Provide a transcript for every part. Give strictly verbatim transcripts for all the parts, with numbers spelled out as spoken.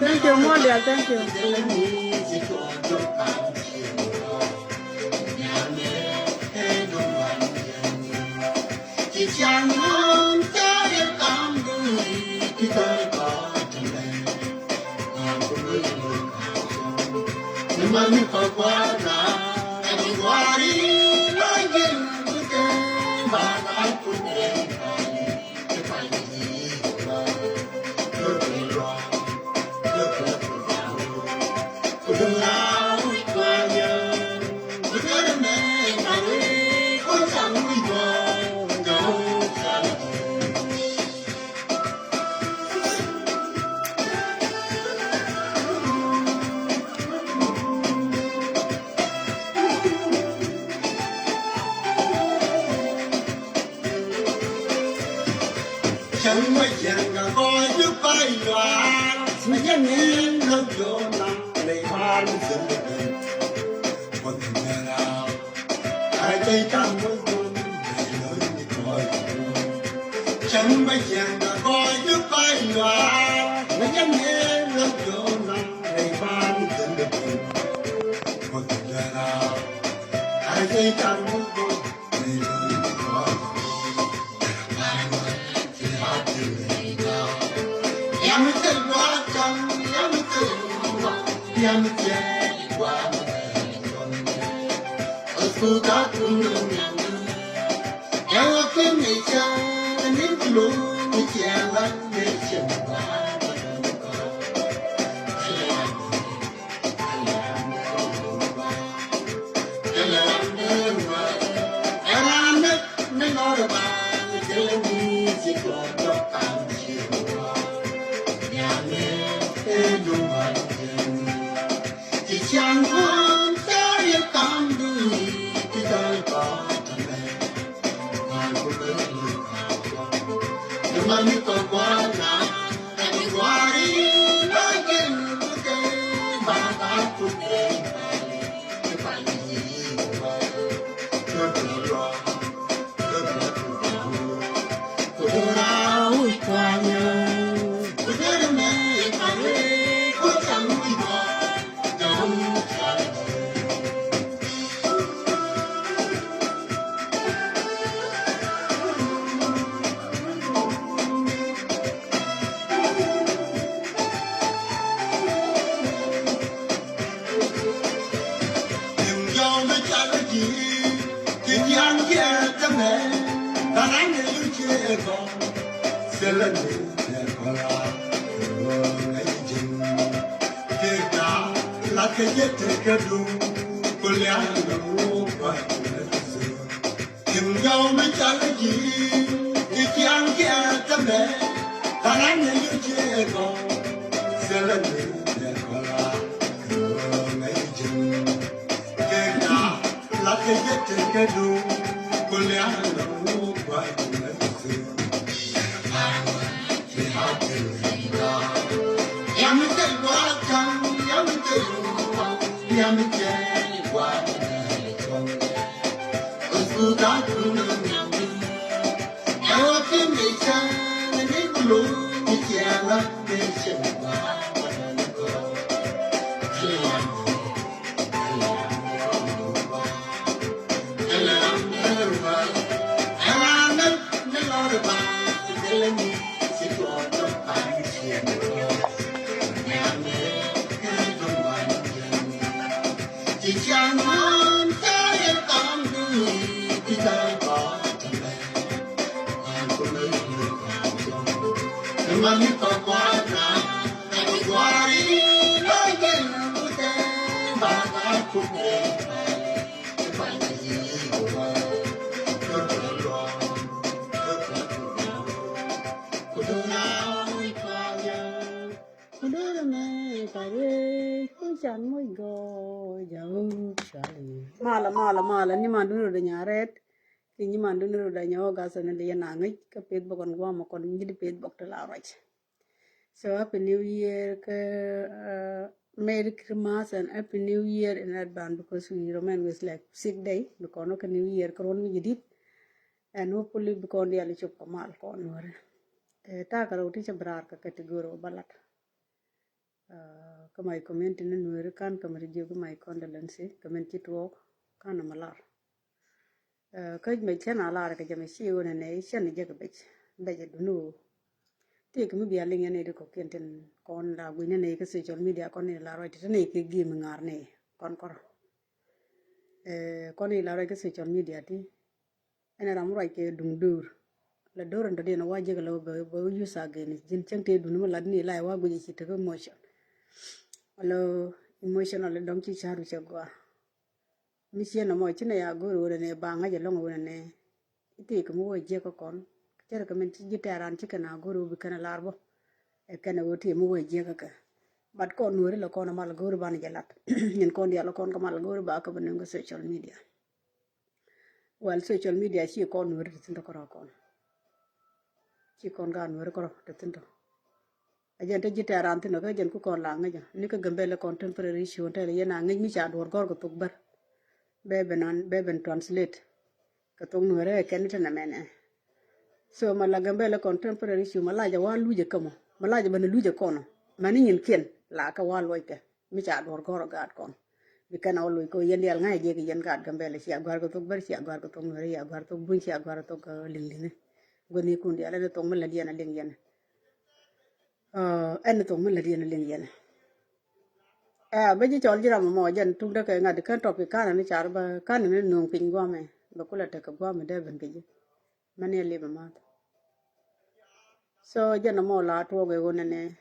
Thank you, Molia. Thank you. Malä, malä, malä, nyimandu ni rot ɛ nyaret. Ki nyimandu ni rot ɛ nyɔk gas ni di yɛn a ŋäc kä peth bä kɔn guam kɔn nyi di peth bä te la ruac. So happy new year kä, uh, Merry Christmas and happy new year in advance because we remain with like six day because no kä new year kä ruɔn mi jidit. And hopefully bi kɔn dial cop kɛ mal kɔn nuɔrɛ. Eh, takä rɛw ti cɛ bi raar kɛ category ba lat. Ah, kä my community ni nuɔri kan kä mi ri jiök my condolences kä min ci tuɔɔk kan ma lar. Ah, kä mɛ cɛn a lar kɛ jɛ mɛ ci wunɛ nɛ cɛn jɛ kɛ bec bec duni woo. Ti kɛ mi bia liŋ yɛn ni di kɔkiɛn tin kɔn la gui̱n ni nɛ kä social media kɔn ni la ruac ti ni kɛ gi̱i̱m ŋa̱r ni kɔn kɔrɔ. Eh, kɔn ni la ruac kä social media ti ɛn ram ruac kɛ duŋ döör. La döör ɛn dɔ̱diɛn wa jek la bɛ, bɛ use against ji̱n cäŋ tëë duni mi lat ni la wa guic ci tek emotion. Wala emotional dɔŋ ci ca̱r wi̱cɛ gɔaa. Mi ciɛ nɔmɔ ci nɛ ya go̱o̱r wunɛ nɛ ba ŋa̱c ɛlɔŋ wunɛ nɛ. Ithi kɛ mi wä jiɛk kä kɔn. Cɛr kɛ min ci ji̱ tɛ̈ran ci kɛn a go̱o̱r wä bi kɛn a lar bä. Ɛ kɛn a wä ti mi wä jiɛk kä kɛ. But kɔn nuɔri la kɔn a mal go̱o̱r banɛ jɛ lat. Nyin kɔn dial kɔn kä mal go̱o̱r ba kä bä nöŋ kä social media. Well, social media ci kɔn nuɔri ti thin tɔ kɔrɔ kɔn. Ci kɔn ga nuɔri kɔrɔ ti thin tɔ. A jɛn te ji̱ tɛ̈ran thin tɔ kä jɛn ku kɔn la ŋäc ni kä Gambɛlɛ contemporary issue tɛl yɛn a ŋäc mi ca duɔr gɔr kɛ thok bär. Bɛ ben an, bɛ ben translate kɛ thok nuɔri kɛ kɛn te nɛ mɛnɛ. So ma la Gambɛlɛ contemporary issue ma la jɛ wa luc ɛ kä mɔ ma la jɛ ben luc ɛ kɔn mani nyin kiɛn la kɛ wa luɔc kɛ. Mi ca duɔr gɔr ɔ gaat kɔn. Bi kɛn ɔ loc kɛ yɛn dial ŋa̱c jek yɛn gaat Gambɛlɛ cia guar kɛ thok bär cia guar kɛ thok nuɛri cia guar thok buny cia guar thok liŋ liŋi. Guäni kun dial ɛn thok mi la diɛn a liŋ yɛn. Ɛn thok mi la diɛn a liŋ yɛn. Ɛ bä ji̱ cɔl ji̱ ram mɔ jɛn tuk däkɛ ŋa̱t kän tɔpi kanɛ ni car bä kanɛ ni nuŋ piny guamɛ bɛ kulɛ tekɛ guamɛ dee ben kɛ ji̱. Mani a lip a math. So jɛn a mɔ la tuɔk ɛ ɣöö nɛnɛ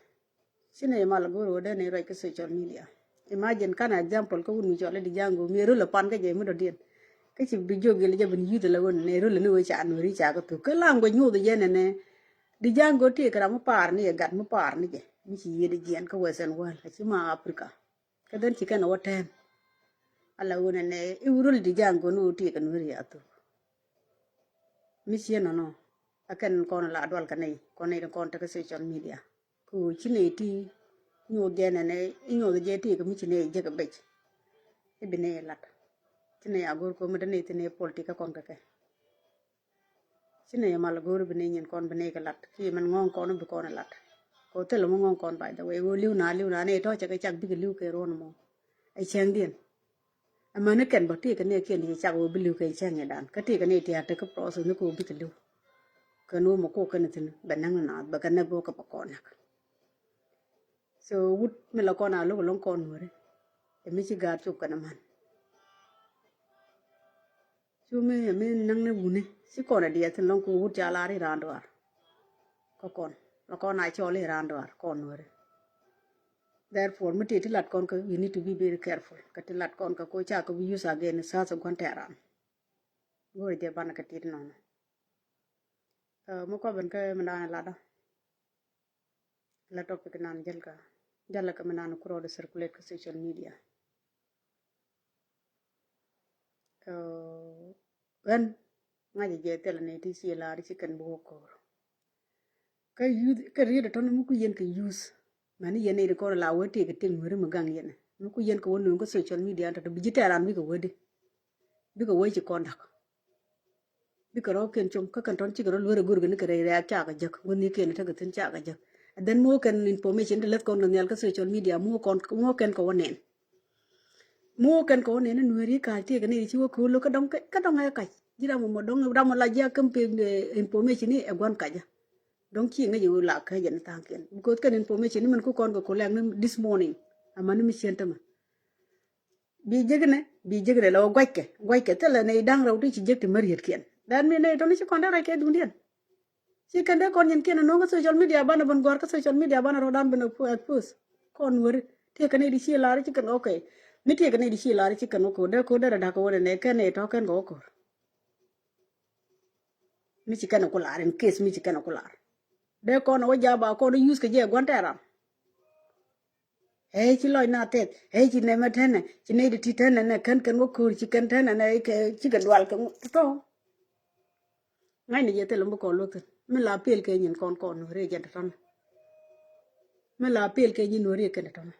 ci nɛ mal go̱o̱r ɣöö dee nɛ ruac kä social media. Imagine kan example kä wun mi cɔl di jaŋ go̱o̱r mi röl a pan kä jɛ mi dɔ̱diɛn. Kä ci bi jiök yɛl jɛ bin youth la ɣöö nɛ röl ni ɣöö ca nuɔ̱ri ca kä thuk kä language nyuuth jɛ nɛnɛ. Di jaŋ go̱o̱r ti kɛ ram mi paar ni ɛ gat mi paar ni jɛ mi ci yiëë di jiɛn kä Western world a ci ma Africa. Kä dhɛn ci kɛn a wä tɛm. Ala wun ɛnɛ i̱ wurul di jaŋ go̱o̱r ni ɣöö ti kɛ nuɔ̱ri a thuk. Mi cië nɔnɔ a kɛn kɔn la dual kɛ nɛy kɔn nɛy kɔn tekɛ social media. Kɛ ɣöö ci nɛy ti nyuɔth jɛ nɛnɛ i̱ nyuɔth jɛ ti kɛ mi ci nɛy jek ɛ bec. I̱ bi nɛy lat ci nɛy a go̱o̱r kɛ ɣöö mi dee nɛy thin nɛy politik kä kɔn kɛ kɛ. Ci nɛy mal go̱o̱r bi nɛy nyin kɔn bi nɛy kɛ lat ki mɛn ŋɔ̱ɔ̱ŋ kɔn bi kɔn ɛ lat. Kɛ ɣöö thilɛ mi ŋɔ̱ɔ̱ŋ kɔn by the way ɣöö li̱w na li̱w na nɛy tɔ̱ cɛ kɛ cak bikɛ li̱w kɛ ruɔ̱n mɔ. Ɛ cäŋdiɛn. Amäni kɛn bä tëëkɛ ni kiɛn ti cak wä bi li̱w kɛ cäŋ idan kä tëëkɛ ni ti a tek kä process ni kɛ wä bikɛ li̱w. Kɛn wä mɛ kok kɛn thin bɛ näk ni naath bɛ kɛ näk bä kɛ bä kɔn näk. So wut mi la kɔn a lo̱k ɛlɔ̱ŋ kɔn nuɔ̱ri. Ɛ mi ci gaat cop kɛn aman. Cu mi ɛ mi näk ni wuni ci kɔn a diɛ thin lɔ̱ŋ kɛ wut ca lar i̱ raan duaar. Kä kɔn la kɔn a cɔl i̱ raan duaar kɔn nuɔ̱ri. Therefore mi ti ti lat kɔn kä you need to be very careful kä ti lat kɔn kä ko ca kä bi use again sas guan tɛran. Go̱o̱r jɛ banɛ kɛ tit nɔnɔ. Ɛ mi kɔbɛn kä mi naan ladä. La topic nan jälkä jälkä mi naan kurɔ di circulate kä social media. Ɛ ɣän ŋa̱cä jɛ thilɛ ni ti ci lar ci kɛn bi wä ko̱r. Kä youth kä riet a tɔn mi ku yɛn kɛ youth. Mani yɛn ni ri kɔn la wä tëëk tëëk nueri mi gaŋ yɛn mi ku yɛn kɛ wä nuŋ kä social media tɔt bi ji̱ tɛran bikɛ wä di. Bikɛ wä ci kɔn dak. Bikɛ rɔ kɛn com kä kɛn tɔn cikɛ rɔ luer a go̱r kɛ ni kɛ rɛy rɛɛk cakɛ jek wä ni kɛn tekɛ thin cakɛ jek. And then mi wä kɛn information ti leth kɔn kɛ nhial kä social media mi wä kɔn mi wä kɛn kɛ wä nɛn. Mi wä kɛn kɛ wä nɛn ni nueri ka̱a̱c tëëk ni ci wä ko̱l kä dɔŋ kä dɔŋ ɛ kac ji̱ ram mɔ dɔŋ ram mɔ la jiak käm pek information ni ɛ guan kacä. Dɔ̱ŋ ci ŋäc i̱ wä la käc ɛn tha̱a̱ŋkiɛn because kɛn information ni min ku kɔn kɛ collect ni this morning. Amäni mi cien tämɛ bi jek inɛ bi jek inɛ la wä guackɛ guackɛ thilɛ nɛy da̱ŋ rɛw ti ci jek ti märietkiɛn. That mean nɛy tɔ̱ni ci kɔn dee rɛc kɛ duundiɛn. Ci kɛn dee kɔn nyinkiɛn ɛ no̱o̱ŋ kä social media banɛ ben gua̱r kä social media banɛ rɔ̱dan ben expose kɔn weri. Ti kɛn nɛy di ci lar ci kɛn okay. Mi tiek ni di ci lar ci kɛn wä ko̱r dee ko̱r dee rɛ da̱k kɛ wä nɛ nɛ kɛn nɛ tɔ̱ kɛn kɛ wä ko̱r. Mi ci kɛn ku lar in case mi ci kɛn ku lar. Dee kɔn wä jaba kɔn use kɛ jɛ gua̱n tɛran. Ɛ ci lɔc na tɛth ɛ ci nɛmɛ tɛnɛ ci nɛy di ti tɛnɛ nɛ kɛn kɛn wä ko̱r ci kɛn tɛnɛ nɛ kɛ ci kɛ dual kɛ ŋu tɔ̱. Ŋa̱cnɛ jɛ thilɛ mi kɔn luth mi la pel kɛ nyin kɔn kɔn nuɔ̱ri jɛ tɔ̱tɔ̱nɛ. Mi la pel kɛ nyin nuɔ̱ri kɛn tɔ̱tɔ̱nɛ.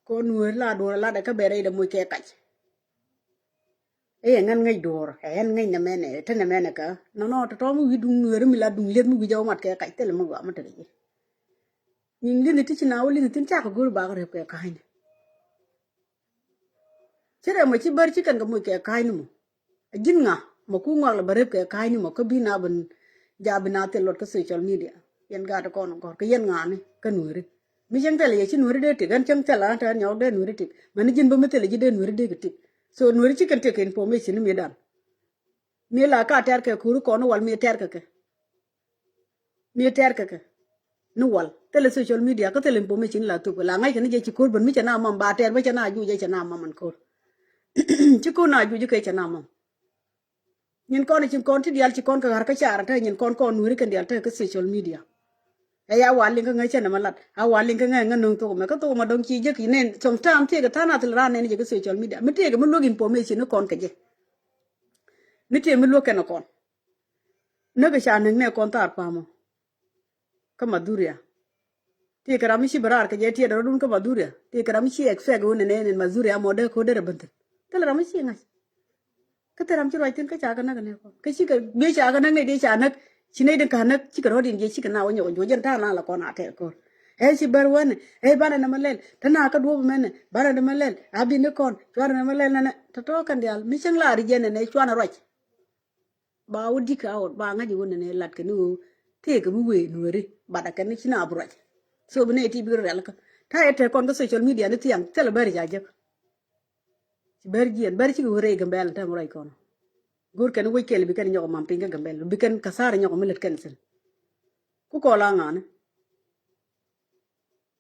Kɔn nuɔ̱ri la duɔ̱r la dɛ kä bɛ rɛy dɛ moc kɛ kac. Ɛ yɛ ŋän ŋäc duɔ̱ɔ̱r ɛ ɣän ŋäc nɛ mɛnɛ te nɛ mɛnɛ kä nɔnɔ tɔ̱tɔ̱ mi wi̱i̱ duŋ nueeri mi la duŋ lieth mi wi̱i̱ jɛ wä mat kɛ kac thilɛ mi gɔaa mi tekɛ ji̱. Nyiŋ li̱nh ti ci na wä li̱nh thin cakɛ go̱r bakɛ rep kɛ ka̱a̱cni. Ci rɛm mɔ ci bär ci kɛn kɛ moc kɛ ka̱a̱cni mɔ. A ji̱n ŋa mɔ ku ŋuak lɛ bä rep kɛ ka̱a̱cni mɔ kä bi na ben ja bi na thil luɔt kä social media. Yɛn gaat kɔn gɔ̱r kä yɛn ŋa̱a̱ni kä nueeri. Mi cäŋ thil yɛ ci nueeri dee tik ɣän cäŋ thil an te ɣän nyɔɔk dee nueeri tik mɛn ji̱n bä mi thil ji̱ dee nueeri dee kɛ tik. So nueeri ci kɛn tik kɛ information ni mi dan. Mi la ka tɛr kɛ kuri kɔn wal mi tɛr kɛ kɛ. Mi tɛr kɛ kɛ ni wal thilɛ social media kä thilɛ information la thuk la ŋa̱c kɛ ni jɛ ci ko̱r ben mi cɛ na mam ba tɛr bä cɛ na juc jɛ cɛ na mam an ko̱r. Ci ko̱r na juc kɛ cɛ na mam. Nyin kɔn ci kɔn ti dial ci kɔn kɛ ɣar kä car te nyin kɔn kɔn nueri kɛn dial te kä social media. Ɛ ya wal liŋ kä ŋäc cɛ nɛ ma lat a wal liŋ kä ŋäc ŋä no̱ŋ thok mɛ kä thok ma dɔŋ ci jek inen sometimes thiek than a thil ran nen jɛ kä social media mi thiek mi luäk information ni kɔn kɛ jɛ. Mi thiek mi luäk kɛn kɔn. Näk ca näk nɛ kɔn thar pamɔ. Kä madhuria ti kɛ ram mi ci bɛ raar kɛ jɛ tiɛt rɔdun kä madhuria ti kɛ ram mi ci expect wun nɛ nɛ nɛ madhuria mɔ dee ko derɛ bänthin. Thil ram mi ci ŋa̱c. Kä thil ram ci ruac thin kä ca kɛ näk nɛ kɔn kä ci kɛ biɛ ca kɛ näk nɛ di ca näk. Ci nɛ di ka näk ci kɛ rɔdin jɛ ci kɛ na wä nyɔk juɔc jɛn ta̱a̱ na la kɔn a tɛɛr ko̱r. Ɛ ci bär wänɛ ɛ banɛ nɛ mɛ lɛl te na kä duɔp mɛnɛ banɛ nɛ mɛ lɛl a bi ni kɔn cuarɛ nɛ mɛ lɛl nɛnɛ tɔtɔ kɛn dial mi cäŋ la ri jɛ nɛnɛ cuanɛ ruac. Ba wä di̱k a ɣɔt ba ŋa̱c i̱ wä nɛnɛ lat kɛ ni ɣöö tëëkɛ mi wëë nueeri bat a kɛn ni ci na bi ruac. So bi nɛy ti bikɛ rialikä ta̱yɛ tɛk kɔn kä social media ni thiaŋ thilɛ bäri ca jek. Ci bär jiɛn bär cikɛ wä rɛy Gambɛl tɛm ruac kɔn. Go̱r kɛn wec kɛl bi kɛn nyɔk mam piny kä Gambɛl bi kɛn kathar nyɔk mi lät kɛn thin. Ku kɔl a ŋa̱ni.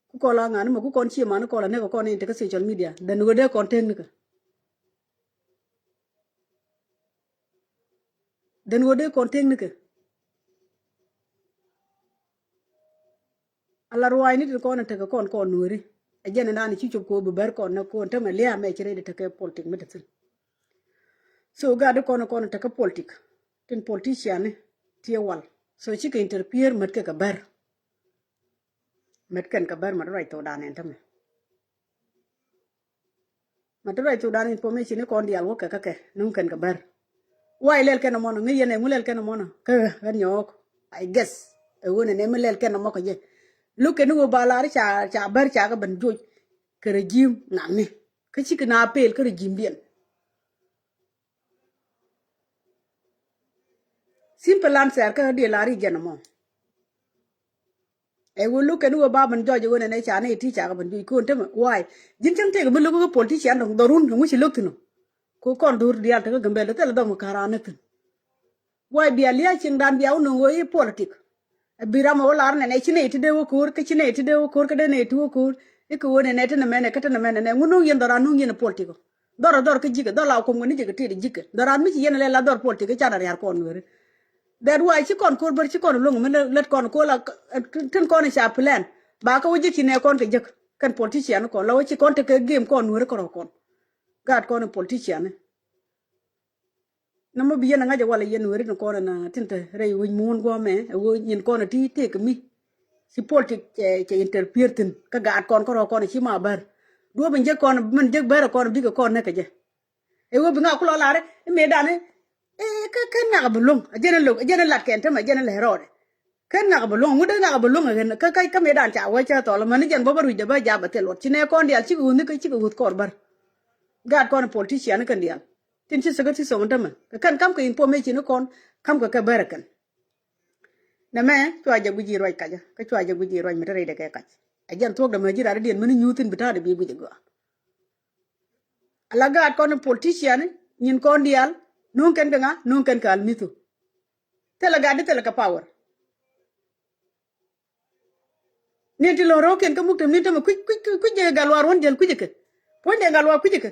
Ku kɔl a ŋa̱ni mɛ ku kɔn cie mani kɔl a nɛkɛ kɔn in tekä social media dɛn wä dee kɔn tëëk nikɛ. Dɛn ɣöö dee kɔn tëëk nikɛ. Ala ruaacni tin kɔn in tekɛ kɔn kɔn nueeri. Ɛ jɛn in raan ci cop kɛ ɣöö bi bär kɔn nɛ kɔn tämɛ lia̱a̱ mɛ ci rɛy di tekɛ politik mi te thi̱n. So gaat di kɔn in kɔn in tekɛ politik tin politician ni tiɛ wal. So cikɛ interfere mät kɛ kɛ bär. Mät kɛn kɛ bär mät ruac thokdan ɛn tämɛ. Mät ruac thokdan information ni kɔn diaal wä kɛ kä kɛ nuŋ kɛn kɛ bär. Why lɛl kɛn ɛmɔnɔ ŋäc yɛn ɛŋu lɛl kɛn ɛmɔnɔ kä ɣän nyɔɔk. I guess ɛ ɣöö nɛnɛ mi lɛl kɛn ɛmɔ kɛ jɛ. Lo̱k kɛn ni ɣöö ba lar ca ca bär ca kɛ ben joc kɛ regime ŋakni kä cikɛ na pel kä regime diɛn. Simple answer kä diɛ lar i̱ jɛn ɛmɔ. Ɛ ɣöö lo̱k kɛn ɣöö ba ben jɔc ɣöö nɛnɛ ca nɛy ti ca kɛ ben juc ko̱n tämɛ why. Ji̱n cäŋ tëëk mi lo̱k kä politician dɔ̱ŋ dhɔrun ɛŋu ci lo̱k thi̱n ɔ. Ko kɔn dho̱r diaal tekä Gambɛl thilɛ dhɔm kä raan ni thi̱n. Why bia lia̱a̱ cieŋdan bia wä nöŋ ɣöö i̱ politik. Ɛ bi ram ɛ wä lar nɛnɛ ci nɛy ti dee wä ko̱o̱r kä ci nɛy ti dee wä ko̱o̱r kä dee nɛy ti wä ko̱o̱r. I̱ kɛ ɣöö nɛnɛ ti nɛ mɛnɛ kä ti nɛ mɛnɛ nɛ ŋun no̱o̱ŋ yɛn dhɔran no̱o̱ŋ yɛn politik ɔ. Dhɔr ɛ dhɔr kä ji̱kɛ dhɔr la kuɔm kɛ ni jɛ kɛ tëëd ji̱kɛ dhɔran mi ci yɛn lɛ la dhɔr politik i̱ canɛ ria̱r kɔn nueeri. That why ci kɔn ko̱r bär ci kɔn luŋ mi lät kɔn ko̱r la tin kɔn ca plan ba kä wä ji̱k ci nɛ kɔn kɛ jek kɛn politician kɔn la wä ci kɔn tekɛ game kɔn nueeri kärɔ kɔn. Gaat kɔn politician ni. Nä mi bi yɛn a ŋa̱c a wal a yɛn weri ni kɔn na tin te rɛy wec muun guɔmɛ a wec nyin kɔn a ti tëëk mi. Ci politik cɛ cɛ interfere thin kä gaat kɔn kärɔ kɔn ci ma bär. Duɔ̱p in jek kɔn min jek bär a kɔn bikɛ kɔn näk kɛ jɛ. Ɛ wee bi ŋa kulɔ lar i̱ mëë dan i̱ kä kɛn ŋak bi luŋ a jɛn in lo̱k a jɛn in lat kɛn tämɛ a jɛn in lɛ rɔɔdɛ. Kɛn ŋak bi luŋ ŋut dee ŋak bi luŋ a ɣän kä kä kä mëë dan ca wee cä thɔl amäni jɛn bä bä ruic dee bä jap a thil luɔt ci nɛ kɔn diaal cikɛ ɣuth ni kä cikɛ ɣuth kɔr bär. Gaat kɔn politician kɛn diaal tin ci seke ti thom in tämɛ kɛ kɛn kam kɛ information ni kɔn kam kɛ kɛ bär a kɛn. Nɛ mɛ cua jɛ guic i̱ ruac kacä kä cua jɛ guic i̱ ruac mi te rɛydɛ kɛ kac. A jɛn thuɔ̱k dɛ mɛ ji̱ rat i̱ diɛn mäni nyuuthin bi ta̱a̱dɛ bi guic i̱ gɔaa. Ala gaat kɔn politician nyin kɔn diaal nuŋ kɛn kɛ ŋa nuŋ kɛn kɛ almithu. Thilɛ gaat di thilɛ kɛ power. Ni̱n ti lɔ̱r rɔ̱kiɛn kä muktäp ni̱n tämɛ kui̱c kui̱c kui̱c jɛ gal war wän jäl kui̱c kɛ. Puɔ̱nydɛ gal war kui̱c kɛ.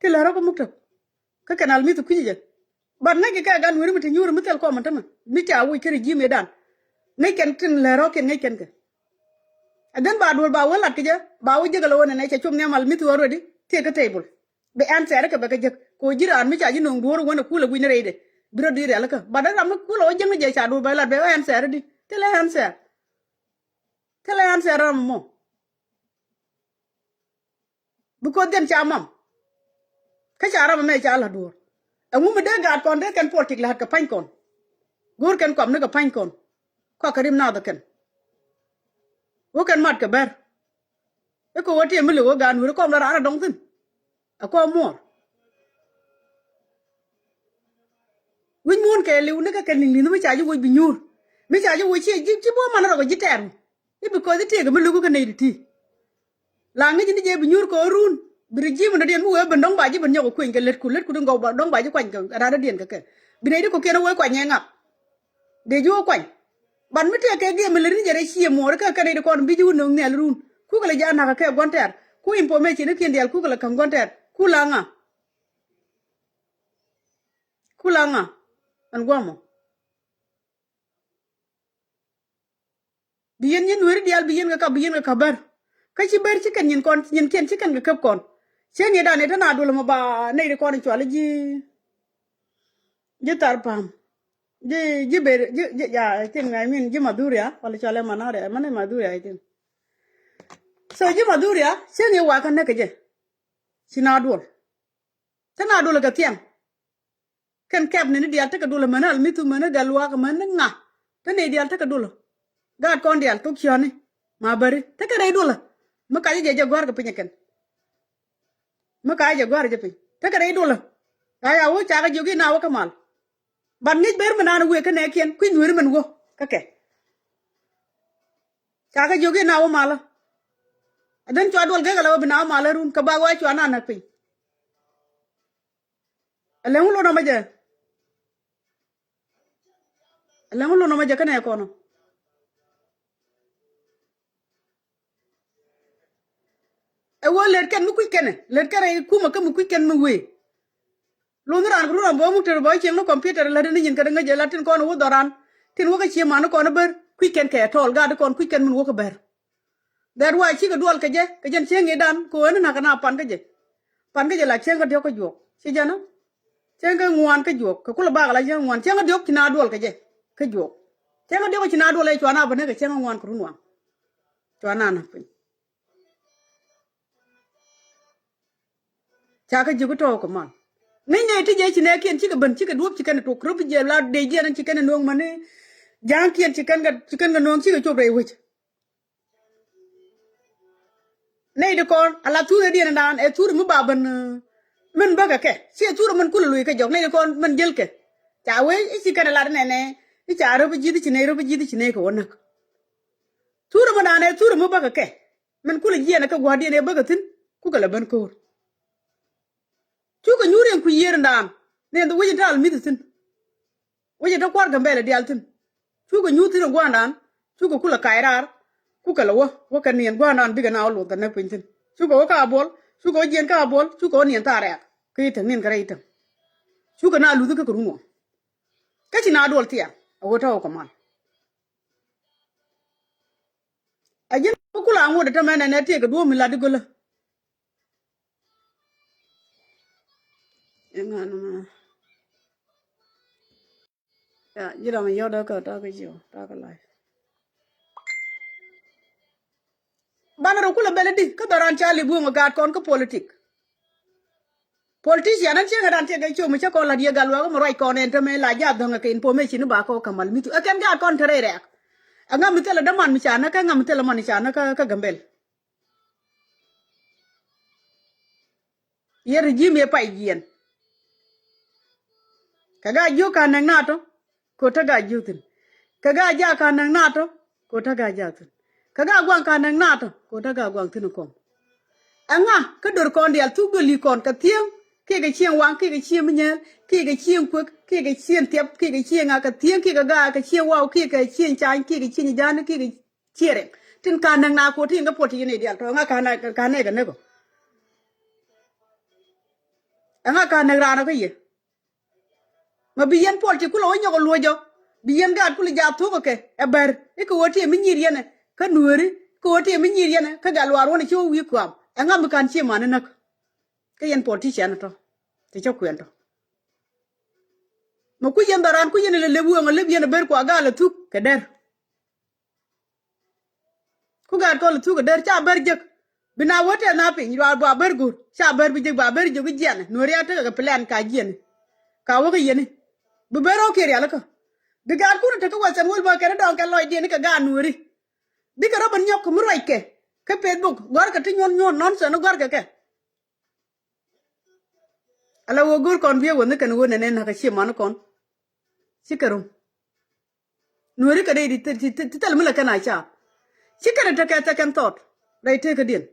Ti lɔ̱r rɔ̱ kä muktäp. Kä kɛn al mi̱th kui̱c jɛ. But ŋäc kɛ kɛ gan weri mi ti nyuuri mi thil kɔmɛ tämɛ mi ca wi̱c kä ri ji̱ mëëdan. Ŋäc kɛn tin lɔ̱r rɔ̱kiɛn ŋäc kɛn kɛ. And then ba duɔl ba wä lat kɛ jɛ ba wä jek ala wä nɛnɛ cɛ cop nhiam al mi̱th wä already. Thiek kä table. Bi answer kɛ bɛ kɛ jek kɛ wä ji̱ raan mi ca ji̱ no̱o̱ŋ duɔ̱ɔ̱r wä nɛ kulɛ gui̱n rɛydɛ. Bi rɔ di rialikä. But ram mi kulɛ wä jiäŋ jɛ ca duɔl bɛ lat bɛ wä answer di. Thilɛ answer. Thilɛ answer ram mɔ. Because then ca mam. Kä ca ram mɛ ca la duɔ̱ɔ̱r. Ɛŋu mi dee gaat kɔn dee kɛn politik la̱t kɛ pa̱ny kɔn. Go̱o̱r kɛn kɔm ni kɛ pa̱ny kɔn. Kɔakɛ rim nath kɛn. Wä kɛn mat kɛ bɛr. I̱ kɛ wä tëë mi li wä gaan wi̱r kɔm la raan a dɔŋ thi̱n. A kɔm muɔɔr. Wi̱c muɔ̱ɔ̱n kɛ li̱w ni kɛ kɛn li̱ŋ li̱nh mi ca ji̱ woc bi nyuur. Mi ca ji̱ woc ci ji̱ ci buɔ man rɔk ji̱ tɛɛr. I̱ because i̱ tëëk mi luk kɛ nɛy ti ti. La ŋi̱c ni jɛ bi nyuur kɛ ɣän run. Bi ri ji̱ mi dɔ̱diɛn mi wee ben dɔ̱ŋ ba ji̱ ben nyɔk kɛ kueny kɛ lät ku lät ku di ŋɔw ba dɔ̱ŋ ba ji̱ kuany kɛ rat dɔ̱diɛn kɛ kɛ. Bi nɛy di kɔ̱kiɛn wee kuany ɛ ŋak. Dee ji̱ wä kuany. Ban mi tëë kɛ giɛm mi lät ni jɛ rɛy cië muɔɔri kä kɛn i̱ di kɔn bi ji̱ wä nöŋ nhial run. Kukɛ lɛ ja̱ na̱kä kɛ gua̱n tɛɛr. Ku information i̱ kiɛn diaal kukɛ lɛ käŋ gua̱n tɛɛr. Ku la ŋa? Ku la ŋa? Ɛn gua̱mɔ. Bi yɛn nyin nueeri diaal bi yɛn kɛ kap bi yɛn kɛ kap bär. Kä ci bär ci kɛn nyin kɔn nyin kiɛn ci kɛn kɛ käp kɔn. Cieŋ i̱ dan i̱ te na duɔl mɔ ba nɛy di kɔn cual ji̱. Ji̱ thar pam. Ji̱ ji̱ ber ji̱ ji̱ ya I think I mean ji̱ Madhuria wala cual ɛ Manaria mani Madhuria I think. So ji̱ Madhuria cieŋ i̱ wakä näk kɛ jɛ. Ci na duɔl. Te na duɔl kɛ thiɛŋ. Kɛn kɛp ni ni diaal tekɛ dulä män al mi̱thu män gal luaak män ŋa. Te ni diaal tekɛ dulä. Gaat kɔn diaal thok ciɔni. Ma bäri tekɛ rɛy dulä. Mi kacä jɛ jɛ gua̱r kɛ piny kɛn. Mi kacä jɛ gua̱r jɛ piny tekɛ rɛy dulä. Ca ya wä cakɛ jiök i̱ na wä kä mal. Ban ŋi̱c ber mi naan wëë kä nɛɛkiɛn kui̱ nueeri mɛn wä kä kɛ. Cakɛ jiök i̱ na wä malä. Ɛ dhän cua duɔl gek ala wä bi na wä malä run kä bak wä cua na näk piny. Ɛ lɛŋ wä lon ɔmɔ jɛ. Ɛ lɛŋ wä lon ɔmɔ jɛ kɛnɛ kɔnɔ. Ɛ wä lɛt kɛn mi kui̱c kɛnɛ lɛt kɛn rɛy kumä kä mi kui̱c kɛn mi wee. Luny raan kɛ run ɔmɔ bä muk tɛr bä cieŋ ni computer lät ni nyin kɛ di ŋäc jɛ lät tin kɔn wä dhɔran. Tin wä kä cie man ni kɔn bär kui̱c kɛn kɛ tɔɔl gaat di kɔn kui̱c kɛn min wä kä bär. That why cikɛ duɔl kɛ jɛ kɛ jɛn cieŋ i̱ dan kɛ ɣöö ni na̱k kɛ na pan kä jɛ. Pan kä jɛ la cieŋ kä diɔ̱k kä juɔk ci jɛn. Cieŋ kä ŋuan kä juɔk kɛ kulɛ bak la cieŋ ŋuan cieŋ kä diɔ̱k ci na duɔl kɛ jɛ kä juɔk. Cieŋ kä diɔ̱k ci na duɔl ɛ cua na bä ni kɛ cieŋ kä ŋuan kɛ run waŋ. Cua na näk piny. Ca kä ji̱ ku tɔɔk kɛ mal. Ŋäc nɛy ti jɛ ci nɛɛkiɛn cikɛ ben cikɛ duɔ̱p ci kɛn tok röp jiɛ la dee jiɛn ci kɛn nuɔ̱ŋ mäni. Ja̱a̱ŋkiɛn ci kɛn kɛ ci kɛn kɛ nuɔ̱ŋ cikɛ cop rɛy wec. Nɛy di kɔn ala thurɛ diɛn dan ɛ thurɛ mi ba ben. Min bäkɛ kɛ ci ɛ thurɛ min kulɛ luc kɛ jɔk nɛy di kɔn min jel kɛ. Ca wee i̱ ci kɛn ɛ lat nɛnɛ i̱ ca röp ji̱th ci nɛy röp ji̱th ci nɛy kɛ wä näk. Thurɛ mi dan ɛ thurɛ mi bäkɛ kɛ. Min kulɛ jiɛn ɛ kɛ gua̱diɛn ɛ bäkɛ thi̱n kukɛ lɛ ben ko̱o̱r. Cukɛ nyuur in kui̱ yiëër in daan ni in wec in ta̱a̱l mi̱th thi̱n. Wec in te kua̱r Gambɛla diaal thi̱n. Cukɛ nyuur thi̱n in gua̱a̱n daan cukɛ kulɛ kac raar. Kukɛ lɛ wä wä kɛ niɛn gua̱a̱n daan bikɛ na wä luth kɛ näk piny thi̱n. Cukɛ wä ka buɔl cukɛ wä jiɛn ka buɔl cukɛ wä niɛn thaar rɛɛk. Kä i̱ täŋ niɛn kɛ rɛy i̱ täŋ. Cukɛ na luth kä kɛ run wä. Kä ci na duɔl thiaŋ a wä tɔ̱ wä kɛ mal. A ji̱n mi kula ŋot a tämɛ nɛnɛ tëëk a duɔ̱ɔ̱m mi lat di gölä. Iŋan ma ya ji̱ ram a yɔt a kä takä jiɔ takä life. Banɛ rɔ kulɛ bɛl a di kä dhɔran ca lip wöŋ a gaat kɔn kä politik. Politician an cieŋ ɛ dan tiɛk ɛ ciöm cä kɔn la̱t yɛ gal wɛk ɛ mɛ ruac kɔn ɛn tämɛ la jath dhɔ̱ŋ ɛ kɛ information ni ba kɔ kamal mi̱th ɛ kɛn gaat kɔn te rɛy rɛɛk. Ɛ ŋa̱m mi thilɛ däman mi ca näk ɛ ŋa̱m mi thilɛ man ca näk kä Gambɛl. Yɛ regime yɛ pay jiɛn. Kɛ gaat jiök ka näk naatɔ. Kɛ ɣöö te gaat jiök thi̱n. Kɛ gaat jaak ka näk naatɔ. Kɛ ɣöö te gaat jaak thi̱n. Kɛ gaat guaŋ ka näk naatɔ. Kɛ ɣöö te gaat guaŋ thi̱n kɔm. Ɛŋa kä dör kɔn diaal thuk döli kɔn kɛ thiäŋ. Kiɛ kɛ cieŋ waŋ kiɛ kɛ cieŋ mi nyääl kiɛ kɛ cieŋ kuek kiɛ kɛ cieŋ thiɛp kiɛ kɛ cieŋ ŋa kɛ thiäŋ kiɛ kɛ gaat kɛ cieŋ waw kiɛ kɛ cieŋ cany kiɛ kɛ cieŋ ja̱a̱n kiɛ kɛ cieŋ rɛŋ. Tin ka näk na kuɔ ti in kä puɔl ti yɛn i̱ dial tɔ ɛŋa ka näk, ka näk ɛ näk ɔ. Ɛŋa ka näk raan ɔ kä yɛ. Ma bi yɛn puɔl ti kulɛ wä nyɔk ɛ luɔ̱c ɔ. Bi yɛn gaat kulɛ jaa thuɔ̱k ɛ kɛ ɛ bär i̱ kɛ ɣöö ti ɛ mi nyiir yɛn ɛ kä nuääri, kɛ ɣöö ti ɛ mi nyiir yɛn ɛ kä gat luaar wän ɛ ci wä wi̱i̱ kuam. Ɛŋa mi kan cie man ɛ näk. Kä yɛn politician tɔ ti cä kuɛn tɔ. Ma kui̱ yɛn dhɔran kui̱ yɛn lɛ lep wieŋ ɔ lep yɛn a ber kua gal a thuk kɛ der. Ku gat kɔn a thuk kɛ der ca ber jek. Bi na wä tɛth na piny ruaar bua ber go̱r ca ber bi jek ba ber jek i̱ jiɛn nuɔri a tekɛ kɛ plan ka jiɛn. Ka wä kä yɛn i̱ bi ber rɔw kiɛ rialikä. Bi gat kun a tek kä western world bä kɛn a dɔŋ kɛ lɔcdiɛn i̱ kɛ gat nuɔri. Bikɛ rɔ ben nyɔk kɛ mi ruackɛ kä Facebook gɔ̱rkɛ ti nyuɔn nyuɔn nɔn sɛn gɔ̱rkɛ kɛ. Ala wä go̱r kɔn biɛ wä ni kɛn wä nɛnɛ nakä cie man kɔn. Cikɛ rum. Nueri kɛ dee ti thil mi lɛ kɛn a ca. Cikɛ ni tekɛ thɛkɛn thɔɔt rɛy tekä diɛn.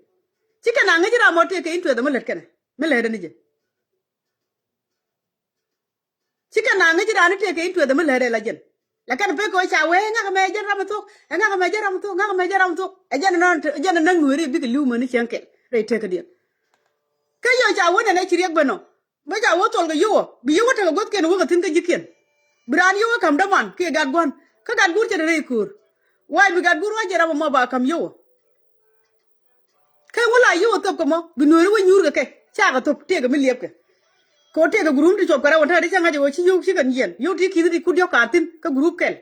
Cikɛ na ŋäc ram mɔ tekɛ in tuɛth mi lät kɛnɛ mi lät ni jɛ. Cikɛ na ŋäc raan tëëkɛ in tuɛth ɛmɛ lät ɛ la jɛn. Lakin pek kɛ ɣöö ca wee ŋakɛ mɛ jɛn ram thuɔ̱k, ɛ ŋakɛ mɛ jɛn ram thuɔ̱k, ŋakɛ mɛ jɛn ram thuɔ̱k. Ɛ jɛn ɛnɔn, ɛ jɛn ɛnɔn nueeri bikɛ li̱w mäni cieŋ kɛl rɛy tëëkädiɛn. Kä yɔc ca wee nɛn ɛ ci riɛk ben ɔ. Bä ca wee thol kɛ yio̱w ɔ, bi yio̱w ɔ tekɛ guäthkiɛn wä kɛ thi̱n kä ji̱kiɛn. Bi raan yio̱w ɔ ka̱m däman kiɛ gat gua̱n, kä gat guur cɛ rɛy köör. Why bi gat guur wä jɛ ram ɛmɔ ba ka̱m yio̱w ɔ. Kä ŋu la yio̱w a thop kɛ mɔ bi nueeri wä nyuur kɛ kɛ cakɛ thop tëëkɛ mi liɛpkɛ. Kɛ ɣöö tëëkɛ gurum ti cop kɛ rɛw ɛn tääri cä ŋa̱c ɛ ɣöö ci yio̱w ci kɛn yiɛn yio̱w ti ki̱th ti kut diɔ̱k ka thi̱n kä gurup kɛl.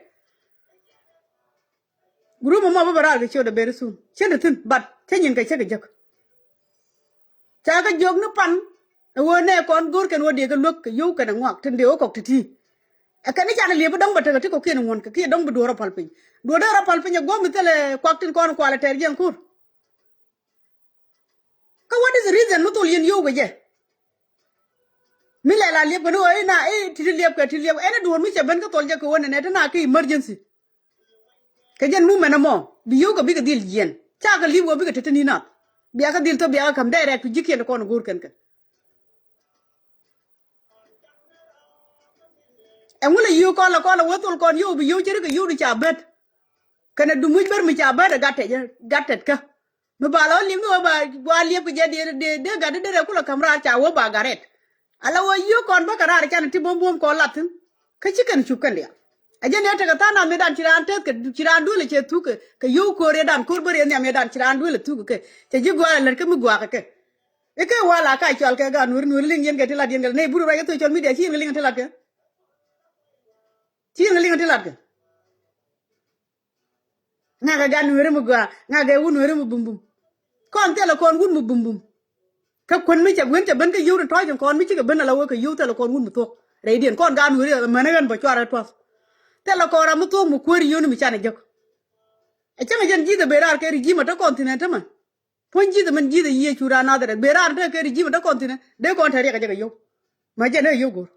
Gurup ɛmɔ bä bɛ raar kɛ ciötdɛ ber thun cien ti thi̱n but cä nyin kɛ cä kɛ jek. Ca kɛ jiök ni pan ɛ ɣöö nɛ kɔn go̱o̱r kɛn ɣöö diɛ kɛ luäk kɛ yio̱w kɛn ɛ ŋuak tin dee ɣöö kɔk ti ti̱i̱. Ɛ kɛn ni canɛ liep bi dɔ̱ŋ bä tekɛ ti kɔ̱kiɛn ŋuɔ̱n kɛ kiɛ dɔ̱ŋ bi duɔ̱ɔ̱r ɔ pal piny. Duɔ̱ɔ̱r dee rɔ pal piny ɛ guɔ̱m mi thilɛ kuak tin kɔn kualɛ tɛɛr jiɛn kur. Kä what is the reason mi thol yɛn yio̱w kɛ jɛ? Mi lɛ la liep kɛ ni ɣöö i̱ na i̱ ti ti liep kɛ ti liep ɛn i̱ duɔ̱ɔ̱r mi cɛ ben kä thol jɛ kɛ ɣöö nɛnɛ ti na kä emergency. Kɛ jɛn mumɛn ɛmɔ bi yio̱w kɛ bikɛ dhil yiɛn ca kɛ li̱p wä bikɛ te te ni nath. Bia kɛ dhil thop bia kɛ ka̱m direct to ji̱kiɛn ti kɔn go̱o̱r kɛn kɛ. Ɛŋu lɛ yio̱w kɔn lɛ kɔn lɛ wee thol kɔn yio̱w bi yio̱w cɛ ri kɛ yio̱w di ca bet. Kɛnɛ dumuc ber mi ca bet ɛ gat tɛt kä. Mi ba lɔ liep ni wee ba liep kɛ jɛ dee dee gat di derɛ kulɛ ka̱m raar ca wee ba gat rɛt. Ala wee yio̱w kɔn bä kɛ raar canɛ ti buɔ̱m buɔ̱m kɔn lat thi̱n. Kä ci kɛn cup kɛn diaal. A jɛn ɛ tekɛ tha̱a̱ŋ nath mëëdan ci raan teth kɛ ci raan duël ɛ cɛ thuk kɛ kɛ yio̱w ko̱r yɛdan ko̱r bä riɛth nhiam yɛdan ci raan duël ɛ thuk kɛ cɛ ji̱ gua̱a̱r ɛ lät kä mi gua̱a̱k kɛ kɛ. I̱ kɛ wal a kac cɔal kɛ gaat nueri nueri liŋ yɛn kɛ ti lat yɛn kɛ nɛy but ruac kɛ social media ci yɛn kɛ liŋ ti lat kɛ. Ci yɛn kɛ liŋ ti lat kɛ. Ŋakɛ gat nueri mi gua̱a̱k ŋakɛ wut nueri mi bumbum. Kɔn thilɛ kɔn wut mi bumbum. Kä kuän mi cɛ gui̱n cɛ ben kä yio̱w tin tɔ̱ɔ̱c tin kɔn mi cikɛ ben ala wee kɛ yio̱w thilɛ kɔn wut mi thuɔ̱k. Rɛydiɛn kɔn gaat nueri mɛn ɣän bä cuarɛ tuath. Thilɛ kɔn ram mi thuɔ̱k mi kuäär yio̱w ni mi canɛ jek. Ɛ cäŋ ɛ jɛn ji̱th ɛ ben raar kɛ ri ji̱ mɛ te kɔn thi̱n ɛn tämɛ. Puɔ̱ny ji̱th mɛn ji̱th ɛ Yecu raan Nadharɛth ben raar te kɛ ri ji̱ mɛ te kɔn thi̱n ɛ dee kɔn te riɛk ɛ jɛ kɛ yio̱w. Mɛ jɛn ɛ yio̱w go̱r.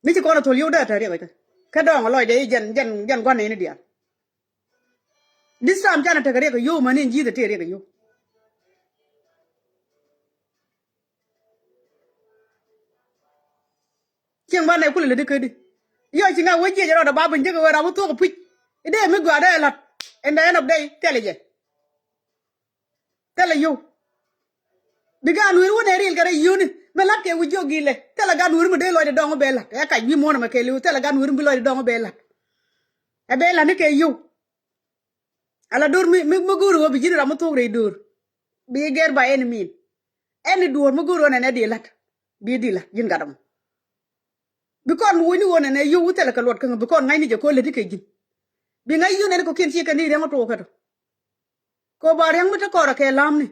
Mi ci kɔn ɛ thol yio̱w dee te riɛk ɛ jɛ kɛ dɔɔŋ ɛ lɔcdɛ i̱ jɛn jɛn jɛn gua̱n nɛy ni diaal. This time canɛ tekɛ riɛk ɛ yio̱w mäni ji̱th ɛ tëë riɛk ɛ yio̱w. Cieŋ banɛ kulɛ lätdi kädi. Yɔ ci ŋa̱ wec jiɛc rɔɔdɛ ba ben jek ɛ wee ram wä thuɔ̱k ɛ puc. I̱ dee mi gɔaa dee ɛ la̱t. In the end of day thilɛ jɛ. Thilɛ yio̱w. Bi gaat nueeri wä nɛ riɛl kɛ rɛy yio̱wni. Mɛ la̱t kɛ wi̱c jiɔk gi̱i̱lɛ thilɛ gaat nueeri mi dee lɔcdɛ dɔ̱ŋ wä bɛ la̱t. Ɛ kac wi̱i̱ muɔ̱ɔ̱n ɛmɛ kɛɛliw thilɛ gaat nueeri mi lɔcdɛ dɔ̱ŋ wä bɛ la̱t. Ɛ bɛ la̱t ni kɛ yio̱w. Ala do̱r mi mi mi go̱o̱ri wä bi ji̱n ram mi thuɔ̱k rɛy do̱r. Bi gɛr ba ɛn min. Ɛn ni duɔ̱ɔ̱r mi go̱o̱ri wä nɛnɛ di la̱t. Bi di la̱t ji̱n gat ɛmɔ. Bi kɔn mi wo̱cni wä nɛnɛ yio̱w wä thilɛ kɛ luɔt käŋ bi kɔn ŋa̱cni jɛ ko̱ lätdi kɛ ji̱n. Bi ŋa̱c yio̱w nɛn kɔ̱kiɛn ciɛ kɛn di riɛŋ wä tuɔɔk kɛ tɔ. Kɛ ɣöö ba riɛŋ mi te kɔrɛ kɛ la̱a̱mni.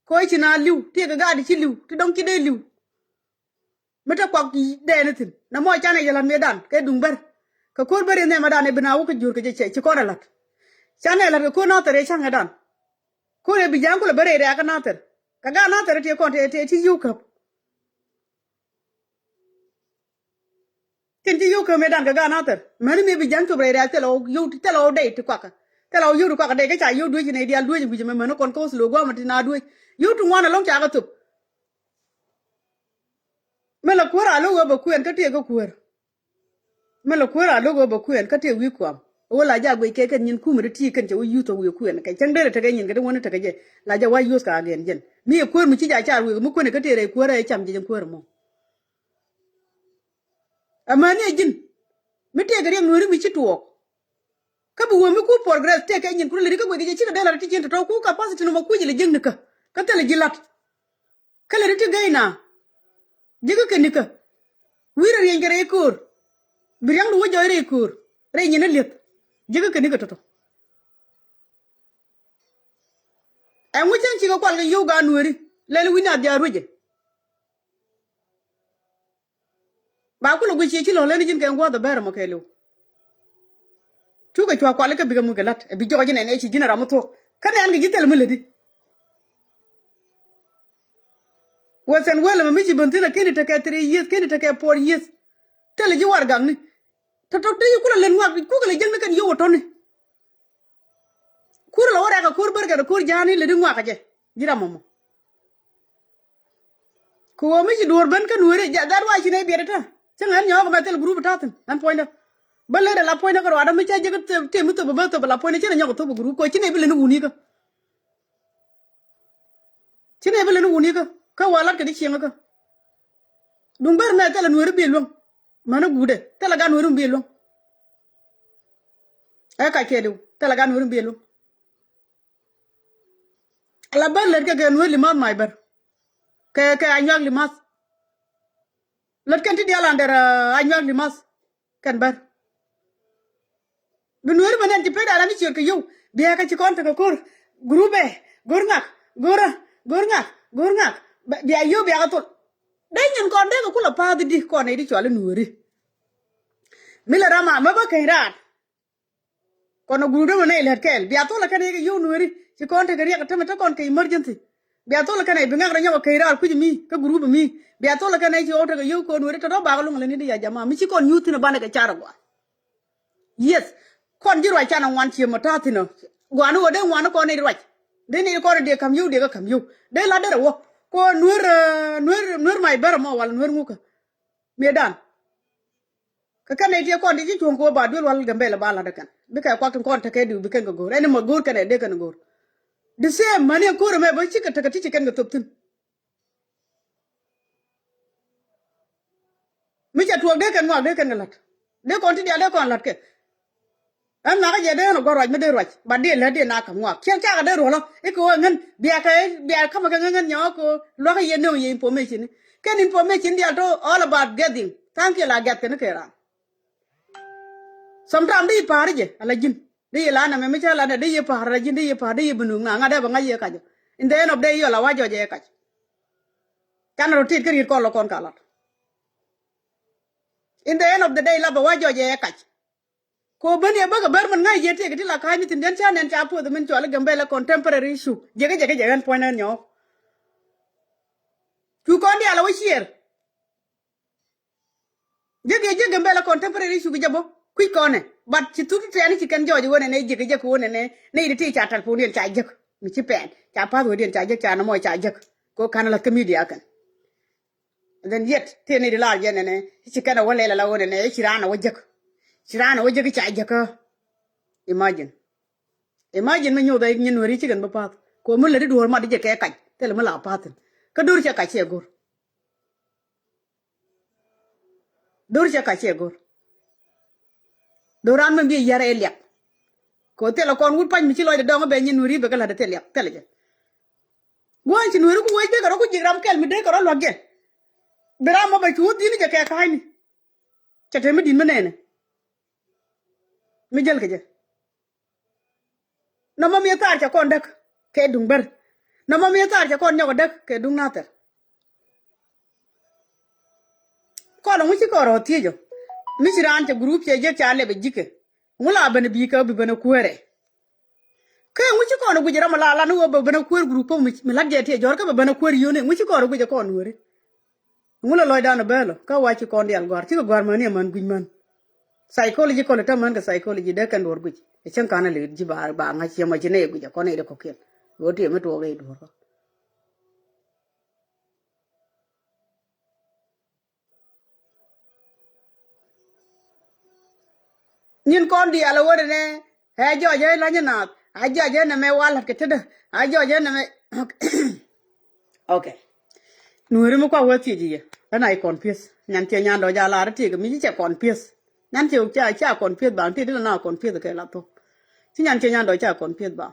Kɛ ɣöö ci naath li̱w tiɛɛkɛ gaat ci li̱w ti dɔ̱ŋ ci dee li̱w. Mi te kuak dɛɛni thi̱n nɛ mɔ canɛ yɛ la̱t mëëdan kɛ duŋ bär. Kɛ ko̱r bär in nhiamɛdan ɛ bi naath wä kä juur kɛ jɛ cɛ ci kɔn ɛ la̱t. Canɛ la̱t kɛ ko̱r Nathɛr ɛ ca̱ŋɛdan. Ko̱r ɛ bi ja̱a̱ŋ kulɛ bär ɛ rɛ̈ɛ̈kä Nathɛr kɛ gaat Nathɛr ɛ tiɛ kɔn tëë tëë ci yio̱w käp. Tin ci yio̱w käm mëëdan kɛ gaat Nathɛr mäni mëë bi ja̱ŋ cop rɛy rɛ̈ɛ̈k thilɛ ɣɔw yio̱w thilɛ ɣɔw dɛy ti kuakä. Thilɛ ɣɔw yio̱w ti kuakä dɛy kä ca yio̱w duec ci nɛy diaal duec wi̱c ɛmɛ mäni kɔn kä Oslo gua̱a̱mɛ ti na duec. Yio̱w ti ŋuan ɛlɔ̱ŋ ca kɛ thop. Mɛ la kuäär a lo̱k ɣöö bɛ kuɛɛn kä tëë kä kuäär. Mɛ la kuäär a lo̱k ɣöö bɛ kuɛɛn kä tëë wi̱i̱ kuam. Wä la ja guic kɛ kɛn nyin kumɛ ti ti kɛn cɛ wä yuth ɔ wi̱i̱ kuɛn kɛ cäŋ derɛ tekɛ nyin kɛ ti wä ni tekɛ jɛ. La ja wa yuth ka gɛn jɛn mi ɛ kuäär mi ci ja car wi̱i̱ mi kuɛn kä tëë rɛy kuäär ɛ cam jɛ jɛ kuäär mɔ. Amäni ɛ ji̱n mi tëëkɛ riɛk nuääri mi ci tuɔɔk. Kä bi wä mi ku progress tëëkɛ nyin ku lɛ ri kä guic kɛ jɛ cikɛ dee la ti cin tɔtɔ ku capacity nɔmɔ kui̱c lɛ jiäk ni kä kä thilɛ ji̱ lat. Kä lɛ ri ti gɛy na ji̱ kä kɛ ni kä wi̱rɛ riɛny kɛ rɛy ko̱o̱r. Bi riɛŋdu wä jɔy rɛy ko̱o̱r rɛy nyin ɛ lieth ji̱ kä kɛ ni kä tɔtɔ. Ɛŋu cäŋ cikɛ kual kɛ yio̱w gaat nuääri lɛl wi̱n a dhiaar ruecɛ. Ba kulɛ guic ciɛ ci lɔ̱l ɛn ji̱n kɛ ŋua̱th ɛ bɛr ɛmɔ kɛɛliw. Cukɛ cua kual ikä bikɛ mukɛ la̱t ɛ bi jɔɔc inɛn ɛ ci ji̱n ɛ ram mi thuɔ̱k kä nɛn kɛ ji̱ thil mi lätdi. Western world ɛmɛ mi ci ben thi̱n ɛ keni tekɛ three years keni tekɛ four years. Thilɛ ji̱ warɛgakni. Tɔ̱tɔ̱ ti kulɛ lät ŋuak kukɛ lɛ jäŋni kɛn yio̱w ɛ tɔ̱ni. Kur lɔ wä rɛk ɛ kur bär kɛn ɛ kur ja̱a̱ni lɛ di ŋuak ɛ jɛ ji̱ ram mɔmɔ. Kɛ ɣöö mi ci duɔ̱ɔ̱r ben kä nueeri ja that why ci nɛy biɛt ɛ tɛ. Cäŋ ɛn nyɔɔk ɛmɛ thil group ɛ ta̱thi̱n ɛn puɔ̱nydä. Bä lät ɛ la puɔ̱nydä kɛ ruaadä mi ca jek tëë mi thop ɛ bä thop ɛ la puɔ̱nydä ci nɛ nyɔk ɛ thop ɛ group kɛ ci nɛy bi lät ni wuni kä. Ci nɛy bi lät ni wuni kä kä wä lat kɛ di cieŋä kä. Duŋ bär nɛ thilɛ nueeri bi luäŋ. Mänä guudɛ thilɛ gat nueeri mi bi luäŋ. Ɛ kac kɛ diw thilɛ gat nueeri mi bi luäŋ. Ala bär lät kɛ kɛ nueeri limath mac bär. Kɛ kɛ anyuak limath. Lät kɛn ti diaal an dɛr anyuak limath. Kɛn bär. Bi nueeri mɛ nɛn ci pet ala ni ciöt kɛ yio̱w. Bia kɛ ci kɔn tekɛ ko̱r. Group ɛ go̱r ŋak go̱r ɛ go̱r ŋak go̱r ŋak. Bia yio̱w bia kɛ thol. Dee nyin kɔn dee kɛ kulɛ pa̱a̱th di kɔn nɛy di cɔal i̱ nueeri. Mi lɛ ram a mɛ bä keny raar. Kɔn ɛ group dämɛ nɛy lät kɛɛl bia thol ɛ kɛn ɛ kɛ yio̱w nueeri ci kɔn tekɛ riɛk ɛ tämɛ te kɔn kɛ emergency. Bia thol ɛ kɛn ɛ bi ŋak rɛ nyɔk ɛ keny raar kui̱c mi kä group mi bia thol ɛ kɛn ɛ ci ɣɔw tekɛ yio̱w kɛ nueeri tɔ̱tɔ̱ bakɛ luŋ lɛ ni di ya jama mi ci kɔn nyuuth thi̱n ɛ banɛ kɛ car ɛ gua̱a̱. Yes. Kɔn ji̱ ruac canɛ ŋuan cië mɔ ta̱a̱ thi̱n ɔ. Gua̱a̱ni wä dee ŋuan kɔn nɛy ruac. Dee nɛy kɔn dee ka̱m yio̱w dee kä ka̱m yio̱w dee la̱t derɛ wä. Kɔn nuer nuer nuer mac bärä mɔ wal nuer ŋukä. Miëëdan. Kä kɛn nɛy tiɛ kɔn ti ci cuɔ̱ŋ kɛ wä ba duel wal Gambɛl ba la̱t ɛ kɛn bikɛ kuak tin kɔn tekɛ diw bi kɛn kɛ go̱o̱r ɛn mɔ go̱o̱r kɛn ɛ dee kɛn go̱o̱r. The same mäni ɛ ko̱r ɛmɛ bä cikɛ tekɛ ti ci kɛn kɛ thop thi̱n. Mi ca tuɔɔk dee kɛn ŋuak dee kɛn kɛ la̱t. Dee kɔn ti diaal dee kɔn la̱t kɛ. Ɛn ŋakä jɛ dee ɛn ɔ gɔ̱r ruac mi dee ruac ba dee lät dee na ka̱m ŋuak ciɛn cakɛ dee ruɔlɔ i̱ kɛ ɣöö ŋän bia kɛ bia ka̱mɛ kɛ ŋän ŋän nyɔɔk kɛ ɣöö luakä yɛ nöŋ yɛ information. Kɛn information diaal tɔ all about getting thank you la gɛth kɛn kɛ ran. Sometimes dee yi pa̱a̱r jɛ ala ji̱n dee yi la nɛmɛ mi cä la nɛ dee yi pa̱a̱r ala ji̱n dee yi pa̱a̱r dee yi bi nuŋ na ŋa̱t dee bɛ ŋa̱c yɛ kac. In the end of day yɔl a wa jɔc yɛ kac. Can rotate kä riet kɔn lɔ kɔn ka lat. In the end of the day la bɛ wa jɔc yɛ kac. Ko ben yɛ bäkɛ bär min ŋa̱c yɛ tëëk ti la ka̱a̱cni thi̱n diɛn ca nɛn ca puɔth min cɔal i̱ Gambɛlɛ contemporary issue jekä jekä jɛ ɣän puɔ̱ny nɛn nyɔɔk. Cu kɔn diaal a wä ciɛɛr. Jek yɛ jek Gambɛlɛ contemporary issue kɛ jɛ bä kui̱c kɔnɛ but ci thuk ti tɛɛni ci kɛn jɔɔc ɣöö nɛnɛ jek kɛ jek kɛ ɣöö nɛnɛ nɛy ti ti ca telephone diɛn ca jek mi ci pɛn ca pathway diɛn ca jek ca nɔmɔ ca jek. Kɛ ɣöö ka̱n la̱th kä media kɛn. And then yet tëë nɛy ti lar jɛ nɛnɛ ci kɛn ɛ wä lɛl ala ɣöö nɛnɛ ci raan ɛ wä jek. Ci raan ɛ wä jek ca jek kä. Imagine. Imagine mi nyoth ɛ nyin weri ci kɛn bä path kɛ ɣöö mi lät ti duɔ̱ɔ̱r mat di jɛ kɛ kac thilɛ mi la path thi̱n. Kä do̱r cɛ kac cɛ go̱r. Do̱r cɛ kac cɛ go̱r. Do̱r ran mɛn bi yɛr ɛ liak. Kɛ ɣöö thilɛ kɔn wut pa̱ny mi ci lɔcdɛ dɔ̱ŋ ɛ bɛ nyin nueri bɛ kɛ la̱t ɛ thil liak thilɛ jɛ. Gua̱a̱n ci nueri ku wec dee kɛ rɔ ku ji̱k ram kɛl mi dee kɛ rɔ lua̱k jɛ. Bi ram mɔ bɛ cu wä dhi̱n jɛ kɛ ka̱a̱cni. Cɛ te mi di̱t mi nɛɛnɛ. Mi jäl kɛ jɛ. Nɔmɔ mi thaar cɛ kɔn däk kɛ duŋ bär. Nɔmɔ mi thaar cɛ kɔn nyɔk däk kɛ duŋ nathɛr. Kɔn ŋu ci kɔn rɔ thiec ɔ mi ci raan cɛ group cɛ jek ca lɛp ɛ ji̱kɛ. Ŋu la ben ɛ bi̱i̱ kɛ bi ben ɛ kuäärɛ. Kɛ ŋu ci kɔn ɛ guic ɛ ram ɛ la la ni ɣöö bɛ ben ɛ kuäär group mi la̱t jɛ tiɛ jɔ̱ɔ̱r kä bɛ ben ɛ kuäär yio̱o̱ni ŋu ci kɔn ɛ guic ɛ kɔn nueeri. Ŋu lɛ lɔcdan ɛ bäälä kä wa ci kɔn diaal gɔ̱a̱r cikɛ gɔ̱a̱r mäni ɛ män guic män. Psychology kɔn ɛ tämän kɛ psychology dee kɛn duɔ̱ɔ̱r guic ɛ cäŋ ka̱n ɛ lɛ ji̱ ba ba ŋa̱c ciɛmɔ ci nɛy guic ɛ kɔn nɛy dee kɔ̱kiɛn. Ɣöö tiɛ mi tuɔɔk ɛ duɔ̱ɔ̱r kä. Nyin kɔn diaal ɛ wä dɛ nɛ. Ɛ jɔɔc ɛ lany naath. A jɔɔc ɛ nɛmɛ wa la̱t kɛ tetdä. A jɔɔc ɛ nɛmɛ. Ok. Nuääri mi kua wä thiec yɛ. Ɛn a i̱ confuse. Nyan ciɛ nyan dɔ̱ ja lar tiek mi ci cɛ confuse. Nyan ciɛ ca ca confuse ba ti di la na confuse kɛ la thok. Ci nyan ciɛ nyan dɔ̱ ca confuse ba.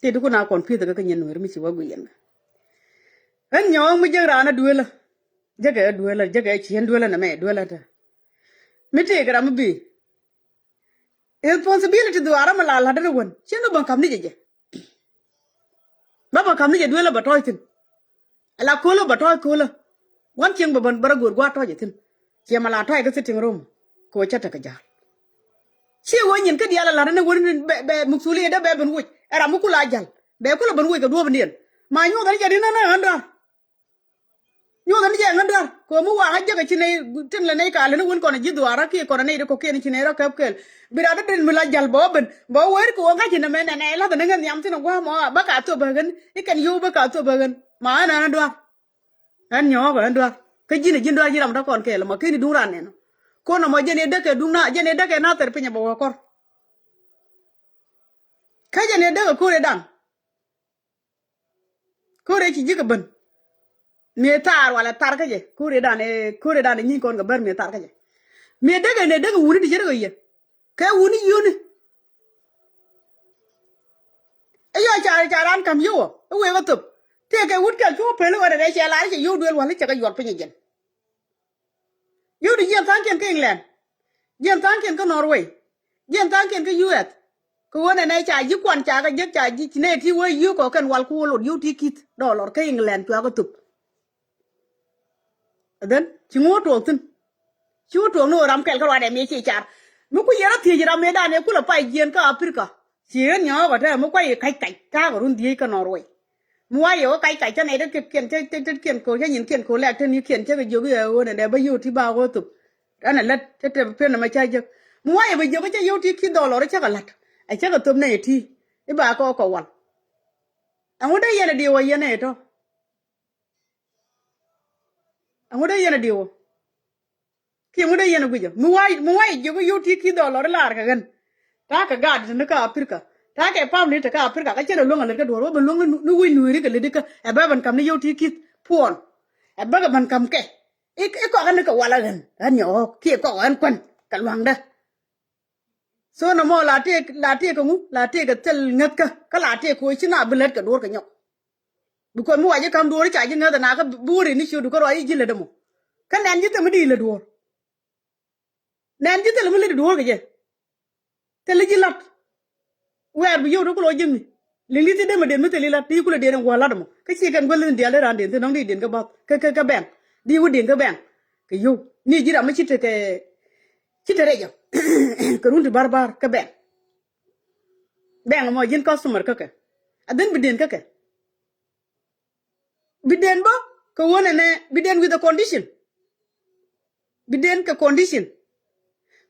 Ti di ku na confuse kɛ kɛ nyin nuääri mi ci wä guic yɛn kɛ. Ɛn nyɔɔŋ mi jek raan a duelä. Jek ɛ duelä, jek ɛ ci ɛn duelä nɛmɛ duelä tɛ. Mi tëëk ram mi bi. Responsibility dhuaar ram mi la la̱t dee ni wän. Cien ni bä kam ni jɛ jɛ. Bä bä kam ni jɛ duelä bä tɔ̱ɔ̱c thi̱n. Ala ko̱lä bä tɔ̱ɔ̱c ko̱lä. Wan cieŋ bä bä bä rɔ go̱o̱r gua̱a̱r tɔ̱ɔ̱c thi̱n. Ciɛ ma la tɔ̱ɔ̱c kä sitting room. Kɛ wä cä tekɛ ja̱l. Ci wä nyin kä diaal a la̱t ni wän bɛ bɛ mukthuli dee bɛ ben woc. Ɛ ram mi kula ja̱l. Bɛ kula ben woc kɛ duɔ̱ɔ̱p in diɛn. Ma nyuɔth ni jɛ ri nä nä ɣän dɔ̱a̱r. Nyuɔth ni jɛ ŋän dɔ̱a̱r kɛ mi waŋä jek ci nɛy tin lɛ nɛy ka leni wen kɔn ji̱ dhuaarä kiɛ kɔn nɛy di kɔkiɛn ci nɛy rɔ kɛp kɛl. Bi rat dee den mi la jal bä wä ben bä wä wer kɛ wä ŋa̱c in ɛmɛ nɛnɛ lath ni ŋän nhiam thin gua̱a̱ mɔ bä ka thop bä ɣän ikɛn yio̱w bä ka thop bä ɣän ma ɣän ɣän dɔ̱a̱r. Ɣän nyɔɔk ɣän dɔ̱a̱r kä ji̱n ɛ ji̱n dɔ̱a̱r ji̱ ram däk kɔn kɛɛl ɛmɔ keni duŋ ran nɛn. Kon ɛmɔ jɛn i̱ däk kɛ duŋ na jɛn i̱ däk kɛ na thɛr piny ɛ bä wä kɔr. Kä jɛn i̱ däk ɛ ko̱r i̱ daŋ. Ko̱rɛ ci ji̱ kɛ ben. Mëë thar walɛ thar kä jɛ ko̱rɛ dan ɛ ko̱rɛ dan ɛ nyi̱n kɔn kɛ ber mëë thar kä jɛ. Mëë däkɛ nɛ däkɛ wuni ti cɛ däkɛ yɛ kɛ wuni yuni. Ɛ yɔ ca ca ran kam yowɔ ɛ wee kä thop. Tëë kɛ wut kɛl cu peli ɣöö dɛ dɛ cɛ lar cɛ yow duel wali cɛ kɛ yuɔt piny ɛ jɛn. Yio̱w di jiɛn tha̱a̱ŋkiɛn kä England. Jiɛn tha̱a̱ŋkiɛn kä Norway. Jiɛn tha̱a̱ŋkiɛn kä U S. Kɛ ɣöö nɛnɛ ca ji̱ kuan ca kɛ jek ca ji̱ ci nɛy ti wee yio̱w kɔ kɛn wal ku wä lot yio̱w ti ki̱th dɔɔlɔr kä England cua kɛ thop. Then ci ŋuɔ̱t tuɔɔk thi̱n. Ci ŋuɔ̱t tuɔɔk ni ɣöö ram kɛl kä ruaadɛ mi ci car. Mi ku yɛn rɔ thiec ram mëëdan ëë kulɛ pay jiɛn kä Aprika. Ci ɣän nyɔɔk ɔ tɛmɛ mi kuay i̱ kac kac ta̱a̱ kɛ run dhieec kä Norway. Mi wa yɛ wä kac kac cä nɛy tet kiɛn cä tet kiɛn ko̱ cä nyin kiɛn ko̱ lɛk tet ni kiɛn cä kɛ jiök i̱ ɛ ɣöö nɛ dɛ bä yio̱w ti ba ɣöö thop. Ɛn ɛ lät cä te piɛn ɛmɛ cä jek mi wa yɛ bɛ jiök cä yio̱w ti ki̱th dhɔl lɔr cä kɛ la̱t. Ɛ cä kɛ thop nɛy ti i̱ ba kɛ ɣä kɛ wal. Ɛŋu dee yɛn ɛ diëë wä yɛn ɛ tɔ. Ɛŋu dee yɛn ɛ diëë wä. Kiɛ ŋut dee yɛn ɛ gui̱cä mi wa̱i̱ mi wa̱i̱ jiök i̱ yio̱w ti ki̱th dhɔl lɔri laar kɛ ɣän. Ta̱a̱ kɛ gaat ti ni kä Aprika ta̱a̱ kɛ pamni ti kä Aprika kä cɛn ɛ luäŋ ɛ lät kä duɔ̱ɔ̱r wä ben luäŋ ni wi̱i̱ nueeri kɛ lät ikä ɛ bä ben ka̱m ni yio̱w ti ki̱th puɔn. Ɛ bä kɛ ben ka̱m kɛ i̱ kɔk ɣän ni kɛ wal ɛ ɣän ɣän nyɛ ɣɔ̱ɔ̱k kiɛ kɔk ɣän kuän kɛ lua̱ŋdä. So nɔmɔ la tëëk la tëëk kɛ ŋu la tëëk kɛ thil ŋäthkä kä la tëëk kɛ ɣöö ci na bi lät kɛ duɔ̱ɔ̱r kɛ nyɔk. Because mi wa ji̱ ka̱m duɔ̱ɔ̱r i̱ ca ji̱ ŋäth ɛn a kä bi wä rin i̱ ciötdu kä ruac i̱ ji̱ lätdä mɔ. Kä nɛn ji̱ thil mi di lät duɔ̱ɔ̱r. Nɛn ji̱ thil mi lät duɔ̱ɔ̱r kɛ jɛ. Thil i̱ ji̱ la̱t. Wɛɛr bi yio̱w ti kulɔ ji̱ mi. Li̱ŋ di thi dee mi den mi thil i̱ la̱t ti kulɛ den in gua̱a̱r la̱t ɛmɔ kä ci kɛn guäl in diaal dee raan den thi nɔŋ di den kä bath kä kä kä bɛŋ. Di wä den kä bɛŋ. Kɛ yio̱w ni ji̱ ram mi ci tekɛ ci te rɛc ɔ. Kɛ run ti ba̱r ba̱r kä bɛŋ. Bɛŋ ɛmɔ ji̱n customer kä kɛ. A dhin bi den kä kɛ. Bi den bä kɛ ɣöö nɛnɛ bi den with a condition. Bi den kɛ condition.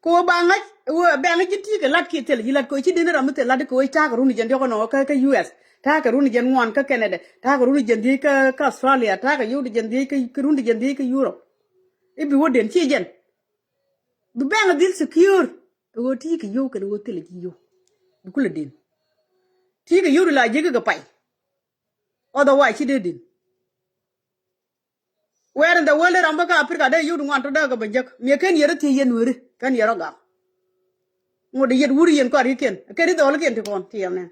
Kɛ ɣöö ba ŋa̱c ɛ ɣöö bɛŋ ji̱ ti kɛ la̱t kiɛ thil ji̱ la̱t kɛ ɣöö ci den ram mi thil la̱t kɛ ɣöö ta̱a̱ kɛ run jɛn diɔ̱k ɛnɔ kä kä U S ta̱a̱ kɛ run jɛn ŋuan kä Canada ta̱a̱ kɛ run jɛn dhiec kä kä Australia ta̱a̱ kɛ yio̱w di jɛn dhiec kä run di jɛn dhiec kä Europe. I̱ bi wä den ci jɛn. Bi bɛŋ dhil secure. Ɛ ɣöö ti kɛ yio̱w kɛn ɣöö thil ji̱ yio̱w. Bi kulɛ den. Ti kɛ yio̱w di la ji̱ kɛ kɛ pay. Otherwise ci dee din. Where in the world ram bä kä Africa dee yio̱w di ŋuan tɔ dee kɛ bä jek miɛ ken yɛr thiec yɛn weri ken yɛr ɔ gam. Ŋot di yɛt wuri yɛn kɔat kikiɛn ken i̱ dhɔl kiɛn ti kɔn ti yɛn nɛn.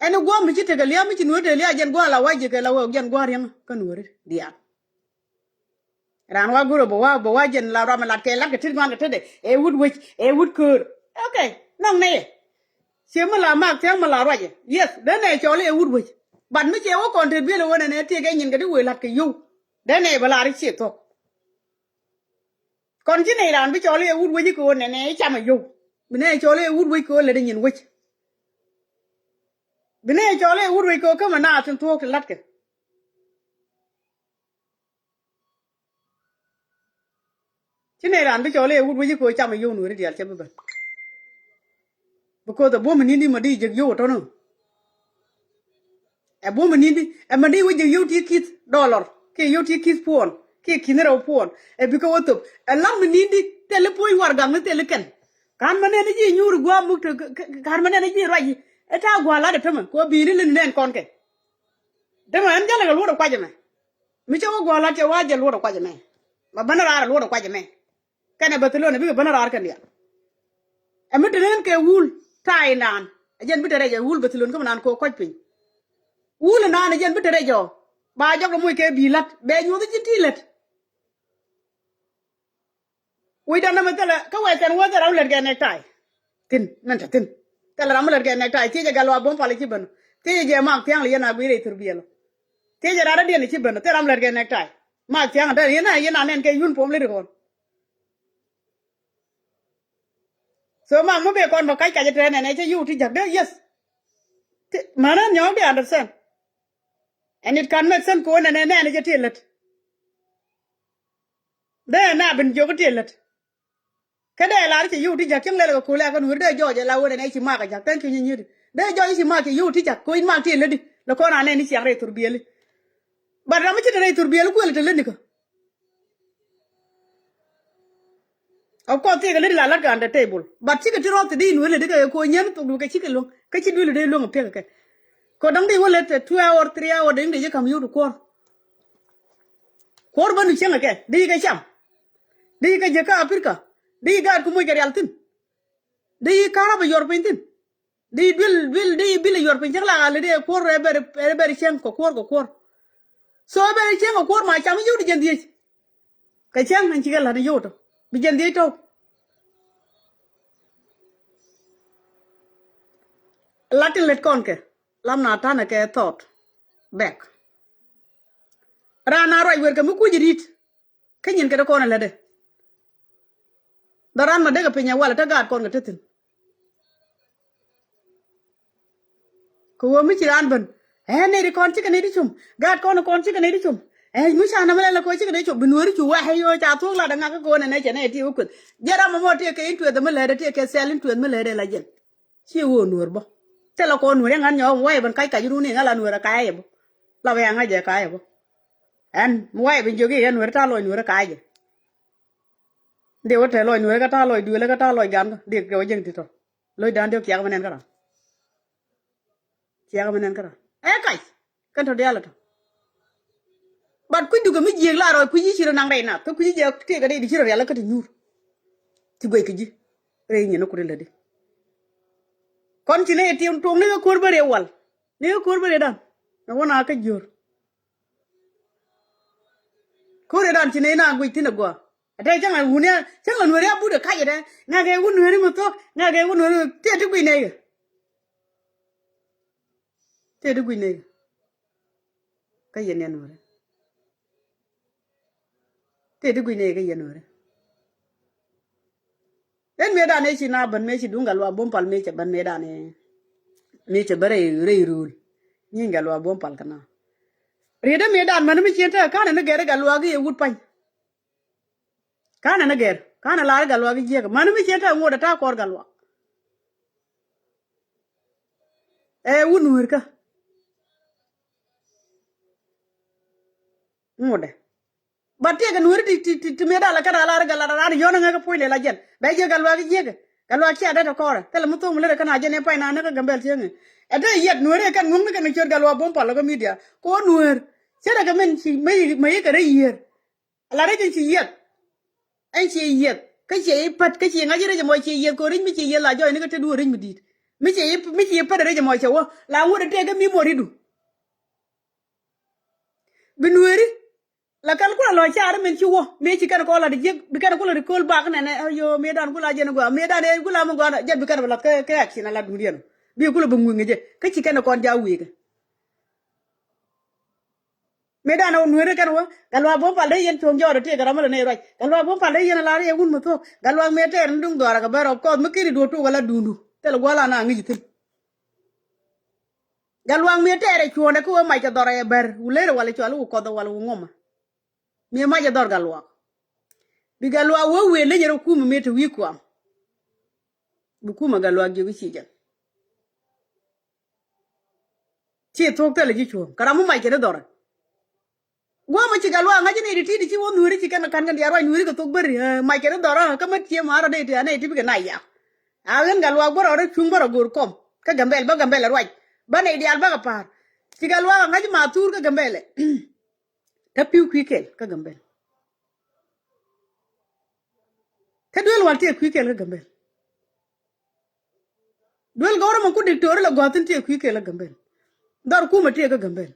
Ɛn i̱ gua̱a̱m mi ci tekɛ lia̱a̱ mi ci nueeri tekɛ lia̱a̱ jɛn gua̱a̱m la wac jɛ kɛ la wee jɛn gua̱a̱m riäŋ kä nueeri diaal. Raan wa gurɛ bɛ wa bɛ wa jɛn la ruam lat kɛ lat kɛ tit ŋuan kɛ tetdɛ ɛ wut wec ɛ wut köör. Okay. Nɔŋ nɛyɛ. Ciɛ mi la mak thia̱ŋ mi la ruacɛ. Yes dee nɛy cɔɔl i̱ ɛ wut wec. But mi ciɛ wä kɔn tet biɛl ɛ wä nɛnɛ tiek ɛ nyin kɛ ti wëë lat kɛ yio̱w. Dee nɛy bɛ lar i̱ ciɛ thuɔ̱k. Kɔn ci nɛy raan bi cɔɔl i̱ ɛ wut wec i̱ kɛ wä nɛnɛ i̱ camɛ yio̱w. Bi nɛy cɔɔl i̱ ɛ wut wec kɛ wä lät ɛ nyin wec. Bi nɛy cɔɔl i̱ ɛ wut wec kɛ wä kämɛ naath tin thuɔ̱k ti la̱tkɛ. Ci nɛy raan bi cɔɔl i̱ ɛ wut wec i̱ kɛ wä camɛ yio̱w nueeri diaal cɛ bi ben. Because ɛ buɔ̱m ɛ ni̱n di mɛ di jek yio̱w ɛ tɔ̱nä. Ɛ buɔ̱m ɛ ni̱n di ɛ mɛ di wä jek yio̱w ti ki̱th dɔlɔr kiɛ yio̱w ti ki̱th puɔn Kiɛ ki̱n rɛw puɔn ɛ bikɛ wä thop ɛ lam mi ni̱n di thil i̱ puɔ̱ny warɛgakni thil i̱ kɛn. Ka̱n mɛ nɛn i̱ ji̱ nyuur i̱ gua̱a̱m muk te ka̱n mɛ nɛn i̱ ji̱ ruac i̱ ɛ ta̱a̱ gua̱a̱r lat ɛ tämɛ kɛ wä bi̱i̱ni lin nɛn kɔn kɛ. Tämɛ ɛn jälɛ kɛ luɔt ɛ kuac ɛmɛ. Mi cɛ wä gua̱a̱r lat cɛ wä jɛ luɔt ɛ kuac ɛmɛ. Mɛ bänä raar ɛ luɔt ɛ kuac ɛmɛ. Kɛnɛ Barcelona bikɛ bänä raar kɛn diaal. Ɛ mi te nɛn kɛ wul ta̱a̱ inaan ɛ jɛn bi te rɛc ɛ wul Barcelona kä mi naan kɛ kɔc piny. Wul inaan ɛ jɛn bi te rɛc ɔ ba jɔk ɛ moc kɛ bi̱i̱ la̱t bɛ nyuɔth ji̱n ti lät. Wi̱cdan nɔmɔ thilɛ kä wɛɛth cɛn wä thil ram lät kɛ nɛk ta̱a̱. Thi̱n nɛn te thi̱n. Thilɛ ram mi lät kɛ nɛk ta̱a̱ thiecɛ Gatluak Buɔ̱m Pal i̱ ci ben. Thiecɛ jɛ Mak Thiaŋ lɛ yɛn a gui̱i̱r rɛy thurbiɛl. Thiecɛ ran dɔ̱diɛn i̱ ci ben thil ram lät kɛ nɛk ta̱a̱. Mak Thiaŋ te yɛn a yɛn a nɛn kɛ uniform lät kɔn. So Mak mi bɛ kɔn bä kac kac ɛ tɛn ɛn ɛ cɛ yio̱w ti ja̱k dee yes. Mänä nyɔɔk dee understand. And it can make sense kɛ wä nɛn ɛ nɛn ɛ cɛ ti lät. Dee na ben jiök ti lät. Kä dee lar cɛ yio̱w ti ja̱k cäŋ lɛl kɛ ko̱l ɛ kɛ nuɔ̱ɔ̱ri dee jɔɔc ɛ la wä nɛn ɛ ci Mak ɛ ja̱k thank you nyi nyiet. Dee jɔɔc ɛ ci Mak cɛ yio̱w ti ja̱k ko̱ i̱ Mak ti lät di lɛ kɔn a nɛn i̱ ciaŋ rɛy thurbiɛli. But ram mi ci te rɛy thurbiɛli kuël te lät nikä. Of course thiekɛ lät la la̱t kɛ under table but cikɛ ti rɔth ti di in wä lät kɛ kɛ ko̱ nyɛn thok du kɛ cikɛ luäŋ kä ci duël dee luäŋ a piɛk kɛ. Kɛ dɔ̱ŋ di wä lät two hour three hour dee in dee jɛ ka̱m yot kuɔr. Kuɔr bä nu cieŋ kɛ di kɛ cam. Di kɛ jɛ kä Africa. Di gaat ku moc kɛ rial thi̱n. Di karabä yuɔr piny thi̱n. Di duel duel di bil yuɔr piny cäŋ la ɣal di ɛ kuɔr ɛ ber ɛ ber cäŋ kɛ kuɔr kɛ kuɔr. So ɛ ber cäŋ kɛ kuɔr ma cam yio̱w di jɛn dhiec. Kɛ cäŋ ɛn cikɛ la̱t yio̱w tɔ bi jɛn dhiec tɔ̱w. La̱t tin lät kɔn kɛ lam na ta̱nɛ kɛ thɔɔt bɛk. Raan a ruac wer kɛ mi kuc ri̱t. Kä nyin kɛ ti kɔn ɛ lätdɛ. Dhɔran ma dee kɛ piny ɛ wal ɛ te gaat kɔn kɛ te thi̱n. Kɛ ɣöö mi ci raan ben ɛ nɛy ti kɔn cikɛ nɛy ti com gaat kɔn kɔn cikɛ nɛy ti com. Ɛ mi ca nɛmɛ lɛl ɛ kɛ ɣöö cikɛ nɛy com bi nueeri cu wɛ ɛ ɣöö ca thuɔ̱k lat ɛ ŋak kä kɛ ɣöö nɛnɛ cɛ nɛy ti wä kueth. Jɛ ram ɛmɔ tëë kɛ in tueth ɛmɛ lätdɛ tëë kɛ thɛl in tueth mi lätdɛ la jɛn. Ci wä nuer bä. Thilɛ kɔn nuer yɛ ŋa̱n nyɔk mi wayɛ ben kac kac runi ŋa̱ la nuer a kayɛ bä. La bɛ ya ŋa̱c jɛ kayɛ bä. Ɛn mi wayɛ ben jiök i̱ yɛ nuer ta̱a̱ lɔc nuer a kayɛ jɛ. Dee wä te lɔc nuer kä ta̱a̱ lɔc duël kä ta̱a̱ lɔc gan kä dee kɛ wä jɛŋ ti tɔ. Lɔc dan dee wä kiak mi nɛn kä ram. Kiak mi nɛn kä ram ɛ kac. Kɛn tɔ diaal tɔ. But kui̱ dukɛ mi jiëëk la rɔɔc kui̱ ji̱ ci rɔ naŋ rɛy nath kä kui̱ ji̱ jɛ tëëkɛ rɛy di ci rɔ rial kä ti nyuur. Ci guɛc kɛ ji̱ rɛy nyin ni kut in lätdi. Kɔn ci ni ɛ tiɛm tuɔŋ ni kä ko̱r bä rɛy wal ni kä ko̱r bä rɛy dan. Ni wä na kä jiöör. Ko̱r rɛy dan ci ni na guic thi̱n ɛ gɔaa. Ɛ tɛ cäŋ ɛ wuni cäŋ ɛ nueeri a but ɛ kac ɛ tɛ ŋa̱kɛ wun nueeri mi thuɔ̱k ŋa̱kɛ wun nueeri tëë ti guic nɛy kɛ. Tëë ti guic nɛy kä yɛn yɛn wärä. Tëë ti guic nɛy kä yɛn wärä. Ɛn mëë dan ëë ci na bän mëë ci duŋ Gatluak Buɔ̱m Pal mëë cɛ bän mëë dan ëë mëë cɛ bä rɛy rɛy rööl. Nyiny Gatluak Buɔ̱m Pal kä na riet ëë mëë dan män mi cien te ka̱n ɛn ni gɛr i̱ Gatluak i̱ ɛ wut pa̱ny. Ka̱n ɛn ni gɛr ka̱n ɛ lar i̱ Gatluak i̱ jiäk män mi cien te ŋot ɛ ta̱a̱ kɔr Gatluak. Ɛ wun nueerkä. Ŋotdɛ. Bat tiɛkɛ nueeri ti ti ti ti mëë dal ɛ kɛn a lar ɛ Gatluak ɛ ran yɔ̱n ɛ ŋäk ɛ puɔ̱ny lɛ la jɛn bɛ jiɛ Gatluak i̱ jiäkɛ Gatluak cia dee tɛ kɔrɛ thilɛ mi tho̱o̱ŋ mi lät ɛ kɛn a jɛn ɛ pay na näk ɛ Gambɛl cieŋɛ. Ɛ te yiɛt nueeri ɛ kɛn ŋuŋni kɛn kɛ ciöt Gatluak Buɔ̱m Pal ɛ kä midia kɛ ɣöö nueer. Ce̱t ɛ kɛ min ci mäyi mäyi kɛ rɛy yiër. Ala rɛc in ci yiɛth. Ɛn ci yiɛth kä ci i̱ pät kä ci ŋa̱c rɛc ɛmɔ ci yiɛth kɛ rɛc mi ci yiɛth la jɔyni kä te duɔ̱ɔ̱r rɛc mi di̱i̱t. Mi ci i̱ mi ci i̱ pät rɛc ɛmɔ cɛ wä la ŋut ɛ tëë kä mi muɔ̱ri̱du. Bi nueeri la kɛn kulɛ lɔ caari min ci wä mi ci kɛn kɔn la di jiäk bi kɛn kulɛ di kööl bak nɛnɛ. Ayo mi dan kula jɛn gua mi dan ɛ kula mi gua jɛn bi kɛn bi la kɛ kɛ action ala dunia. Bi kulɛ bi ŋuiŋ jɛ kä ci kɛn kɔn ja wi̱i̱kɛ. Mëë dan ɛ wä nueeri kɛn wä Gatluak Buɔ̱m Pal dee yɛn cuɔ̱ŋ jɔɔt ɛ tëëkɛ ram mi lɛ nɛy ruac Gatluak Buɔ̱m Pal dee yɛn ɛ lar yɛ wun mi thuɔ̱k Gatluak mëë tɛɛr ni duŋ dhɔaarɛ kɛ bär of course mi kiri duɔ̱ɔ̱r tok ɛ la duundu thilɛ gua̱l an a ŋi̱c thi̱n. Gatluak mëë tɛɛr ɛ cuɔ̱ɔ̱ŋdɛ kä wee mac kɛ dhɔr ɛ bär wu ler ɛ wal ɛ cual wu kɔth ɛ wal wu ŋɔmɛ. Mëë mac ɛ dhɔr Gatluak bi Gatluak wee wëë leny ɛ rɔ kumɛ mëë te wi̱i̱ kuam. Bi kumɛ Gatluak jiök i̱ ci jɛn. Ci thuɔ̱k thilɛ ji̱ cuɔ̱ɔ̱ŋ kɛ ram mi mac kɛn i̱ dhɔrɛ. Guɔmɛ ci Gatluak ŋa̱c ni di ti di ci wä Nuääri ci kɛn kan kɛn diaal ruac Nuääri kɛ thok bäri, eh, mac kɛn dhɔr, eh, kä mä tiee ma rɔ dee ti anɛ ti bikɛ na ya. A ɣän Gatluak bä rɔ rɔ cuŋ bä rɔ go̱o̱r kɔm. Kä Gambɛl bä Gambɛl ruac. Bä nɛy diaal bä kɛ pa̱a̱r. Ci Gatluak ŋa̱c ma thur kä Gambɛl. Tä pi̱w kui̱ kɛl kä Gambɛl. Kä duel wal tëë kui̱ kɛl kä Gambɛl. Duel gɔwrä mɛ ku diktori la gɔathin tëë kui̱ kɛl kä Gambɛl. Dhɔr kumɛ tëë kä Gambɛl.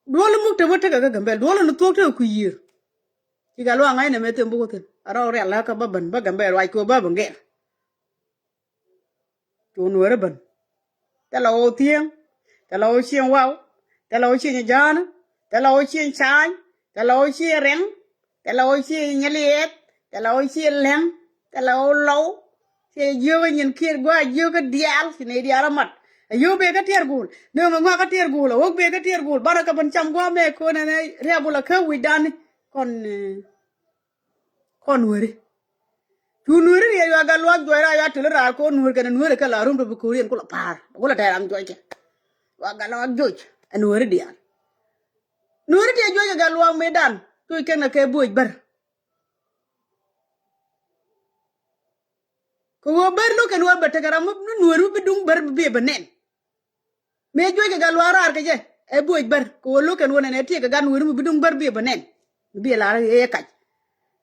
Duel muk te wä tekɛ kä Gambɛl. Duel ni thuɔk tekɛ kui̱ yiër. Ci Gatluak ŋa̱c nɛ mɛ them bä wä thin. A rɔ rial lä kä bä ben bä Gambɛl ruac kɛ wä bä ben gɛr. Cu Nuääri ben. Thilɛ ɣöö Thieŋ, thilɛ ɣöö Cieŋ Waw, thilɛ ɣöö Cieŋ Ja̱a̱n, thilɛ ɣöö Cieŋ Ca̱a̱ny, thilɛ ɣöö Cieŋ Rɛŋ, thilɛ ɣöö Cieŋ Nyɛliɛɛt, thilɛ ɣöö Cieŋ Lɛŋ, thilɛ ɣöö Lɔw. Ciɛ jiök ɛ nyin kiɛt gua̱a̱ jiök kä diaal ci nɛy diaal amat. Ɛ yio̱w bee kä tiɛɛr guul. Nööŋ ɛ ŋɔak kä tiɛɛr guul. Ɛ ɣöök bee kä tiɛɛr guul. Banɛ kɛ ben cam gua̱a̱ mɛ ko̱n ɛn ɛ riabul ɛ kä wi̱cdani. Kɔn, eh, Kɔn Nuääri. Cu Nuääri riɛc, yua Gatluak juɔc raar, yua töl raar kɔn Nuäär kɛnɛ Nuäär kɛ la rum tɔ bi ko̱riɛn ku la pa̱a̱r. Ku la tɛɛr ram juɔc kɛ. Yua Gatluak juɔc ɛ Nuääri diaal. Nuääri tiɛ juɔc ɛ Gatluak mëëdan. Juɔc kɛn kɛ kɛ buɔc bär. Kɛ ɣöö bär lo̱k kɛn ɣöö bɛ tekɛ ram mi Nuäär mi bi duŋ bär bi biɛ bɛ nɛn. Mëë juɔc kɛ Gatluak raar kɛ jɛ ɛ buɔc bär kɛ ɣöö lo̱k kɛn ɣöö nɛnɛ tiɛɛk kɛ gat Nuääri mi bi duŋ bär biɛ bɛ nɛn. Mi biɛ lar ɛ kac.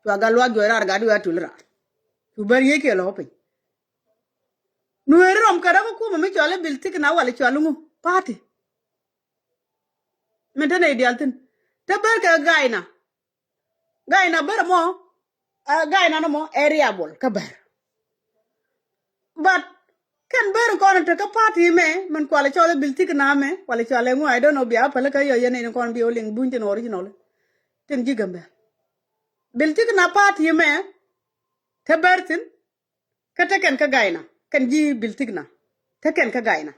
Cua Gatluak juɔc raar gat wi̱i̱ a tul raar. Cu bär yiëë kiɛ lɔ̱k piny. Nuääri rɔm kɛ rɔm kumɛ mi cɔal i̱ bil thik na wal i̱ cɔal i̱ ŋu party. Min te nɛy diaal thi̱n te bär kɛ ga̱a̱cna. Ga̱a̱cna bär ɛmɔ, ah, ga̱a̱cna nɔmɔ ɛ riabul kä bär. But kɛn bär kɔn te kä party mɛ min kual cɔl i̱ bil thik na mɛ kual cɔl i̱ ŋu, I don't know, bia päl kä yɔ yɛn in kɔn bi wä liŋ buny tin original tin ji̱ Gambɛl. Bil thik na party mɛ te bär thi̱n. Kä te kɛn kä ga̱a̱cna kɛn ji̱ bil thikna te kɛn kä ga̱a̱cna.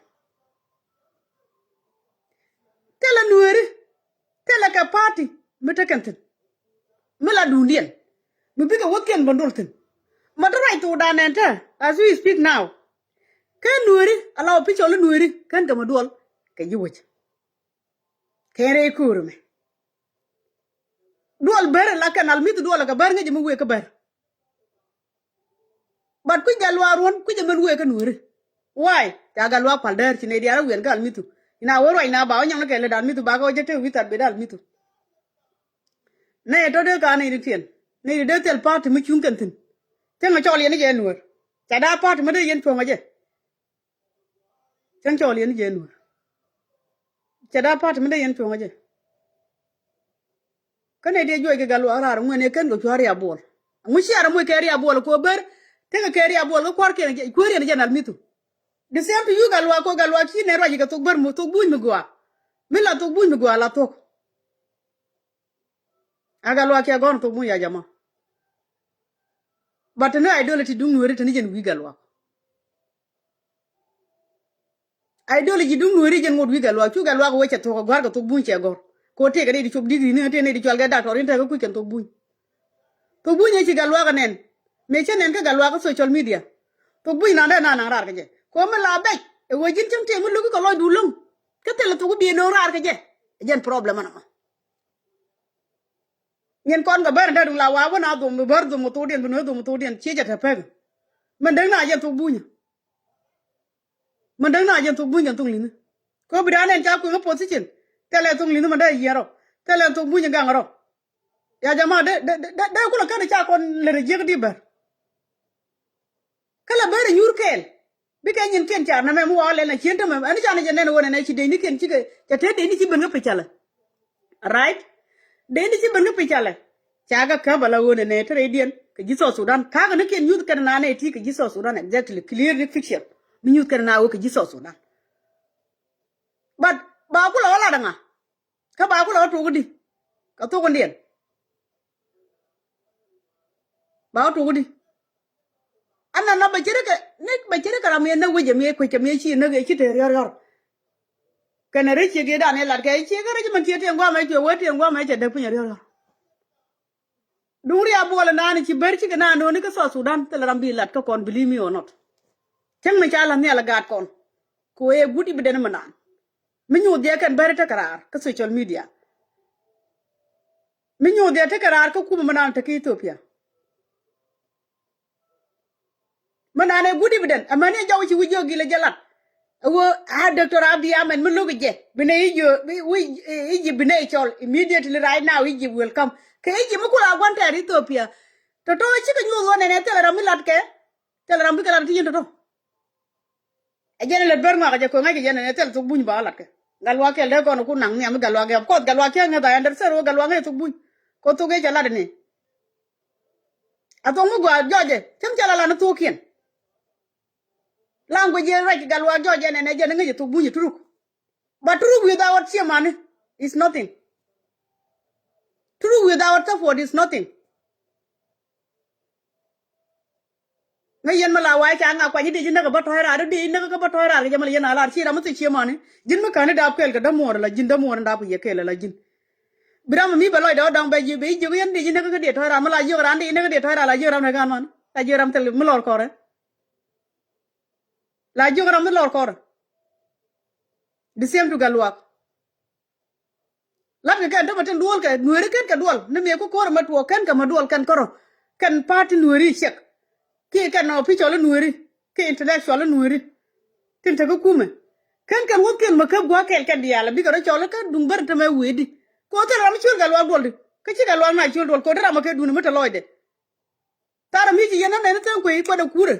Thilɛ Nuääri, thilɛ kɛ party mi te kɛn thi̱n. Mi la duundiɛn mi bikɛ wäthkiɛn bä dol thi̱n. Ma te ruac thokdan ɛn te as we speak now. Kä Nuääri ala official Nuääri kɛn kɛ ma duɔl kɛ ji̱ wec. Kɛn rɛy ko̱o̱r mɛ duɔl bär la kɛn almith duɔl kɛ bär ŋäcɛ mi wëë kä bär. But kui̱ Gatluak ruɔ̱n kui̱ jɛ mɛn wëë kä Nuääri. Why? Ca Gatluak pal däär ci nɛy diaal wiɛn kä almithu. Ina wä ruac na ba wä nyaŋ ni kɛ lɛ da̱a̱n mithu ba kɛ wä jɛ te wi̱i̱ that bɛ da̱a̱n mithu. Nɛy tɔ dee ka nɛy ni tiɛn nɛy dee thil party mi cuŋ kɛn thi̱n. Cäŋ a cɔl yɛn ni jɛ Nuäär. Ca da̱a̱ party mi dee yɛn cuɔ̱ŋ a jɛ. Cäŋ cɔɔl yɛn jɛ Nuäär. Cɛ da̱a̱ party mi dee yɛn cuɔ̱ŋ a jɛ. Kä nɛy dee juɔc kɛ Gatluak raar ŋuɛn ɛ kɛn kɛ cua̱r riabuɔl. Ŋu ciaar ɛ moc kɛ riabuɔl kɛ ɣöö ber tekɛ kɛ riabuɔl kä kua̱r kiɛn kuäär yɛn jɛ nal mithu. The same to you Gatluak kɛ ɣöö Gatluak ci nɛn ruac kɛ thok ber mi thok buny mi gɔaa. Mi la thok buny mi gɔaa la thok. A Gatluak kiɛ gɔ̱r thok buny ya jama. But te ni ideology duŋ Nuääri te ni jɛn wi̱i̱ Gatluak. Ideology duŋ Nuääri jɛn ŋot wi̱i̱ Gatluak cu Gatluak wee cɛ thuɔ̱k ɛ gua̱r kɛ thok buny cɛ gɔ̱r. Kɛ ɣöö tëëkɛ nɛy ti cop degree ni tëë nɛy ti cual kɛ doctor in tekɛ kuc kɛn thok buny. Thok buny ëë ci Gatluak ɛ nɛn mëë cä nɛn kä Gatluak kä social media. Thok buny nan dee nan naŋ raar kɛ jɛ kɛ ɣöö mi la bɛc ɛ ɣöö ji̱n cäŋ tëë mi lo̱k kɛ lɔcdu lo̱ŋ. Kä thilɛ thok i̱ biɛ nööŋ raar kɛ jɛ ɛ jɛn problem ɛn ɛmɔ. Nyin kɔn kɛ bär in dee duŋ la wa wä na dhom bi bär dhom kɛ thokdiɛn bi nuee dhom kɛ thokdiɛn ciɛ cɛ te pek. Min däŋ na jɛn thok bunyä. Min däŋ na jɛn thok buny kɛn thok li̱nhi. Kä bi da̱a̱n ɛn ca kueŋ kä position. Thilɛ thok li̱nhi min dee yiɛn rɔ. Thilɛ thok buny gaŋ rɔ. Ya jama dee dee dee kulɛ kän ca kɔn lät jiäk di bär. Kä la bär nyuur kɛɛl. Bikɛ nyinkiɛn car nɛmɛ mi wa lɛl na cien tämɛ ɛn ca ni jɛ nɛn ɣöö nɛnɛ ci dee ni kiɛn cikɛ cɛ te dee ni ci ben kä picalɛ. Right? Dee ni ci ben kä picalɛ. Ca kɛ käp ala ɣöö nɛnɛ te rɛydiɛn kɛ ji̱ South Sudan ka̱kä ni kiɛn nyuth kɛn na nɛ ti kɛ ji̱ South Sudan exactly clear ni picture. Mi nyuth kɛn na ɣöö kɛ ji̱ South Sudan. But ba kulɛ ɣä lat ɛŋa? Kä ba kulɛ ɣä tok i̱di? Kɛ thok indiɛn. Ba wä tok i̱di? Ɛn nɔnɔ bɛ ci rikɛ ni bɛ ci rikɛ ram yɛn näk wecɛ mi kuec kɛ mi ci näk ɛ ci te riɔr riɔr. Kɛnɛ ri ciek yɛ dan yɛ lat kɛ ciek kä ri ci mɛn ciek tiɛŋ guamɛ cuɛ wee tiɛŋ guamɛ cɛ däk piny ɛ riɔr riɔr. Duŋ ria buɔl naan ci ber cikɛ naan nööni kä South Sudan thilɛ ram bi lat kä kɔn believe me or not. Cäŋ mi ca la̱th nhial ɛ gaat kɔn. Kɛ ɣöö ɛ guut i̱ bi den mi naan mi nyuuth jɛ kɛn bäri tekɛ raar kä social media. Mi nyuuth yɛ tekɛ raar kä kumɛ mi naan te kä Ethiopia. Mi naan ɛ good evidence. Amäni jɔk ci wi̱c jiök gilɛ jɛ lat. Ɛ ɣöö a Doctor Abiy Ahmed mi lo̱k jɛ bi nɛ Egypt, bi, wi̱c, eh, Egypt bi nɛ cɔl immediately right now Egypt will come. Kɛ Egypt mi kul a gua̱n tɛɛr Ethiopia. Tɔ̱tɔ̱ cikɛ nyuuth ɣöö nɛnɛ thilɛ ram mi lat kɛ. Thilɛ ram bikɛ lat ti yin tɔ̱tɔ̱. Ɛ jɛn ɛ lät ber ŋɔak ɛ jɛ ko̱ ŋa̱c kɛ jɛn ɛ thil thuk buny ba lat kɛ. Gatluak kɛl dee kɔn ku naŋ nhiam mi Gatluak kɛ, of course Gatluak kiɛ ŋäth a understand wä Gatluak ŋäc thuk buny. Ko thuk ëë cɛ lat ni. A thok mi gɔaa jɔcɛ cäŋ cɛ la lan thuɔ̱kiɛn. Language jɛ ruac Gatluak jɔcɛ nɛnɛ jɛn ŋäc thuk buny turuk. But turuk without chairman is nothing. Turuk without support is nothing. Ŋäc yɛn mi la wa̱a̱ ca ŋa kuany i̱ dee ji̱ näk kä bä tɔ̱ɔ̱c raar i̱ dee ji̱ näk kä bä tɔ̱ɔ̱c raar kɛ jɛ mi la yɛn a lar ci ram mi thil chairman i̱ ji̱n mi ka̱n i̱ dap kɛɛl kɛ dämuɔɔr la ji̱n dämuɔɔr in dap kɛ yɛ kɛɛl la ji̱n. Bi ram mi bɛ lɔcdɛ ɣä dɔ̱ŋ bɛ ji̱ bɛ i̱ jiök yɛn dee ji̱ näk kä dee tɔ̱ɔ̱c raar mi la jiök raan dee ji̱ näk kä dee tɔ̱ɔ̱c raar la jiök ram nɛ kan man. La jiök ram thil mi lɔr kɔrɛ. La jiök ram mi lɔr kɔrɛ. The same to Gatluak. Latkɛ kɛn tämɛ tin duɔl kɛ nueeri ken kɛ duɔl ni mëë ku ko̱r ɛmɛ tuɔɔk ken kɛ mɛ duɔl kɛn kärɔ. Kɛn party nueeri ciɛk. Kiɛ kɛn official nueeri kiɛ intellectual nueeri. Tin te kä kumɛ ken kɛn wuɔ̱thkiɛn mɛ käp gua̱a̱k kɛɛl kɛn diaal bikɛ rɔ cɔl kä duŋ bär tämɛ wëëdi. Kɛ ɣöö thil ram mi cul Gatluak duɔldi kä ci Gatluak na cul duɔl kɛ ɣöö dee ram ɛ kɛ duuni mi te lɔcdɛ. Tharɛ mi ci yɛn nɛn ni Thɛŋ Kuey kuɛdɛ kurɛ.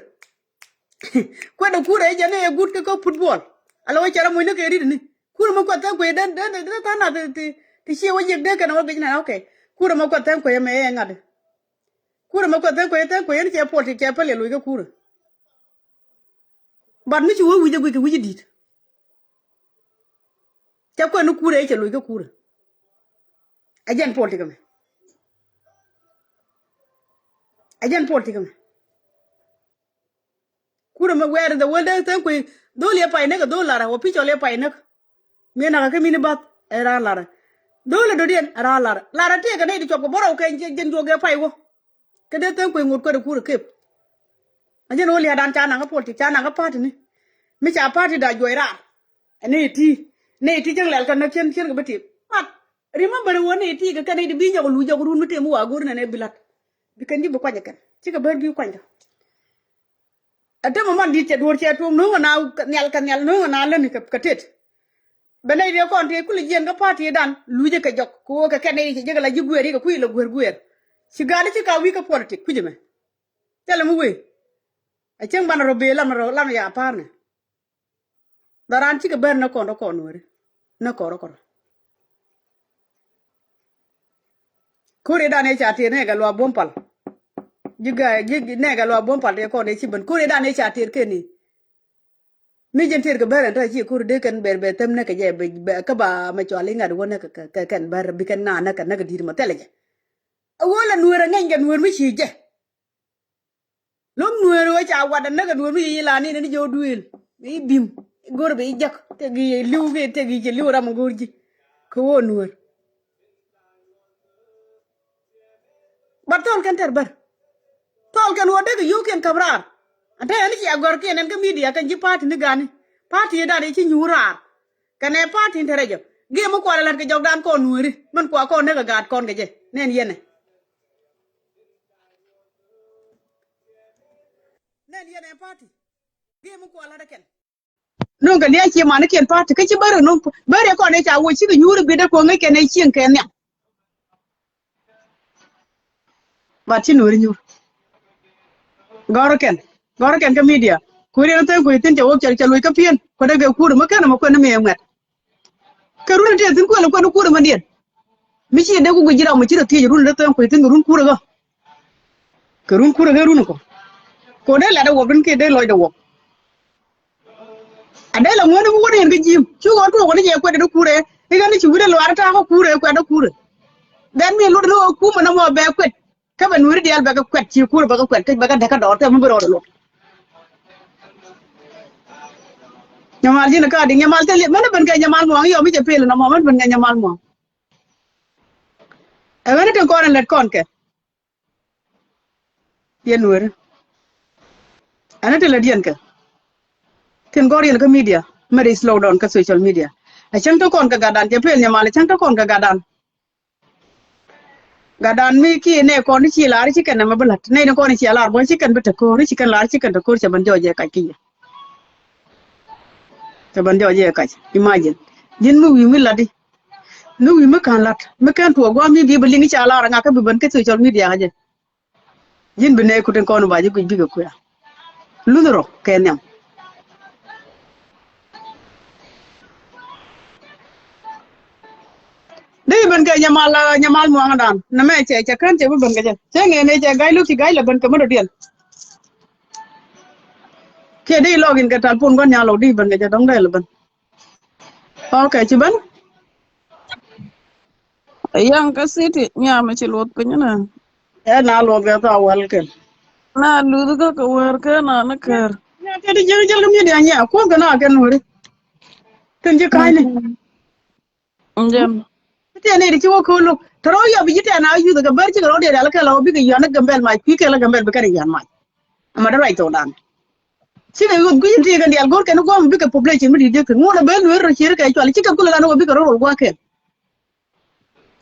Kuɛdɛ kurɛ jɛn ni ɛ gut kä kä putbuɔl. Ala wä cɛ rɔ mucni kɛ rit ni. Kurɛ mɛ kuɛth Thɛŋ Kuey den den den tha̱a̱ŋ nath ti ti ti ciɛ wä jiɛk dee kɛn wä gec nɛn, okay. Kurɛ mɛ kuɛth Thɛŋ Kuey mɛ ɛ ŋa̱t. Kurɛ mɛ kuɛth Thɛŋ Kuey Thɛŋ Kuey ni cɛ puɔl ti cɛ päl yɛ loc kä kurɛ. But mi ci wä wi̱c ɛ guic kɛ wi̱c i̱ di̱t. Cɛ kuɛn ni kurɛ cɛ loc kä kurɛ. Ɛ jɛn puɔl ti kɛ mɛ. Ɛ jɛn puɔl ti kɛ mɛ. Kurɛ mɛ where in the world dee Thɛŋ Kuey dhol yɛ pay näk ɛ dhol larä wä pi̱c cɔl yɛ pay näk. Mi nakä kä mini bath ɛ raan larä. Dhol ɛ dɔ̱diɛn ɛ raan larä. Larä tëëkɛ nɛy ti cuɔp kɛ bärɔw kɛ jɛn juɔk yɛ pay wä. Kä dee Thɛŋ Kuey ŋot kuɛt ɛ kurɛ kep. A jɛn ɣöö lia̱a̱dan ca naŋ kä politik ca naŋ kä party ni. Mi ca party da juɔc raar. Ɛ nɛy ti nɛy ti cäŋ lɛl kɛ näk cien cien kɛ bi tip. But remember wä nɛy ti kɛ kɛn nɛy ti bi nyɔk luc jɔk run mi tëë mi wa go̱r nɛn ɛ bi la̱t. Bi kɛn ji̱ bi kuany ɛ kɛn cikɛ bär bi kuany kɛ. Ɛ tämɛ man di̱t cɛ duɔ̱ɔ̱r cɛ tuɔ̱ŋ no̱o̱ŋ ɛna nhial kɛ nhial no̱o̱ŋ ɛna läni kɛ tet. Bɛ nɛy riɛ kɔn tëë kulɛ jiɛn kä party dan lucä kɛ jɔk kɛ ɣöö kɛ kɛn nɛy cɛ jek ala ji̱ gueer yikɛ kui̱ lɛ gueer gueer. Ci ga̱a̱l i̱ ci ka wi̱i̱ kä politik kui̱c ɛmɛ. Thilɛ mi wëë. A cieŋ banɛ rɔ bëë lam rɔ lam ya pa̱a̱r nɛ. Dhɔran cikɛ bär nä kɔn rɔ kɔn weri nä kɔn rɔ kɔn rɔ. Kuri dan ëë ca tëër nɛ Gatluak Buɔ̱m Pal. Ji̱ ga ji̱ nɛ Gatluak Buɔ̱m Pal tëë kɔn ëë ci ben kuri dan ëë ca tëër kɛn ni. Mi jɛn tëër kɛ bär ɛn tɔ̱ ci kuri dee kɛn ber bɛ thäm nä kɛ jɛ bɛ kä ba mɛ cual i̱ ŋa̱t wä nä kɛ kɛn bär bi kɛn na nä kɛ nä kɛ di̱t mɔ thilɛ jɛ. A wä la nueer a ŋɛny kɛ nueer mi ci jɛ. Lo̱k nueer wä ca wat a näk a nueer mi yic la ni ni jɛ wä duëël. Bi bim go̱r bi jäk tëk yic li̱w ki tëk yic li̱w ram a go̱r ji̱. Kɛ wä nueer. Bat thɔl kɛn tɛr bär. Thɔl kɛn wä dek yio̱o̱kiɛn käp raar. A te ɛn ci a gɔ̱rkiɛn ɛn kä media kɛn ji̱ party ni gani. Party dan i̱ ci nyuur raar. Kɛnɛ party in te rɛc ɔ. Gee mi kualɛ la̱t kɛ jɔkdan kɔn nueeri min kua kɔn näk ɛ gaat kɔn kɛ jɛ nɛn yɛnɛ. Nɛn yɛnɛ party. Gee mi kualɛ la̱t ɛ kɛn. Nuŋ kɛ lia̱a̱ cie manikiɛn party kä ci bärɛ nuŋ bärɛ kɔn ɛ ca woc cikɛ nyuuri bi̱dɛ kuɔ̱ŋ ɛ kɛn ɛ cieŋ kɛ nhiam. Bat ci nuɔ̱ri nyuur. Gɔ̱rä kɛn gɔ̱rä kɛn kä media. Kuëri ɛn thäŋ kuëri thi̱n cɛ wä cɛ cɛ loc kä pi̱en kuɛ dee kɛ kuur mi kɛn ɛmɛ kuɛn ni mi ɛ ŋuɛt. Kɛ run ɛ tëë thi̱n kuɛn kuɛn kuur ɛmɛ diɛn. Mi ci ɛ dee ku guic ji̱ ram mi ci rɛ thiec run ɛ dee thäŋ kuëri thi̱n kɛ run kuur ɛ ɣä. Kɛ run kuur ɛ ɣä run ɛ kɔ. Kɛ wä dee lat ɛ wuɔk in kiɛ dee lɔcdɛ wuɔk. A dee la ŋuäni mi wä ni yɛn kä ji̱ cu ɣɔn tuɔɔk ni jɛ kuɛt in kurɛ. I̱ ɣän ni ci wi̱n in luaar in ta̱a̱ kä kurɛ kuɛt in kurɛ. Dhɛn mi luɔt ni ɣä kumɛ ni mɔ bɛ kuɛt. Kä bɛ nuuri diaal bɛ kɛ kuɛt ci kurɛ bɛ kɛ kuɛt kä bɛ kɛ däk kä dɔɔr kä mi bi rɔɔd luɔt. Nyamal ji̱n kä di nyamal thil mɛn ben kɛ nyamal muɔ̱ɔ̱ŋ yɔ mi cɛ pel in mɔ mɛn ben kɛ nyamal muɔ̱ɔ̱ŋ. Ɛ ɣän ni tin kɔn in lät kɔn kɛ. Yɛn nueeri. Ɛn ti lät yɛn kɛ. Tin gɔr yɛn kä media mɛri slow down kä social media. Ɛ cäŋ te kɔn kɛ gatdan cɛ pel nyamal ɛ cäŋ te kɔn kɛ gatdan. Gatdan mi kiɛ nɛ kɔn ci lar ci kɛn nɛ mɛ bi lat. Nɛ ni kɔn ci lar bɔ ci kɛn bi te ko̱r, ci kɛn lar ci kɛn te ko̱r, cɛ ben jɔɔc ɛ kac ki yɛ. Cɛ ben jɔɔc ɛ kac. Imagine. Ji̱n mi wi̱i̱ mi lat di. Mi wi̱i̱ mi ka̱n lat. Mi kɛn tuɔɔk gua̱a̱m mi bi bi liŋ ca lar ŋakä bi ben kä social media kä jɛ. Ji̱n bi nɛ kut in kɔn ba ji̱ guic bikɛ kuɛ. Luth rɔ kɛ nhiam. Di ben kɛ nyamal, nyamal muaŋdan. Nɛ mɛ cɛ, cɛ kän cɛ bi ben kɛ jɛ. Cɛ ŋɛ nɛ cɛ ga̱y luk ci ga̱y lɛ ben kɛ mɛ dɔ̱diɛn. Kiɛ di lɔk in kɛ talpon gua̱n nyal lɔk di ben kɛ jɛ dɔ̱ŋ dee lɛ ben. Ok, ci ben. Yaŋ kä city nyamɛ ci luɔth piny nɛ. Ɛ na luɔth kɛ tha wal kɛ. Na luth kä kɛ wär kɛ na ni kär. Nya kɛ di jel jel kä mi dia nya kuɔth kɛ na kɛ nuri. Tin ci ka̱ny ni. Jɛn. Ti ni di ci wä kolo. Tɔrɔ yɔ bi ji tɛ na yuth kɛ ber ci kɛ rɔ di dal kɛ lɔ bi kɛ yɔn ni Gambɛl mac, kui̱ kɛ lɔ Gambɛl bi kɛ ni yɔn mac. Ama di ruac thok dan. Cikɛ yuɔth gui̱c in ti kɛ dial go̱r kɛn guɔ̱m bikɛ population mi di̱t jek thi̱n. Ŋuɔ̱t a ben luer rɔ cier kɛ cual cikɛ kulɛ lan wä bikɛ rɔ rol gua̱kɛ.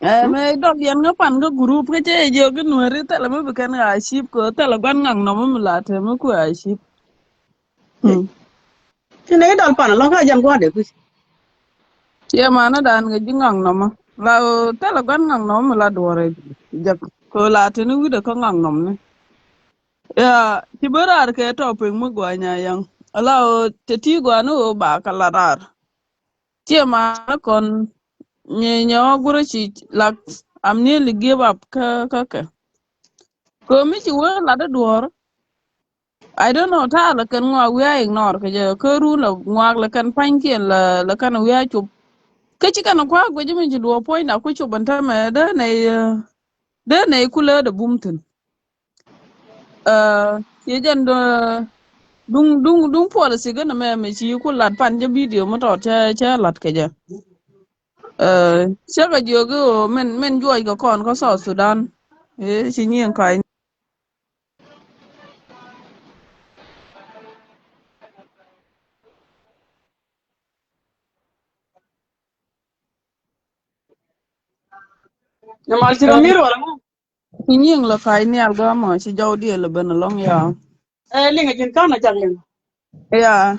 Ɛ mɛ dɔl yɛn ŋä pan kä gurup kä cɛ jiök in nueri thɛlɛ mi bi kɛn a cip kɛ thɛlɛ gua̱n ŋaŋ nɔmɔ mi la te mi kuɛ a cip. Ti nɛ idɔl pan lɔ̱ŋ kä jɛn gua̱dɛ kui̱. Ciɛ manä dan kɛ ji̱ ŋaŋ nɔmɔ la thɛlɛ gua̱n ŋaŋ nɔmɔ mi la duɔrɛ jɛ kɛ la te ni wi̱dɛ kä ŋaŋ nɔmni. Ya, ci bä raar kɛ tɔ pek mi gua nya yaŋ. Ala ɣöö te ti gua ni ɣöö ba kɛ la raar. Ciɛ ma ni kɔn nyɛ nyɛ wä gurä ci lak, I'm nearly give up kä kä kɛ. Kɛ mi ci wä lat di duɔr. I don't know ta la kɛn ŋuak wi̱i̱ a ignore kɛ jɛ kä run la ŋuak la kɛn pa̱nykiɛn la la kɛn wi̱i̱ a cop. Kä ci kɛn kua̱k guic mi ci duɔr puɔ̱ny da ku cop ɛn tämɛ dee nɛ dee nɛ kulɛ dee bum thi̱n. Ɛ, ci jɛn duŋ duŋ duŋ policy gän mɛ mi ci ku lat pan jɛ video mi tɔt cɛ cɛ lat kɛ jɛ. Ɛ, cɛ kɛ jiök i̱ ɣöö min min juɔc kɛ kɔn kä South Sudan. Ɛ, ci nyiëŋ ka̱ny. Nyamal ci rɔ mir wala ŋu? Ci nyiŋ lɔ ka̱c nhial guamɔ ci jɔw diɛl lɔ ben alɔŋ ya. Ɛ liŋ a ji̱n ka̱n a jak liŋ. Ya.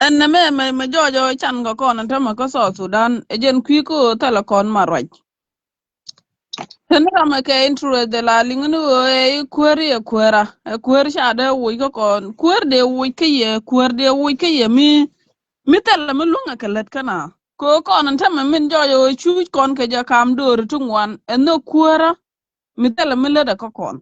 Ɛn nɛ mɛ mɛ mɛ jɔɔc ɔ can kɛ kɔn ɛn tämɛ kä South Sudan ɛ jɛn kui̱ kä ɣöö thɛlɛ kɔn ma ruac. Teni ram ɛ kɛ interest de la liŋ ni ɣöö ɛ i̱ kuäär i̱ ɛ kuäär a ɛ kuäär ca dee woc kä kɔn kuäär dee woc kä yɛ kuäär dee woc kä yɛ mi mi thɛlɛ mi luäŋ ɛ kɛ lät kä na. Kɛ ɣöö kɔn ɛn tämɛ min jɔɔc ɛ ɣöö cuuc kɔn kɛ jɛ ka̱m dööri ti ŋuan ɛ nhök kuäär a mi thilɛ mi lätdɛ kä kɔn.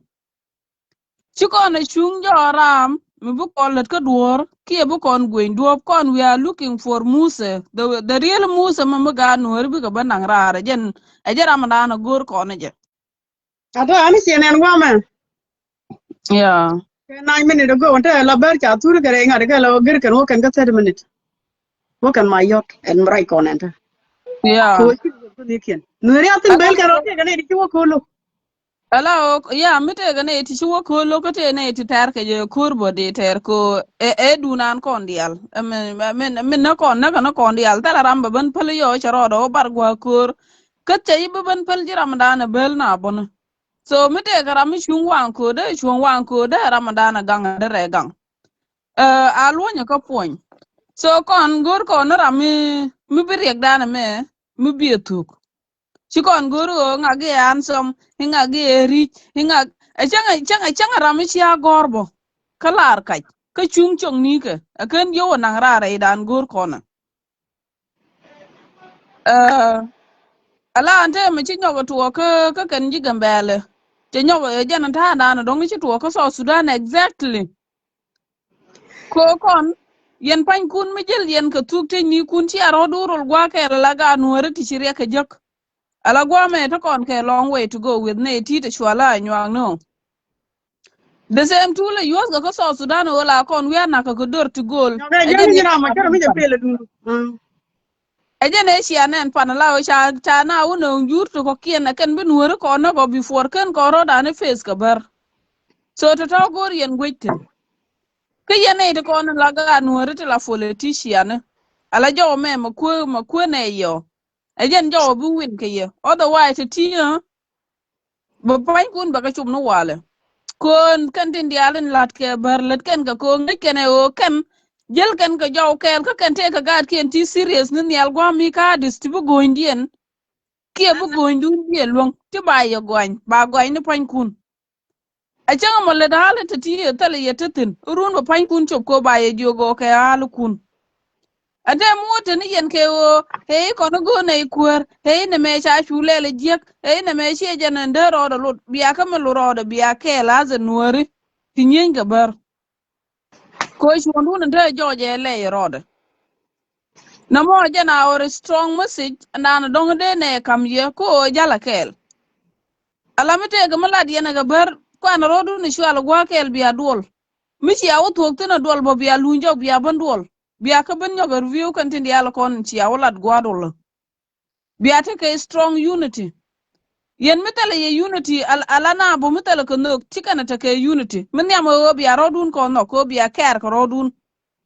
Ci kɔn ɛ cuŋ jɔɔk ram mi bi kɔn lät kä duɔ̱ɔ̱r kiɛ bi kɔn gueny duɔ̱ɔ̱p kɔn. We are looking for Musa, the, the real Musa mi mi gaat Nuääri bikɛ bä naŋ raar ɛ jɛn ɛ jɛ ram dan ɛ go̱o̱r kɔn ɛ jɛ. Ata ani ciɛ nɛn guamɛ. Yeah. Kɛ nine minute ago te la ber ca thur kɛ rɛy ŋa̱t kɛ la gir kɛn wä kɛn kä thirty minute. Wä kɛn ma yɔt ɛn mi rac kɔn ɛn te. Yeah. Kɛ wä ci wä kɛn ikiɛn. Nuääri a thin bel kɛ rɔ kɛ kɛ nɛy ti ci wä kolo. Ala o ya mi tëëkɛ nɛy ti ci wä kööl lo̱k kä tëë nɛy ti tɛr kɛ jɛ ko̱r bä dee tɛr ko ɛ ɛ dunan kɔn diaal. Ɛ min min min nä kɔn nä kɛ nä kɔn diaal thilɛ ram bɛ ben päl yɔ cɛ rɔɔdɛ wä bar gua̱a̱k köör. Kä cɛ yi bä ben päl ji̱ ram dan ɛ bel na bɔnä. So mi tëëkɛ ram mi cuŋ waŋ köödä cuŋ waŋ köödä ram dan ɛ gaŋ ɛ derɛ gaŋ. Ɛ a luɔ̱nyɛ kä puɔ̱ny. So kɔn go̱o̱r kɔn ni ram mi mi bi riɛk dan ɛ mɛ mi bi ɛ thuk. Ci kɔn go̱o̱r ɣöö ŋak i̱ handsome, i̱ ŋak i̱ rich, i̱ ŋak ɛ cäŋ ɛ cäŋ ɛ cäŋ ɛ ram i̱ cia gɔ̱r bä. Kä laar kac kä cuŋ cɔŋ ni̱i̱kɛ ɛ kän yio̱w ɛ naŋ raar rɛydan go̱o̱r kɔnɛ. Ɛ ala ɛn te mɛ ci nyɔk ɛ tuɔɔk kä kä kɛn ji̱ Gambɛlɛ. Cɛ nyɔk ɛ jɛn ɛn ta̱a̱ naan ɛ dɔ̱ŋ i̱ ci tuɔɔk kä South Sudan exactly. Ko kɔn yɛn panykun mi jäl yɛn kɛ thuk tecnikun ci a rɔ̱ duur rol gua̱a̱k kɛ la gaat Nuääri ti ci riɛk kɛ jek. Ala gua̱a̱mɛ te kɔn kɛ long way to go with nɛy ti te cua la nyuak ni ɔ. The same tool ɛ yuɔ̱th kɛ kä South Sudan ɛ ɣöö la kɔn wi̱i̱ a nak kɛ kɛ dör ti go̱o̱l. Ɛ jɛn yɛn ram a kärɛ mi jɛ pel ɛ dun. Ɛ jɛn ëë cia nɛn pan ala ɣöö ca ca na wä nööŋ jur ti kɔ̱kiɛn ɛ kɛn bi Nuääri kɔn näk ɔ before kän kɔn rɔ̱dan i̱ face kɛ bär. So tɔ̱tɔ̱ go̱o̱r yɛn guec thi̱n. Kä yɛn nɛy ti kɔn in la gaat Nuääri ti la politician. Ala jɔw mɛ mɛ kuë mɛ kuë nɛ yɔ. Ɛ jɛn jɔw bi win kɛ yɛ. Otherwise ti ti ɛ. Bɛ pua̱nykun bɛ kɛ cop ni walɛ. Kɔn kɛn tin diaal in la̱t kɛ bär lät kɛn kɛ kɔn ŋäc kɛn ɛ ɣöö kɛn jäl kɛn kɛ jɔw kɛɛl kä kɛn tëëkɛ gaatkiɛn ti serious ni nhial gua̱a̱m mi ka̱a̱dis ti bi go̱o̱nydiɛn kiɛ bi go̱o̱nydun diɛn luäŋ ti ba yɛ gɔany ba gɔany ni pua̱nykun. A cäŋ mɔ lät halä te ti yɛ thilɛ yɛ te thi̱n run bɛ pua̱nykun cop kɛ ɣöö ba yɛ jiök ɣöö kɛ halä kun. Ɛ tɛm wä te ni yɛn kɛ ɣöö ɛ i̱ kɔn i̱ go̱o̱n ɛ i̱ kuäär ɛ i̱ nɛmɛ ca cu lɛl ɛ jiäk ɛ i̱ nɛmɛ ciɛ jɛn ɛn dee rɔɔdɛ lot bia kä mi lot rɔɔdɛ bia kɛɛl a dhɛ nuääri ti nyieny kɛ bär. Kɛ ɣöö cuɔ̱ndun in te jɔɔc ɛ lɛy rɔɔdɛ. Nɔmɔ jɛn a ɣöö strong message ɛn daanɔ dɔ̱ŋ dee nɛ kam yɛ kä ɣöö jalä kɛɛl. Ala mi tëëkɛ mi lat yɛn ɛ kɛ bär kuan rɔɔdun i̱ cual ɛ gua̱a̱k kɛɛl bia duɔl. Mi cia wä thuɔ̱k thi̱n ɛ duɔl bä bia luny jɔk bia ben duɔl. Bia kä ben nyɔk ɛ review kɛn tin diaal kɔn cia wä lat gua̱a̱k duɔl. Bia tekɛ strong unity. Yɛn mi thilɛ yɛ unity al-, ala na bä mi thilɛ kɛ nhök ti kɛn ɛ tekɛ unity mi nhiam ɣöö bia rɔɔdun kɔn nhɔk ɣöö bia kɛɛr kɛ rɔɔdun.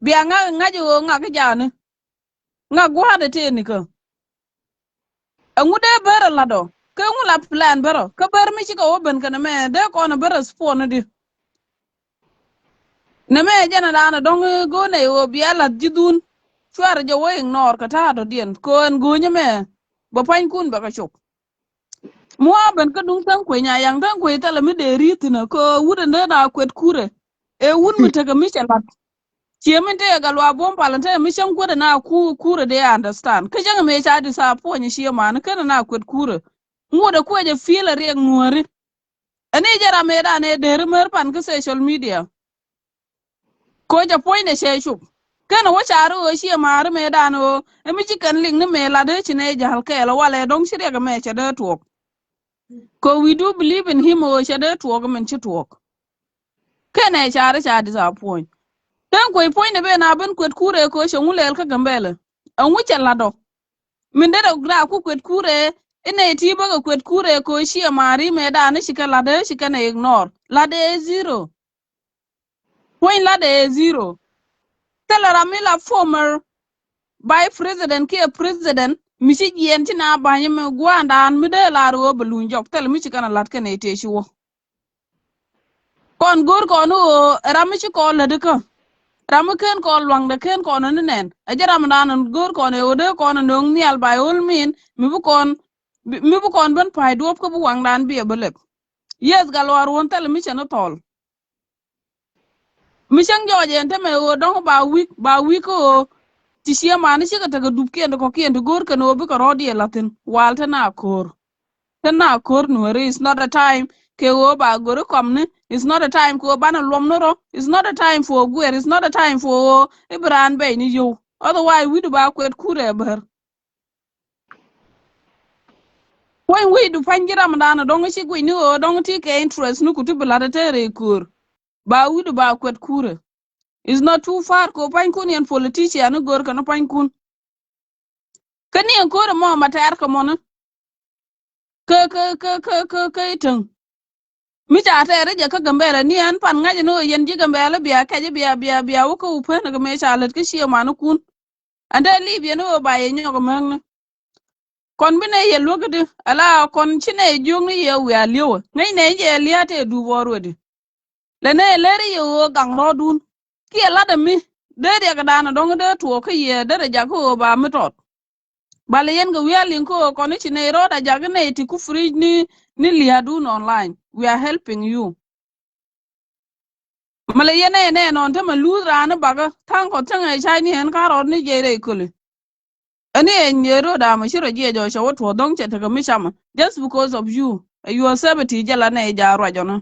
Bia ŋak ŋa̱c ɣöö ŋak jaani. Ŋak gua̱a̱dɛ tëë nikä. Ɛŋu dee bär ɛ la̱t ɔ kä ɛŋu la plan bär ɔ kä bär mi cikɛ wä ben kɛn ɛmɛ dee kɔn ɛ bär ɛ spon ɛ di. Nɛmɛ jɛn a daanɔ dɔ̱ŋ go̱o̱nɛ ɣöö bia la̱th ji̱ dhun. Cuarɛ jɛ wä ignore kɛ ta̱a̱ dɔ̱diɛn kɛ ɣöö ɛn go̱o̱nyä mɛ bɛ pua̱nykun bɛ kɛ cop. Mua̱a̱ ben kä duŋ Thäŋ Kuëny a yaŋ Thäŋ Kuëny thilɛ mi dee ri̱i̱th thi̱n ɛ kɛ ɣöö wut ɛn dee na kuɛt kurɛ. Ëë wut mi tekɛ mi cɛ la̱t. Ciɛ min tekɛ gal wa buɔ̱m pal ɛn tekɛ mi cäŋ kuäär ɛn a ku-, kurɛ dee understand kä cäŋ mëë ca disappoint ciɛ man ken ɛn a kuɛt kurɛ. Ŋuɔ̱t ɛ kuec ɛ feel ɛ riɛk nuääri. Ɛn i̱ jɛ ram mëë dan ɛ deri mär pan kä social media. Koc ɛ puɔ̱nydɛ cɛ cop. Ken ɛ wä car ɣöö ciɛ ma̱a̱ri mëë dan ɣöö ɛ mi ci kɛn liŋ ni mëë lat dee ci nɛ jal kɛɛl ɛ walɛ dɔ̱ŋ ci riɛk ɛmɛ cɛ dee tuɔɔk. Kɛ we do believe in him ɣöö cɛ dee tuɔɔk min ci tuɔɔk. Ken ɛ car ɛ ca disappoint. Thäŋ Kuëy puɔ̱nydɛ ben a ben kuet kurɛ koc ɛŋu lɛl kä Gambɛlɛ. Ɛŋu cɛ lat ɔ. Min derɛ gra ku kuet kurɛ inɛ ti bäkɛ kuet kurɛ koc ciɛ ma̱a̱ri mëë dan ci kɛ lat dee ci kɛn ɛ ignore lat dee zero. Puɔ̱ny lat ɛ zero. Thilɛ ram mi la former vice president kiɛ president mi ci jiɛɛn ci na ba̱ny mi gua̱a̱ndan mi dee lar ɣöö bɛ luny jɔk thilɛ mi ci kɛn a la̱t kɛn ɛ tëë ci wä. Kɔn go̱o̱r kɔn ɣöö ɛ ram mi ci kɔn lätdi kä ram mi ken kɔn luaŋdɛ ken kɔn ni nɛn ɛ jɛ ramdan go̱o̱r kɔn ɛ ɣöö dee kɔn ɛ nööŋ nhial by all means mi bi kɔn, mi bi kɔn ben pa̱a̱c duɔ̱ɔ̱p kä bi waŋdan bi ɛ bi lɛp. Yes, gal luaar wän thilɛ mi cɛ ni thɔl. Mi cäŋ jɔɔc ɛn te mɛ ɣöö dɔ̱ŋ ba wi̱k, ba wi̱k kä ɣöö ti ciɛ man cikɛ tekɛ dup kiɛn ti kɔ̱kiɛn ti go̱o̱r kɛn ɣöö bikɛ rɔ̱ɔ̱diɛ la̱thi̱n wal te na ko̱o̱r. Te na ko̱o̱r nuääri is not a time kɛ ɣöö ba go̱ri kɔmni, is not a time kɛ ɣöö banɛ luɔm ni rɔ, is not a time for guer, is not a time for ɣöö i̱ bi raan bɛy ni yio̱w. Otherwise wi̱cdu ba kuɛt kurɛ bär. Puɔ̱ny wi̱cdu pa̱ny ji̱ ramdan dɔ̱ŋ ci guic ni ɣöö dɔ̱ŋ ti kɛ interest ni ku ti bi la̱t ɛ te rɛy ko̱o̱r. Ba wi̱cdu ba kuɛt kurɛ. It's not too far kɛ pua̱nykun yɛn politician ni go̱o̱r kɛn pua̱nykun. Kä ni ɛn ko̱o̱r ɛmɔ ma tɛɛr kɛ mɔni. Kä, kä, kä, kä, kä, kä itäŋ. Mi ca tɛɛr jɛ kä Gambɛlɛ ni ɛn pan ŋa̱c ɛn ɣöö yɛn ji̱ Gambɛlɛ bia kɛc bia, bia, bia wä kä wupän kɛ mëë ca lät kä ciɛ manikun. Ɛn dee lip yɛn ɣöö ba yɛ nyɔk ɛmääkni. Kɔn bi nɛ yɛ luäk di ala kɔn ci nɛ yɛ jiök ni yɛ wiaa li̱ewä ŋäc nɛ yɛ lia̱a̱ tëë dup already. Lɛ nɛ yɛ ler yɛ ɣöö gaŋ rɔɔdun kiɛ lat ɛmi dee riɛkdan ɛ dɔ̱ŋ dee tuɔɔk kä yɛ derɛ jak kä ɣöö ba mi tɔt. Balɛ yɛn kɛ wiaa liŋ kä ɣöö kɔn i̱ ci nɛ yɛ rɔɔd a jak inɛ yɛ ti ku fridge ni, ni lia̱a̱dun online. We are helping you. Malɛ yɛn ɛ nɛ nɔn tämɛ luth raan i̱ bakä tha̱a̱ŋ kɔn cäŋ ɛ ca̱cni ɛn ka̱r rɔɔd ni jiɛc rɛy köli. Ɛn i̱ ɛn ɛ ro̱o̱da mɛ ci rɔ jiɛc ɔ cɛ wä tuɔɔk dhɔ̱ŋ cɛ tekɛ mi camɛ just because of you. Ɛ your safety jɛ la nɛ ja̱ ruac ɔnä.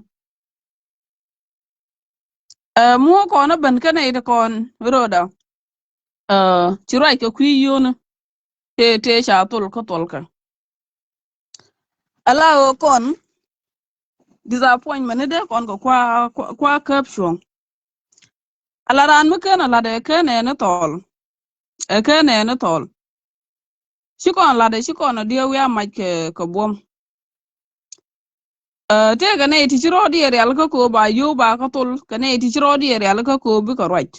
Ɛ muɔ̱ɔ̱k kɔn ɛ ben kɛnɛ it kɔn ro̱o̱da. Ɛ ci ruac kɛ kui̱ yio̱o̱ni. Tëë, tëë ca thol kä thol kɛ. Ala ɣöö kɔn disappointment ni dee kɔn kɛ kua, kua, kua käp cuɔ̱ŋ. Ala raan mi ken a lat ɛ ken ɛ ni thɔl. Ɛ ken ɛ ni thɔl. Ci kɔn lat ɛ ci kɔn a diɛ wiaa mac kɛ, kɛ buɔ̱m. Ɛ tëë kɛ nɛy ti ci rɔɔdiɛ rial kä ko̱o̱p a yio̱w ba kä thol kɛ nɛy ti ci rɔɔdiɛ rial kä ko̱o̱p bikɛ ruac.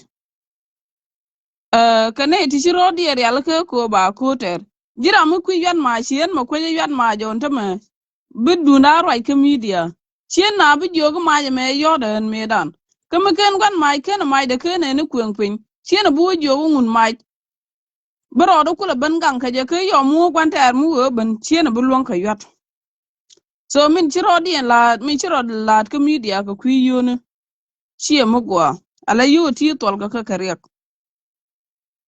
Ɛ kɛ nɛy ti ci rɔɔdiɛ rial kä ko̱o̱p a ko̱o̱tɛr ji̱ ram mi kui̱ yuat ma ci ɣän mɛ kuecä yuat ma jɔn tämɛ. bi duun a ruac kä media. Ciën na bi jiök mac ɛmɛ yɔ̱t ɛn mëëdan. Kä mi ken gua̱n mac ken mac dee ken ɛn i̱ kuëŋ piny. Ciën bi wä jiök ŋun mac. Bi rɔɔd ikulɛ ben gaŋ kä jɛ kä yɔm mi wä gua̱n tɛɛr mi wee ben ciën bi luäŋ kä yua̱t. So min ci rɔɔdiɛn la̱a̱t, min ci rɔɔd la̱a̱t kä media kɛ kui̱ yio̱o̱ni. Ciɛ mi gɔaa. Ala yio̱o̱ ti thuɔl kɛ kä kɛ riɛk.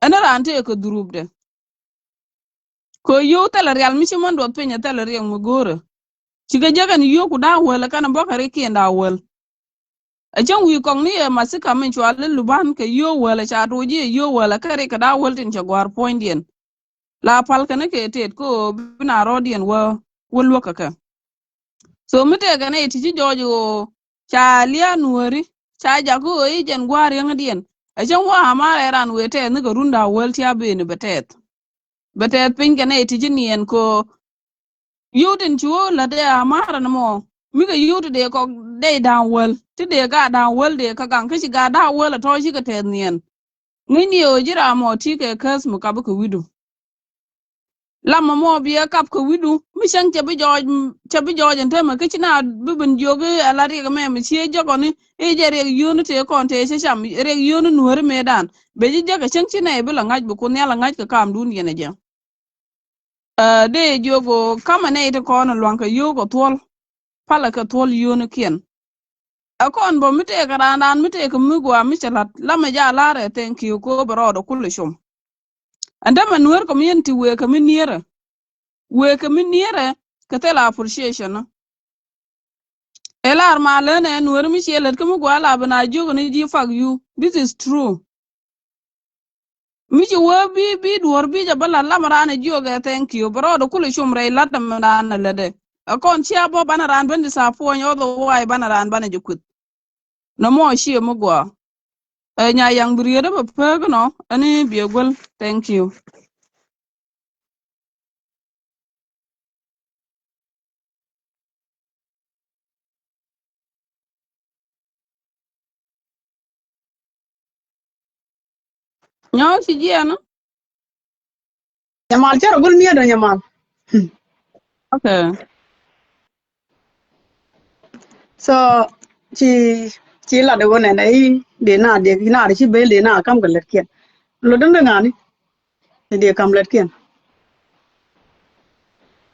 Ɛn raan tëë kɛ dhurupdɛ. Kɛ yio̱o̱ thilɛ rial mi ci män duɔth piny ɛ thilɛ riɛk mi go̱o̱rɛ. Cikɛ jek ɛn yio̱o̱ ku da̱a̱ wäl ɛ kɛn ɛ bɔkɛ rikiɛn da̱a̱ wäl. Ɛ cäŋ wi̱i̱ kɔŋ ni ɛ mathika min cɔal i̱ Luban kɛ yio̱o̱ wäl ɛ ca duɔc i̱ ɛ yio̱o̱ wäl ɛ kɛ rik kɛ da̱a̱ wäl tin cɛ gɔ̱a̱r puɔ̱nydiɛn. La pal kɛn kɛ tëët kä ɣöö bi na rɔɔdiɛn wä, wä luäk kɛ kɛ. So mi tëëkɛ nɛy ti ci jɔɔc ɣöö ca lia̱a̱ nuääri, ca jak kä ɣöö i̱ jɛn gua̱a̱r yäŋädiɛn. Ɛ cäŋ wä amar ɛ ran wëë tɛɛth ni kɛ run da̱a̱ wäl ti a ben bɛ tɛɛth. Bɛ tɛɛth piny kɛ nɛy ti ci niɛn kɛ ɣöö yio̱w tin ci wä la̱t ɛ amar ɛn mɔ. Mi kɛ yio̱w ti dee kɔk dee da̱a̱ wäl. Ti dee gaat da̱a̱ wäl dee kä gaŋ kä ci gaat da̱a̱ wäl ɛ tɔ̱ cikɛ tɛɛth niɛn. Ŋäcni ɣöö ji̱ ram ɔ ti kɛ käth mi kap kɛ wi̱du. Lam mɔ mɔ biɛ kap kɛ wi̱du mi cäŋ cɛ bi jɔɔc, cɛ bi jɔɔc ɛn täämɛ kä ci na bi ben jiök i̱ ala riɛk ɛmɛ mi cië jɔkɔni i̱ jɛ riɛk yio̱o̱ni tëë kɔn tëë cä cam riɛk yio̱o̱ni nuääri mëëdan. Bɛ ji̱ jek ɛ cäŋ ci nɛy bi la ŋa̱c bi kun nhial la ŋa̱c kɛ kaam duun yɛn ɛ jɛ. Ɛ, dee jiök ɣöö kamɛ nɛy ti kɔn ɛ lua̱ŋ kɛ yio̱o̱k ɛ thuɔ̱l. Palɛ kɛ thuɔ̱l yio̱o̱nikiɛn. Ɛ kɔn bä mi tëëkɛ raan raan mi tëëkɛ mi gua̱a̱ mi cɛ la̱t lamɛ ja la̱rɛ thank you kɛ ɣöö bɛ rɔɔdɛ kulɛ com. Ɛn tämɛ nueer community wëë kɛ mi nierɛ. Wëë kɛ mi nierɛ kɛ thil appreciation. Ɛ lar ma länɛ nueer mi ciɛ lät kä mi gua̱a̱ la bi na jiök ni ji̱ fuck you. This is true. Mi ci wee bi, bi duɔ̱ɔ̱r bi jɛ bä la̱t lam raan ɛ jiök ɛ thank you. Bɛ rɔɔdɛ kulɛ com rɛy la̱t däm raan ɛ lätdɛ. Ɛ kɔn cia bä banɛ raan ben disappoint, otherwise banɛ raan banɛ jɛ kueth. Nɔmɔ ciɛ mi gɔaa. Ɛ nya yaŋ bi riet ɛ bɛ pek nɔ ɛn i̱ biɛ guäl. Thank you. Nyɔk ci jiɛn. Nyamal cɛ rɔ gul miet ɔ nyamal. Okay. So ci, ci lat ɛ wä nɛn ɛ i̱ dee na dee na ci bel dee na kam kɛ lät kiɛn. Lot däŋ dee ŋa̱ni. Ni dee kam lät kiɛn.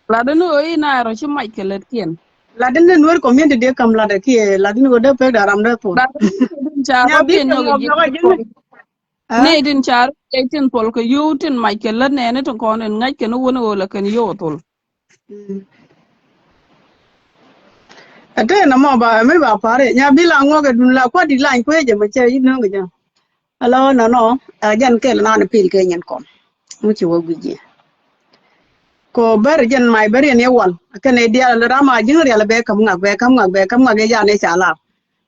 Lat dee ni ɣöö i̱ na rɔ ci mac kɛ lät kiɛn. Lat dee ni nuer community dee kam lat dee kiɛ lat dee ni ɣöö dee pek dee ram dee thol. Lat dee ni ɣöö dee ca rɔ biɛ nyɔk i̱ ji̱. Nɛy tin car kɛ tin thol kɛ yio̱w tin mac kɛ lät nɛɛni tin kɔn in ŋa̱c kɛn wun ɣöö lɛ kɛn yio̱w thol. Ɛ tëë nɔmɔ ba mi ba pa̱ri nya bi la ŋuɔk ɛ dun la kuat di lany kuecɛ mɛ cɛ yi nöŋ kɛ jɛ. Alo nɔnɔ ɛ jɛn kɛl nan pil kɛ nyɛn kɔn. Ŋu ci wä guic jiɛ. Ko ber jɛn may ber yɛn iwal kɛn idial ram a jiŋ rial bɛ kam ŋak bɛ kam ŋak bɛ kam ŋak ijan ica lar.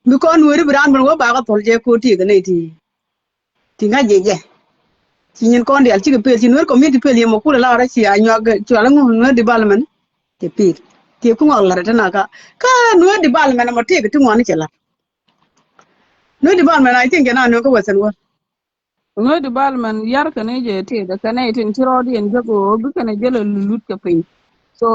Bi kɔn weri bi ran ben wä bakɛ thol jɛ ko ti kɛ nɛy ti. Ti ŋa̱c jɛ jɛ. Ci nyin kɔn dial cikɛ pel ci nuer community pel yɛ mɔ kulɛ la rɔ ci a nyuak cual ŋu nuer development. Ti pil ti ku ŋɔk lat ti na ka ka nuer development mɔ ti kɛ ti ŋuan ni cɛ lat. Nuer development I think jɛ na nuer kä western world. Nuer development yar kɛ ni jɛ ti kɛ nɛ tin ci rɔɔdiɛn jɛ ko bi kɛn jɛ lɛ lulut kɛ piny. So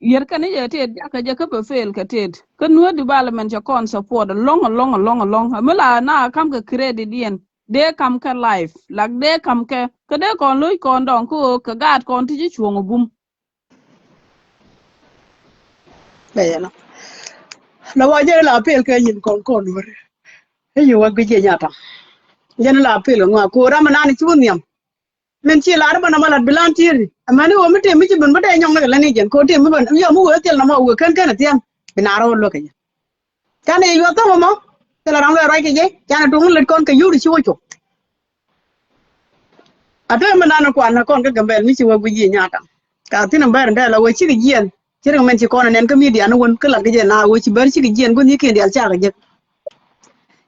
yɛr kɛn i̱ jɛ tëët jakä jɛ kä bɛ fail kɛ tëët kä nueer development cɛ kɔn support alɔŋ alɔŋ alɔŋ alɔŋ. Ɛ mi la na kam kɛ credit diɛn dee kam kɛ life lak dee kam kɛ kä dee kɔn lo̱c kɔn dɔŋ kä ɣöö kɛ gaat kɔn ti ci cuɔ̱ŋ ɛ bum. Bɛ yɛ lɔ lɔ wa jɛ la fail kɛ nyin kɔn kɔn wär. I̱ yi wä guic yɛ nyata jɛn la fail ŋɔa ko ram nan ci wä nhiam. Min ci lar bä nɔmɔ lat bi lan tieri. Amäni wä mi tëë mi ci ben bä dee nyɔŋ ni kɛ län i̱ jɛn ko tëë mi ben yɔ mi wee thil nɔmɔ wee kän kän athiɛm. Bi na rɔ luäk kɛ jɛ. Canɛ yɛ yuɔth thɔmɔ mɔ thil ram lɔ ruac kɛ jɛ. Canɛ tuŋ lät kɔn kɛ yur ci wä cop. Atëë mi nan kuan na kɔn kä Gambɛl mi ci wä guic yi nyaka. Ka thin bɛr ndɛ la wee cikɛ jiɛn. Ci riŋ mɛn ci kɔn anɛn kä midia ni wän kä lat kä jɛ na wee ci bɛr cikɛ jiɛn gua̱n yi kiɛn dial cakɛ jek.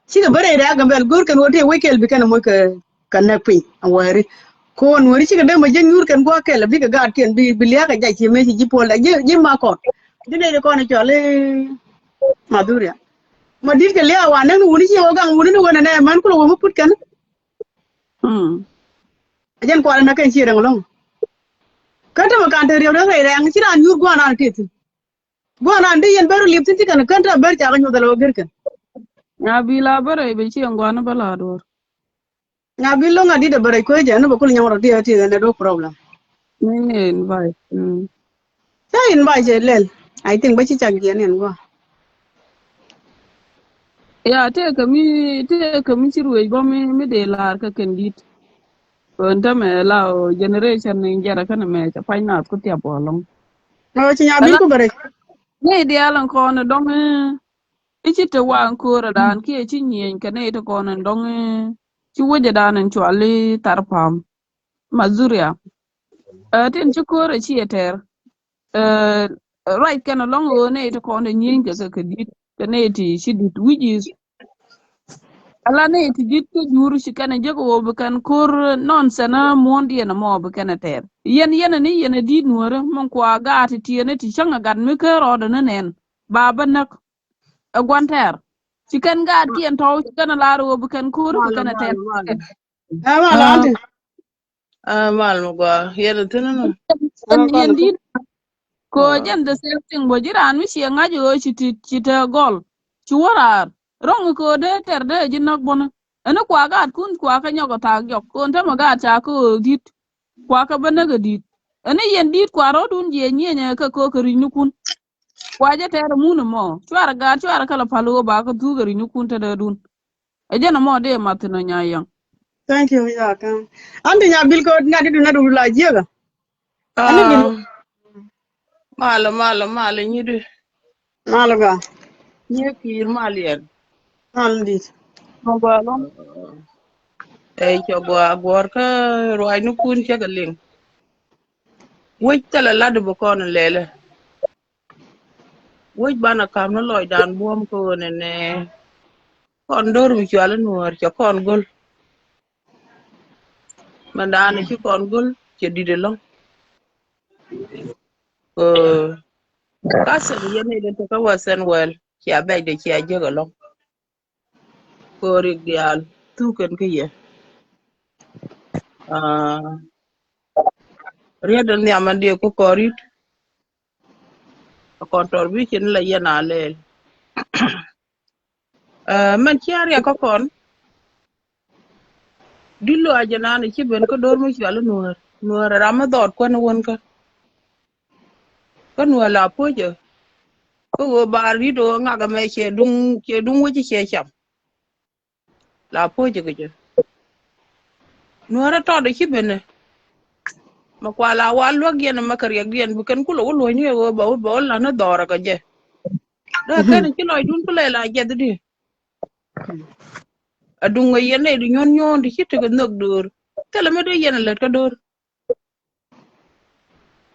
Cikɛ bä rɛy rɛ̈ɛ̈k Gambɛl go̱o̱r kɛn ɣöö tëë wec kɛl bi kɛn moc kɛ kɛ näk piny a wääri. Ko̱n wääri cikɛ dee mɔ ji̱ nyuur kɛn gua̱a̱k kɛl bikɛ gaatkiɛn bi bi lia̱a̱k a jac ci mëë ci ji̱ puɔl ji̱ ji̱ ma kɔn. Ji̱ nɛy ti kɔn cɔl i̱ Madhuria. Ma di̱t kɛ lia̱a̱k wa näk ni wuni ci ɣöö gaŋ wuni ni wen anɛ män kulɛ wä mi put kɛn. A jɛn kual in a kɛn ci rɛŋ lo̱ŋ. Kä te mɛ kan te riɛw dee rɛy rɛŋ ci raan nyuur gua̱a̱n raan tëë thi̱n. Gua̱n an di yɛn bɛr liep thin ti kɛn kän ta bɛr ca kɛ nyuɔth ala wä gɛr kɛn. Ŋa bi la bärɛ bɛ ci ɛŋ gua̱n bä la duɔr. Ŋa bi loŋ a dit a bärɛ kuecɛ ni bɛ kul nyɔŋ rɔ di a ti kɛn a dok problem. Ni ni invite. Mm. Ca invite cɛ lɛl. I think bä ci cak jiɛn in gua̱. Ya tëëkɛ mi tëëkɛ mi ci ruëc bä mi mi dee laar kä kɛn dit. Kön tämɛ la ɔ generation ni jɛrɛ känɛ mɛ ca pa̱ny naath ku thiap wä lɔŋ. Ɔ ci nya bil ku bärɛ. Ni diaal in kɔn dɔŋ i̱ ci te waŋ köörä daan kiɛ ci nyieny kɛ ni te kɔn in dɔŋ i̱ ci wecɛ daan in cual i̱ thar pam. Mazuria. Ɛ tin ci köörä ci ɛ tɛr. Ɛ ruac kɛn alɔŋ ɣöö nɛy ti kɔn dee nyieny kɛ kɛ kɛ di̱t kɛ nɛy ti ci di̱t, which is ala nɛy ti di̱t kä jur ci kɛn jek ɣöö bi kɛn ko̱r nɔn sɛn a muɔ̱ɔ̱ndiɛn ɛmɔ bi kɛn ɛ tɛɛr. Yɛn yɛn ni yɛn ɛ di̱t nuäärä min kua gaat ti tiɛɛni ti cäŋ ɛ gat mi kä rɔɔdɛ ni nɛn ba bä näk ɛ gua̱n tɛɛr. Ci kɛn gaat tiɛɛn tɔ̱w ci kɛn ɛ lar ɣöö bi kɛn ko̱r bi kɛn ɛ tɛɛr. Ɛ mal anti. Ɛ mal mi gua yɛn thi̱n ni. Yɛn yɛn di̱t. Ko jɛn the same thing bä ji̱ raan mi ciɛ ŋa̱c ɣöö ci ti ci te gɔl ci wä raar. Ro̱ŋ ko dee tɛr dee ji̱ näk bun. Ɛn kua gaat kun kua kä nyɔk ɛ thaak jɔk ko ɛn tämɛ gaat ca kä ɣöö di̱t. Kua kä bä näk ɛ di̱t. Ɛn yɛn di̱t kua rɔ̱dun jiɛ nyieenyɛ kä ko kä ri̱c ni kun. Kua jɛ tɛr mun ɛmɔ cuarɛ gaat cuarɛ kä la pal ɣöö ba kä thuk ɛ ri̱c ni kun te dee dun. Ɛ jɛn ɛmɔ dee math nɔ nya yɔŋ. Thank you ya kan. An ti nya bil ko nya di du na du la jiega. An ti bil. Mal mal mal nyi di. Mal ga. Nyi kiir mal yɛn. Mal dit. Ma gua lɔŋ. Ɛ cɛ gua guɔr kä ruac ni kun cɛ kɛ liŋ. Wec thilɛ lat bi kɔn lɛlɛ. Wec banɛ kam ni lɔcdan buɔ̱m kä ɣöö nɛnɛ kɔn do̱r mi cual i̱ nuäär cɛ kɔn go̱l. Mɛn daanɛ ci kɔn go̱l cɛ di̱t ɛlɔ̱ŋ. Ɛ, kathɛn yɛn i̱ den tekä western world cia bɛcdɛ cia jek ɛlɔ̱ŋ. Kɛ ɣöö rik diaal thuk kɛn kä yɛ. Aa, riet in nhiam in diɛ ku kɔn rit. A contribution la yɛn a lɛɛl. Aa, mɛn cia riɛk kä kɔn. Di luaac jɛ naan ci ben kä do̱r mi cual i̱ nuäär. Nuäär ram mi dhɔɔt kuän i̱ wän kä. Kä nuäär la puɔ̱cä. Kä ɣöö ba ri̱t ɣöö ŋak ɛmɛ ciɛ duŋ, ciɛ duŋ wec ciɛ cam. La puɔ̱cä kɛ jɛ. Nuäärä tɔt ci benɛ. Ma kua la wa luäk yɛn ma kɛ riɛkdiɛn bi kɛn kulɛ wä luɔ̱nyni ɣöö ba wä ba wä la̱t ni dhɔrä kɛ jɛ. Dee kɛn ci lɔcdun kulɛ la jɛthdi. A duŋ ɛ yɛn nɛy di nyuɔ̱n nyuɔ̱ɔ̱n ti ci tekɛ nhök do̱r. Thilɛ mi dee yɛn ɛ lät kä do̱r.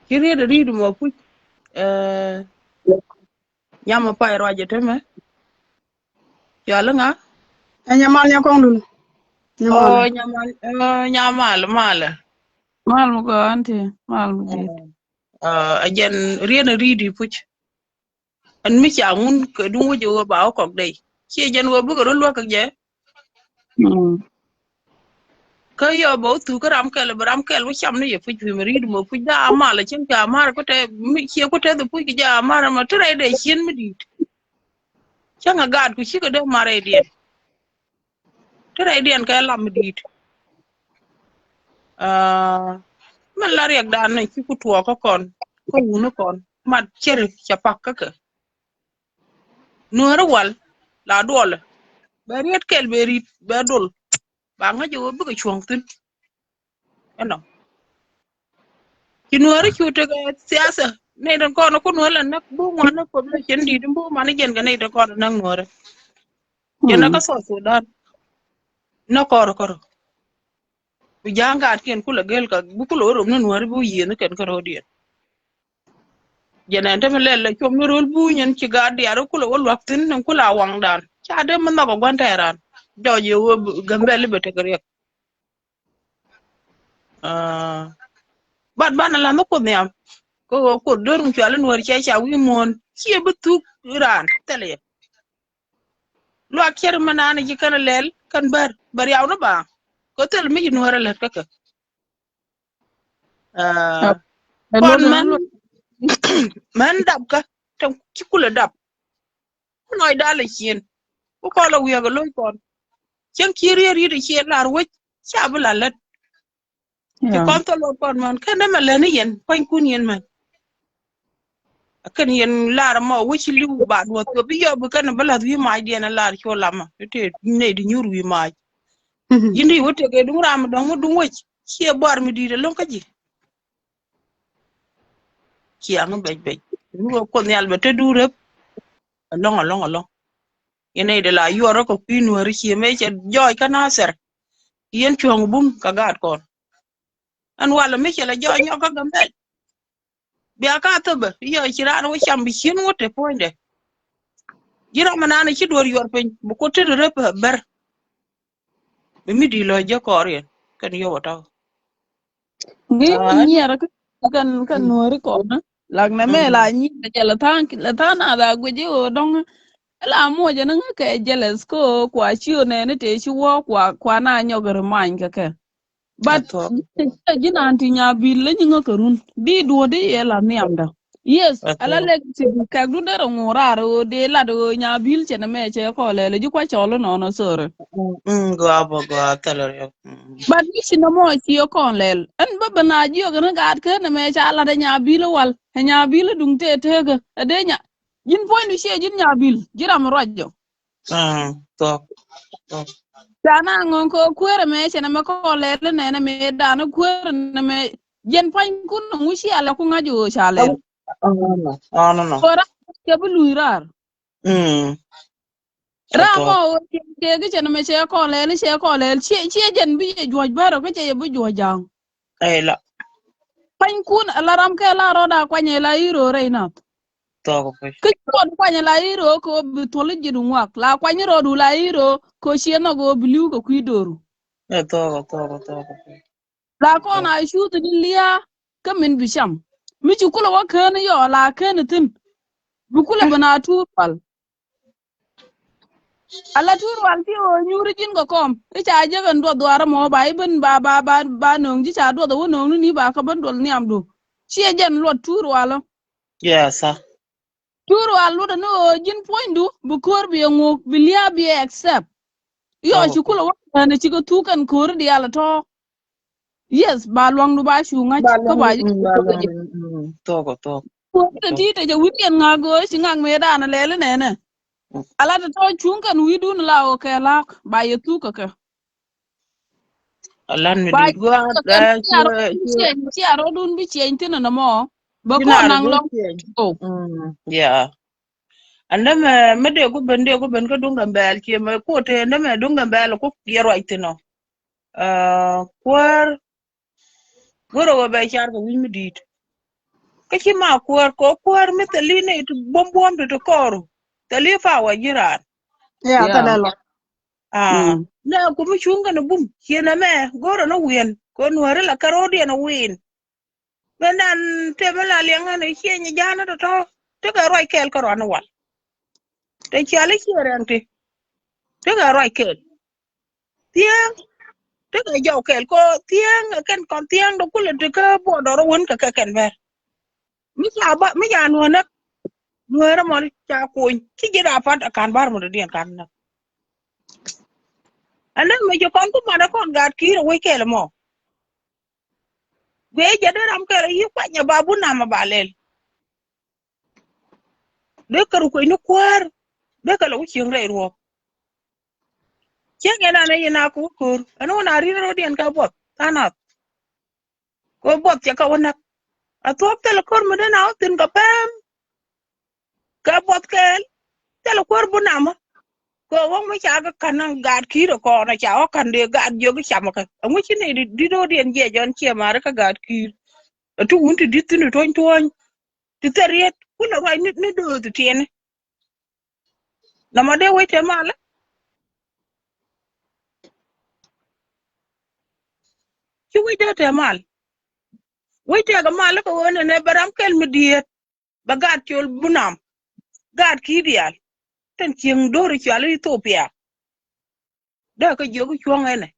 Ci riet a ri̱t mɔ puc. Ɛ, nyam a pay ruac a temɛ. Cual iŋa? Ɛ nyamal nyakɔŋdun. Ɔ, nyamal, ɛ, nyamal, mal. Mal mi gɔaa anti, mal mi di̱i̱t. Ɛ, ɛ jɛn riet a ri̱t i̱ puc. Ɛn mi ca ŋun kɛ duŋ wec ɣöö ba wä kɔk dɛy. Ciɛ jɛn ɣöö bikɛ rɔ luäk kɛ jɛ. Mm. Kä yɔ bɛ wä thuk kä ram kɛl, bɛ ram kɛl wä cam ni yɛ puc, puc mi ri̱t mɔ puc da amal cieŋ ca amar kä tɛ mi ciɛ ku tɛth puc kɛ jɛ amar ma ti rɛy dɛ cien mi di̱i̱t. Cäŋ a gaat ku cikɛ dee mar rɛydiɛn. Ti rɛydiɛn kɛ lam mi di̱i̱t. Aa, mɛn la riɛkdan ni ci ku tuɔɔk kä kɔn kä wuni kɔn mat ceri ca pak kä kɛ. Nuäärä wal la duɔlɛ bɛ riet kɛl bɛ ri̱t bɛ dol. Ba ŋäc ɛ ɣöö bikɛ cuɔ̱ŋ thi̱n. Ɛnɔ ci nuäärä cu tekɛ thiathɛ nɛy tin kɔn ku nuäärä la näk buk ŋuan näk population di̱t in buk man i̱ jɛn kɛ nɛy tin kɔn näk nuäärä. Jɛn näk kä South Sudan näk kɔrɛ kɔrɛ. Bi ja̱a̱ŋ gaatkiɛn kulɛ gel kɛ bi kulɛ wä rom ni nuäärä bi wä yiëëni kɛn kä ro̱o̱diɛn. Jɛn ɛn te mi lɛl la cuɔp mi ro̱l buuny ɛn ci gaat diaar kulɛ wä luak thi̱n ɛn kulɛ a waŋdan ca dee mi nhɔk ɛ gua̱n tɛɛran. Jɔɔc yɛ wee Gambɛl i̱ bɛ tek riɛk. Aa, bat banɛ la̱th mi Kuoth nhiam. Kä ɣöö Kuoth do̱r mi cual i̱ nuäär cɛ ca wi̱i̱ muɔ̱ɔ̱n ciɛ bi thuk raan thilɛ yɛ. Luak cär mi naan ci kɛn lɛl kɛn bär bɛ riaw ni baaŋ. Kä thil mi ci nuäär ɛ lät kä kɛ. Aa, kɔn mɛn mɛn dapkä. Tɛm ci kulɛ dap. Ku nɔc dal ɛ ciën. Ku kɔn la wiɛk ɛ lo̱c kɔn. Cieŋ ci riet riet ɛ ciën lar wec. Ca bi la lät. Ti kɔn thol wä kɔn män kɛn dämɛ lɛni yɛn pua̱nykun yɛn män. Kɛn yɛn lar mɔ wä ci li̱w ba duɔth kɛ bi yɔp kɛn bi lath wi̱i̱ mac diɛn lar cu lamä ti ney di nyur wi̱i̱ mac. Ji̱n di wä tëk ɛ duŋ ram dɔ̱ŋ wä duŋ wec ciɛ bɔr mi di̱i̱t ɛlɔ̱ŋ kä ji̱. Ciaŋ bɛc bɛc ni wä kuoth nhial bɛ te duun rep. Ɛlɔ̱ŋ ɛlɔ̱ŋ ɛlɔ̱ŋ. Yɛn ney di la yuɔr rɔ kɛ kui̱ nuääri ciɛ mëë cɛ jɔɔc kä nathɛr. Yɛn cuɔ̱ŋ bum kɛ gaat kɔn. Ɛn walɛ mi cɛ lɛ jɔɔc nyɔk kä Gambɛl. Bia ka thäbä yɔ ci raan wä cam bi cien wä te puɔ̱nydɛ. Ji̱ ram mi naan ci duɔ̱ɔ̱r yuɔr piny bi kuot tet rep bär. Bi mi di lɔ jɛ kɔɔr yɛn kɛn yɔw a tɔk. Ŋi̱i̱c mi nyiɛɛr kä kɛn kɛn nuɔ̱ɔ̱ri kɔn. Lak nɛ mɛ la nyiɛɛr jɛ la tha̱a̱ŋ la tha̱a̱ŋ na dha guic i̱ ɣöö dɔ̱ŋ. Ila muɔcɛ ni ŋäkɛ jealous kä ɣöö kua ci ɣöö nɛɛni tëë ci wä kua kua na nyɔk remind kɛ kɛ. But ji̱ naan ti Nyabil lä nyi ŋäkɛ run di duɔ̱ɔ̱r di yɛ la nhiamdä. Yes, ala lek ti kɛk dun derɛ ŋuur raar ɣöö dee lat ɣöö Nyabil cɛ nɛ mɛ cɛ kɔɔlɛl ji̱ kua cɔl inɔnɔ, sorry. Gɔaa bä gɔaa thɛlɛ riɛk. But mi ci nɛ mɔ ci kɔɔlɛl ɛn bä ben a jiök ni gaat ken nɛ mɛ ca lat ɛ Nyabil wal ɛ Nyabil duŋ tëë tekä ɛ dee nya ji̱n puɔ̱nydu ciɛ ji̱n Nyabil ji̱ ram ruac jɔ. Thuɔk. Thuɔk. Ca na ŋɔŋ kɛ kueer ɛmɛ cɛ nɛ mɛ kɔn lɛl nɛ nɛ mɛ dan kueer nɛ mɛ jɛn pa̱ny kun nɔ ŋu cia lɛ ku ŋa̱c ɣöö ca lɛl. Ɔnɔ nɔ. Kɛ bi luny raar. Ram ɔ ɣöö cɛ kɛ ki cɛ nɛ mɛ cɛ kɔn lɛl cɛ kɔn lɛl ciɛ ciɛ jɛn bi yɛ juɔc bärɔ kä cɛ yɛ bi juɔc ja̱a̱ŋ. Ɛ la. Pa̱ny kun ala ram kɛ la rɔɔda kuany ɛ la i̱ ro̱o̱ rɛy nath. Thɔɔk pec. Kä ci kɔn kuany ɛ la i̱ ro̱o̱ kɛ ɣöö bi thuɔl i̱ ji̱du ŋuak la kuany i̱ rɔɔdu la i̱ ro̱o̱ kɛ ɣöö ciɛ nhɔk ɣöö bi li̱w kɛ kui̱ do̱ru. Ɛ thɔɔk thɔɔk thɔɔk pec. La kɔn a cuuth ni lia̱a̱ kä min bi cam mi ci kulɛ wä kään i̱ yɔɔ la kään i̱ thi̱n. Bi kulɛ ben a tuur pal. Ala tuur wal ti ɣöö nyuuri ji̱n kɛ kɔm i̱ ca jek ɛn duɔth dhuaar ɛmɔ ba i̱ ben ba ba ba ba nööŋ ji̱ ca duɔth ɛ wä nööŋ ni ni ba kä ben duɔth nhiamdu. Ciɛ jɛn luɔt tuur wal ɔ. Yes sir. Tuur wal luɔt ɛn ɣöö ji̱n puɔ̱nydu bi ko̱r bi ɛŋu bi lia̱a̱ bi ɛ accept. Yɔ ci kulɛ wä kään i̱ ci kɛ thuk kɛn ko̱r i̱ diaal ɛ tɔ̱. Yes ba luaŋdu ba cu ŋa̱c kä ba ji̱. Thok thok. Kuäär ti ti te jɛ wi̱diɛn ŋa̱k go̱o̱c ci ŋa̱k mëë da̱a̱n lɛl inɛnɛ. Ala te tɔ̱ cuŋ kɛn wi̱dun la ɣöö kɛ la̱k ba yɛ thuk kɛ kɛ. Alan mi ba dit gua̱a̱th cia rɔ̱dun bi ciɛny thin ɛn ɛmɔ. Bä kɔn naŋ lɔŋ. Yeah. Ɛn dämɛ mi dee ku ben dee ku ben kä duŋ Gambɛl ciɛ mɛ kuot te ɛn dämɛ duŋ Gambɛl ku yɛ ruac thin ɔ. Kuäär Go̱rɛ wä bɛ car kɛ wi̱c mi di̱i̱t. Kä ci ma kuäär kɛ kuäär mi thɛli ni ti buɔ̱m buɔ̱m ti ti kɔɔru. Thɛli pa wä ji̱ raan. Ya thɛlɛ lɔ. Aa nɛ ku mi cuŋ kɛn bum ciɛ nɛ mɛ go̱rɛ ni wi̱i̱n kɛ nuääri la kɛ ro̱o̱diɛn wi̱i̱n. Mɛ nan tëë mi la liɛŋ kɛn ciɛ nyi ja̱a̱n ni tɔ̱tɔ̱. Tekɛ ruac kɛɛl kä ruan wal. Te ciali ciɛ rɛn ti tekɛ ruac kɛɛl. Thiäŋ tekɛ jɔw kɛɛl kɔ thiäŋ kɛn kɔn thiäŋ dɔ kulɛ ti kä buɔdɔr wän kɛ kɛ kɛn bɛr. Mi ca ba mi ca nuɔ̱ɔ̱n näk nuɔ̱ɔ̱n rɛ mɔni ca kuny ci ji̱ daa pat a kan bar mɔ dɔ̱diɛn kan näk. Ɛn dee mɛ jɛ kɔn ku man a kɔn gaat ki̱i̱r a wec kɛɛl mɔ. Guiɛ jɛ dee ram kɛɛl a yi kuany a ba bu nam a ba lɛl. Dee kɛ ruk kuecni kuäär dee kɛ lɛ wä cieŋ rɛy ruɔ̱ɔ̱k. Cieŋ yɛn an ɛ yɛn a kɛ wä ko̱r ɛn wä na ri̱n ro̱diɛn kɛ buɔth tha̱a̱ŋ nath. Kɛ wä buɔth cɛ kɛ wä näk a thuɔ̱k thilɛ ko̱r mi dee na wä thi̱n kɛ pɛm. Kɛ buɔth kɛɛl thilɛ kuäär bu namä. Kɛ wä mi ca kɛ ka̱n gaat ki̱i̱r ɛ kɔn ɛ ca wä ka̱n dee gaat jiök i̱ camä kɛ ɛŋu ci nɛy di̱t ro̱diɛn jiɛc ɔn ciɛ ma̱a̱ri kä gaat ki̱i̱r. Ɛ ti wun ti di̱t thi̱n i̱ tuɔ̱ny tuɔ̱ny. Ti thil riet kulɛ ruac ni ni dööth tiɛni. Nɔmɔ dee wec te mal. Ci wec dee te mal. Wec tɛɛk mal kɛ ɣöö nɛnɛ bɛ ram kɛl mi diet. Bɛ gaat col bunam. Gaat ki̱i̱ diaal tin cieŋ do̱r cual Ethiopia. Dee kɛ jiök cuɔ̱ŋ ɛnɛ.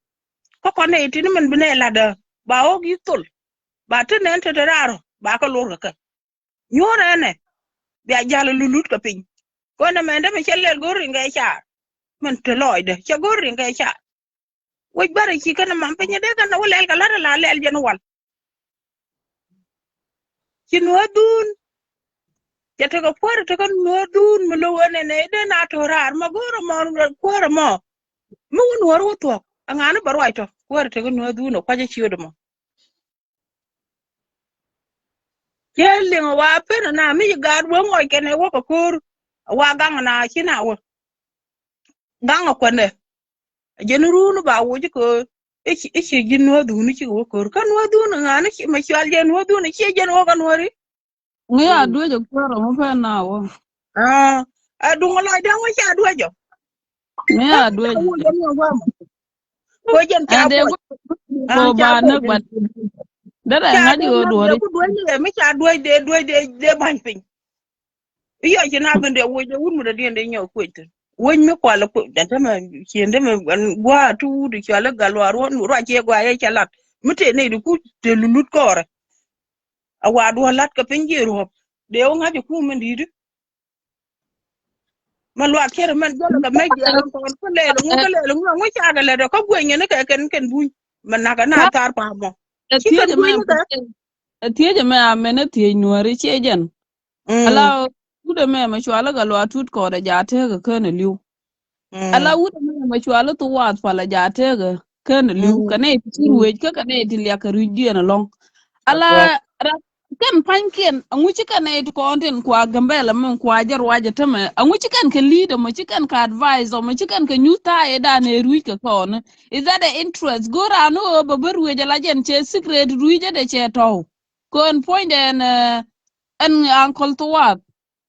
Kä kɔn nɛ itin min bi nɛ latdä ba ɣɔ̱k yi thol. Ba ti nɛn te te raar ba kɛ lor kɛ kɛ. Nyuɔ̱ɔ̱r ɛnɛ. bia jäl lulut kɛ piny. Kɔn ɛmɛn dee mi cɛ lɛl go̱r riŋ kɛ car. Min te lɔcdɛ cɛ go̱r riŋ kɛ car. Wec bärɛ ci kɛn ɛ mam piny dee kɛn ɛ wä lɛl kɛ la̱t ɛ la lɛl jɛn wal. Ci nuɔ̱ɔ̱r dhun. Cɛ tekɛ kuäärä tekɛ nuɔ̱ɔ̱r dhun mi lo̱k ɣän ɛnɛ dee na to̱ raar mɔ go̱o̱rä mɔ kuäärä mɔ. Mi wä nuɔ̱ɔ̱r wä thuɔ̱k ɛŋa̱ni bɛ ruac tɔ kuäärä tekɛ nuɔ̱ɔ̱r dhun ɛ kua̱c ɛ ciöt ɛmɔ. Cɛ liŋ ɛ wa pen ɛ na mi ci gaat wä ŋɔc kɛn ɛ wä kɛ ko̱o̱r. Ɛ wa gaŋ ɛ na ci na wä gaŋ ɛ kuɛnɛ. Jɛn run ba woc kɛ i̱ ci ji̱ nuɔ̱ɔ̱r dhun i̱ cikɛ wä ko̱o̱r kä nuɔ̱ɔ̱r dhun ɛ ŋa̱ni ci mɛ cual jɛn nuɔ̱ɔ̱r dhun ɛ ciɛ jɛn wä kɛ nuɔ̱ɔ̱ri. Ŋi̱ a duec ɛ kuäärä mɔ pen na wä. Aa, ɛ duŋ lɔcdä ŋuc ca duec ɔ. Ŋi̱ a duec. Ko jɛn ca duec. Ko ba näk bat. Derɛ ŋa̱c i̱ ɣöö duɔ̱ɔ̱ri. Ku duec ni mi ca duec dee duec dee dee ba̱ny piny. I̱ yɔc ci na ben dee woc dee wut mi dee diɛn dee nyɔk kuec thin. Woc mi kual ɛ kuec dee tämɛ cien dee mi gua̱a̱ tuut i̱ cual i̱ gal luaar ruac ciɛ gua̱a̱ yɛ ca lat mi tëë nɛy di kuc te lulut kɔɔrɛ. A wa duɔ̱ɔ̱r la̱t kɛ piny ji̱ ruɔ̱p dee wä ŋa̱c ɛ kum min di̱i̱t. Mɛ luak cɛr mɛn jɔl kɛ mec diaal kɔn kä lɛl ŋu kä lɛl ŋu ŋu cakɛ lɛt ɔ kä gueny ni kɛ kɛn kɛn buny. Mɛ nak ɛ na thar pamɔ. Ci kɛn buny ni kɛ. Ɛ thiec ɛmɛ a mɛn ɛ thiec nuɔ̱ɔ̱ri ciɛ jɛn. Ala wut ɛmɛ mɛ cualä kɛ luaak tut kɔɔrɛ ja̱ tekɛ kän ɛ li̱w. Ala wut ɛmɛ mɛ cualä thu wath palä ja̱ tekɛ kän ɛ li̱w kɛ nɛy ti ci ruëc kä kɛ nɛy ti liak kɛ ruëc diɛn ɛlɔ̱ŋ. Ala kɛn pa̱nykiɛn aŋu ci kɛn nɛy ti kɔn tin kua Gambɛla min kua jɛ ruacɛ tämɛ aŋu ci kɛn kɛ lead ɛmɔ ci kɛn kɛ advice ɛmɔ ci kɛn kɛ nyuth ta̱a̱ ëëdan ëë ruëc kɛ kɔn. Is that the interest go̱o̱r raan ɣöö bɛ bä ruëc ala jɛn cɛ secret ruëc ëdɛ cɛ tɔ̱w. Kɔn puɔ̱nydɛ ɛn ɛn uncle Thuwath.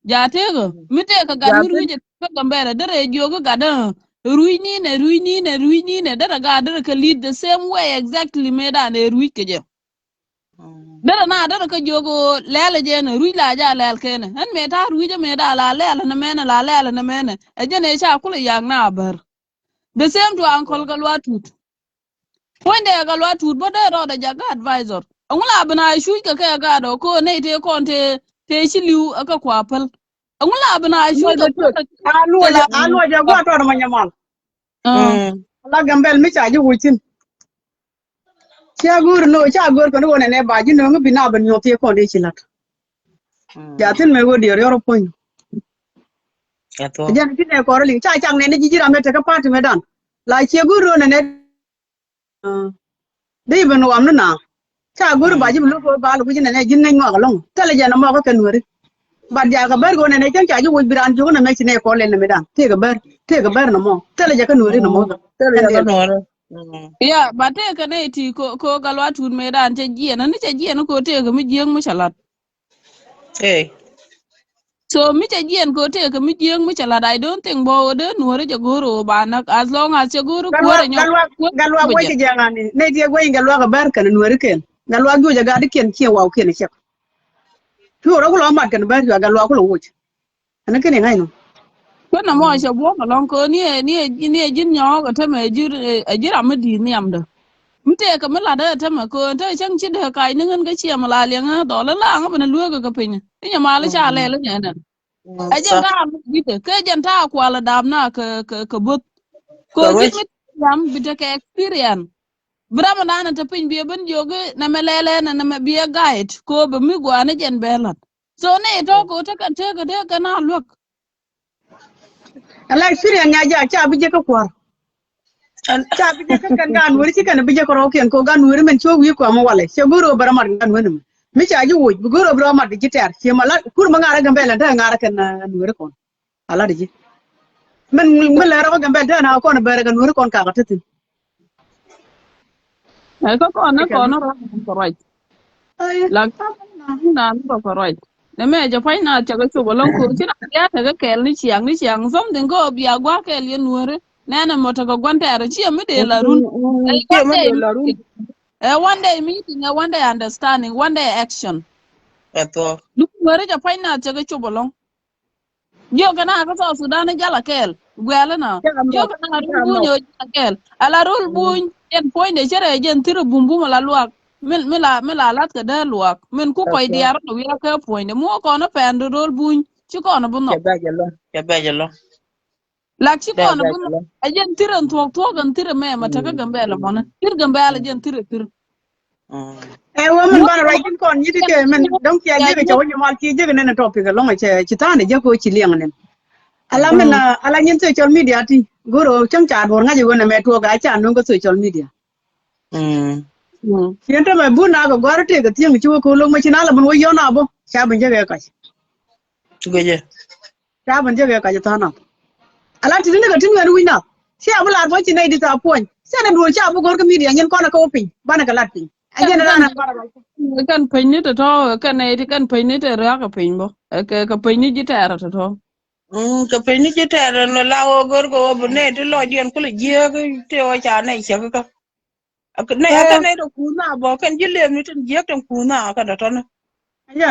Ja tekä mi tekä gat mi rui̱c kä Gambɛla derɛ jiök kä gat rui̱c ninɛ rui̱c ninɛ rui̱c ninɛ derɛ gat derɛ kɛ lead the same way exactly mëëdan ɛ rui̱c kɛ jɛ. Derɛ na derɛ kä jiök lɛl jɛ nɛ rui̱c la ja lɛl kɛnɛ ɛn mëë ta̱a̱ rui̱c mëëdan la lɛl nɛ mɛnɛ la lɛl nɛ mɛnɛ ɛ jɛn ɛ ca kulɛ yak na bär. The same to uncle Gatluak Tut. Puɔ̱nydɛ Gatluak Tut bä dee rɔɔdɛ jakä advisor. Ɛŋu la bi na cuc kɛ kɛ gat ɔ ko nɛy tëë kɔn tëë tëë ci li̱w ɛ kä kua päl. Ɛŋu la bi na cuc kɛ kua päl. A luɔcɛ a luɔcɛ gua̱a̱ tɔɔt mɔ nyɛ mal. La Gambɛl mi ca ji̱ wuc thi̱n. Cia go̱o̱r no ca go̱o̱r kɛn wä nɛnɛ ba ji̱ no̱o̱ŋ bi na ben nyuɔ̱th thiee kɔn dee ci la̱t. Ja thi̱n mɛ wä diɛɛr yɔr puɔ̱ny. Jɛn ti nɛ kɔr liŋ ca cak nɛn ji̱ ji̱ ram nɛ tekä party mɛ dan. La cie go̱o̱r ro nɛnɛ. Dee ben wam ni na ca go̱o̱r ba ji̱ bi lo̱k ba lo̱k ji̱ nɛnɛ ji̱n ŋäc ŋɔak ɛlɔ̱ŋ thilɛ jɛn ɛmɔ kä kɛ nuääri. Bat ja kɛ bär kɛ wä nɛnɛ cäŋ ca ji̱ woc bi raan jiök nɛ mɛ ci nɛ kɔr lɛl nɛ mi dan tëëkɛ bär tëëkɛ bär nɛmɔ thilɛ jɛ kä nuääri nɛmɔ. Ya ba tëëkɛ nɛ ti ko ko Gatluak Tut mɛ dan cɛ jiɛn ni cɛ jiɛn ko tëëkɛ mi jiäk mi cɛ lat. Hey. So mi cɛ jiɛn ko tëëkɛ mi jiäk mi cɛ lat, I don't think bɔ wä dee nuääri jɛ go̱o̱r wä ba näk as long as cɛ go̱o̱r kuäärɛ nyɔk. Gatluak wä cɛ jɛ ŋa̱ni nɛ tiɛ guɛny Gatluak ɛ bär kɛn nuääri kɛn Gatluak juɔc ɛ gat ikiɛn ciɛ waw kiɛn ɛ cɛk. Pi̱w rɔ kulɔ mat kɛn bär cua Gatluak kulɔ woc. Ɛn kɛn iŋa̱c nɔ. Kuän ɛmɔ cɛ buɔ̱m ɛlɔ̱ŋ kɛ ni ɛ ni ɛ ni ɛ ji̱n nyɔɔk ɛ tämɛ ɛ ji̱ ɛ ji̱ ram mi di̱i̱t nhiamdä. Mi tëëkɛ mi la̱tdä ɛ tämɛ kɛ ɣöö te cäŋ ci dee kac ni ɣän kä ciɛ mi la liɛŋ ɣän dhɔl ɛ la ɣän ben ɛ lueekä kɛ piny. Inyɛ mal i̱ ca lɛl inyɛ ɛnɛn. Ɛ jɛn ta̱a̱ mi ji̱kɛ kɛ jɛn ta̱a̱ kual ɛ daap na kɛ kɛ kɛ bo̱th. Kɛ ɣöö ji̱n mi yam bi tekɛ experience. Bi ram ɛ naan ɛ te piny bi ɛ ben jiök i̱ nɛmɛ lɛl ɛnɛ nɛmɛ bi ɛ guide kɛ ɣöö bɛ mi gua̱a̱n i̱ jɛn bɛ la̱t. So nɛ tɔ̱ kɛ wä tekɛ tekɛ tekɛ na luäk. Ala experience nya ja ca bi jɛ kä kuäär. Ca bi jɛ kä kɛn gan weri ci kɛn bi jɛ kä rɔɔkiɛn ko gan weri mɛn ci wä wi̱i̱ kuɛ mɔ walɛ cɛ go̱o̱r wä bɛ rɔ mat gan weri mɛ mi ca ji̱ woc bi go̱o̱r wä bi rɔ mat ji̱ tɛr ci ma la kur ma ŋa̱rä Gambɛl ɛn te ŋa̱rä kɛn gan weri kɔn. Ala di ji̱ mɛn mi lɛ rɔ Gambɛl te na kɔn bɛrɛ gan weri kɔn kakɛ te thin. Ɛ kä kɔn ni kɔn ni rɔ kɔn kɛ ruac. Lak na ni rɔ kɛ ruac. Nɛ mɛ jɛ pa̱ny na cɛ kɛ cop ɛlɔ̱ŋ ko̱r ci na bia tekɛ kɛɛl ni ciaŋ ni ciaŋ something kä bia gua̱a̱r kɛɛl yɛ nuääri. Nɛnɛ mɔ tekɛ gua̱n tɛɛr ciɛ mi dee la run. Ɛ one day meeting ɛ one day understanding one day action. Duk nuääri jɛ pa̱ny na cɛ kɛ cop ɛlɔ̱ŋ. Jiök kɛ na kä South Sudan ni jal a kɛɛl guɛ̈l inɔ. Jiök kɛ na rul buny ɔ jal a kɛɛl. Ala rul buny jɛn puɔ̱nydɛ cärɛ jɛn thir ɛ bumbum ala luak. Min mi la mi la lath kɛ dee luak min ku kɔc diaar rɔ wiak kɛ puɔ̱nydɛ mi wä kɔn ɛ pɛn di rul buny. Ci kɔn bi nhɔk. Cɛ bɛc ɛlɔ̱ŋ. Cɛ bɛc ɛlɔ̱ŋ. Lak ci kɔn bi nhɔk. Ɛ jɛn thirɛ thuɔ̱k thuɔ̱k ɛn thirɛ mɛ ma tekä Gambɛla mɔnɛ. Thir Gambɛla jɛn thirɛ thir. Ɛ wä min banɛ ruac kin kɔn nyi̱t kɛ min dɔ̱ŋ cia jek cɛ wä nyimal ci jek nɛn topic ɛlɔ̱ŋ cɛ ci tha̱a̱n jek kɛ ci liɛŋ nɛn. Ala min ala nyin social media ti go̱r ɣöö cäŋ ca duɔ̱ɔ̱r ŋa̱c ɣöö nɛ mɛ tuɔɔk a ca nöŋ kä social media. Ciɛn tämɛ bun na kɛ gɔ̱a̱r tëëk kɛ thiäŋ ci wä ko̱ lo̱k mä ci na la min wä yɔn a bä ca bin jek ɛ kac. Ca bin jek ɛ kac tha̱a̱n a. Ala ti ni kɛ tin ŋɛn wi̱c na cia bi lar bä ci nɛy di tha̱a̱ puɔ̱ny cia nɛ duɔ̱ɔ̱r ca bi go̱r kä media nyin kɔn ɛ kä wä piny banɛ kɛ lat piny. Ɛ jɛn ran ɛ banɛ ruac. Kɛn piny ni tɔ̱tɔ̱ kɛn nɛy ti kɛn piny ni tɛ ria̱k kɛ piny bä kɛ piny ni ji̱ tɛɛr tɔ̱tɔ̱. Kɛ piny ni ji̱ tɛɛr ɛn la ɣöö gör kɛ ɣöö bi nɛy ti lɔcdiɛn kulɛ jiääk tëë ɣöö ca nɛy cäk kä. Nɛy ɛ kɛn nɛy tɛ kuuth na bä kɛn ji̱ lëëmni tin jiääk tin kuuth na kɛn tɔ̱tɔ̱ni.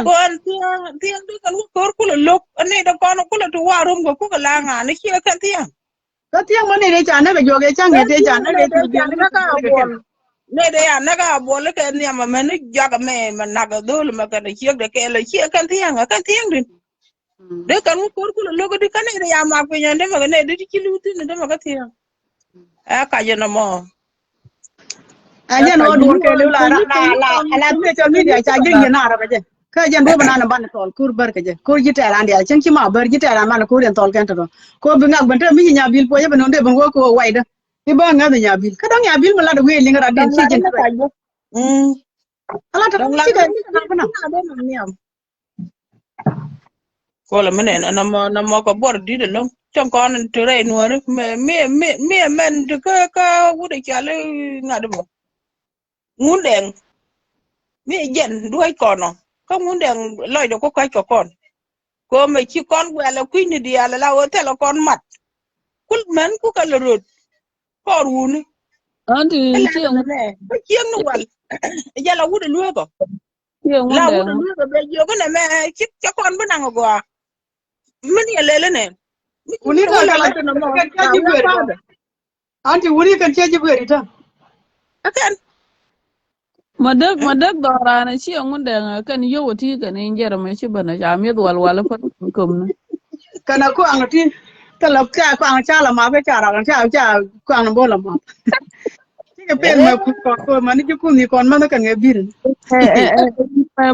Kɔn thia̱a̱ŋ thia̱a̱ŋ di kɛn wä ko̱r kulɛ lo̱k ɛ nɛy tɛ kɔn kulɛ ti wa rom kɛ kukɛ la ŋa̱a̱n i̱ ciɛ kɛn thia̱a̱ŋ. Kä thia̱a̱ŋ mɔ nɛy tɛ ca näk ɛ juɔk ɛ ca̱ŋ ɛ tëë ca näk ɛ ti jiääk näk ɛ buɔl. Nɛy tɛ ya näk a buɔl kɛ nhiam ɛmɛn ni juak ɛmɛ mɛ nak ɛ dho̱o̱l ɛmɛ kɛn ɛ ciek dɛ kɛɛl ɛ ciɛ kɛn thia̱a̱ŋ ɛ kɛn thia̱a̱ŋ din. Dee kɛn wä ko̱r kulɛ lo̱k di kä nɛy dee ya mak piny ɛn dee mɛ kɛ nɛy dee ti ci li̱w thi̱n dee mɛ kä thia̱a̱ŋ. Ɛ kac ɛn ɛmɔ. Ɛ jɛn wä duɔ̱ɔ̱r kɛ li̱w la la la la social media ca ji̱ ŋi̱n a rɔ kɛ jɛ. Kä jɛn duɔ̱ɔ̱p ɛnan ɛ ban tɔl ko̱r bär kɛ jɛ ko̱r ji̱ tɛɛr an diaal cäŋ ci ma bär ji̱ tɛɛr an man ko̱r yɛn tɔl kɛn tɔtɔ. Ko̱r bi ŋak ben te mi ci nyabil puɔ̱c ɛ ben wä dee ben wä ko̱ waydä. I̱ bä ŋäth nyabil kä dɔ̱ŋ nyabil mi lat ɛ wëë liŋ ɛ rat diɛn ci jɛn. Ala tɔtɔ mi ci kɛ mi ci kɛ na bi na. Kuɔlɛ mi nɛn ɛn ɛmɔ ɛn ɛmɔ kɛ buɔr di̱t ɛlɔ̱ŋ cäŋ kɔn in te rɛy nuɔ̱ɔ̱ri mi mi mi mi ɛmɛn ti kä kä wut ɛ cɔal i̱ ŋa̱t ɛmɔ. Ŋundɛŋ mi jɛn duäc kɔn ɔ kä ŋundɛŋ lɔcdɛ ku ka̱c kɛ kɔn. Kɛ mɛ ci kɔn guɛl ɛ kui̱ni diaal ɛ la ɣöö thilɛ kɔn mat. Kul mɛn ku kɛ lɛ röt kɔr wuni. Kä lɛ nɛ kä cieŋ ni wal. Jɛ la wut ɛ lueek ɔ. La wut ɛ lueek ɔ bɛ jiök inɛ mɛ ci cɛ kɔn bi naŋ ɛ gɔaa. Min yɛ lɛl inɛ. Wuni kɛ kɛ la kɛ nɔ mɔ kɛ kɛ ji̱ guer kɔn. Anti wuni kɛn cɛ ji̱ bueri tän. Akɛn. Ma däk ma däk dhɔran a ci a ŋun dɛŋ a kɛn yiow a ti kɛn in jɛr mɛ ci bän a ca mieth wal wal a pät kömni. Kɛn a kuaŋ ti thilɛ ca kuaŋ ca la map kä ca rak ca ca kuaŋ ni bo̱l a map. Cikɛ pek mɛ kuth kɔn kɔn mani ji̱ kuth ni kɔn mani kɛn ŋɛ bir.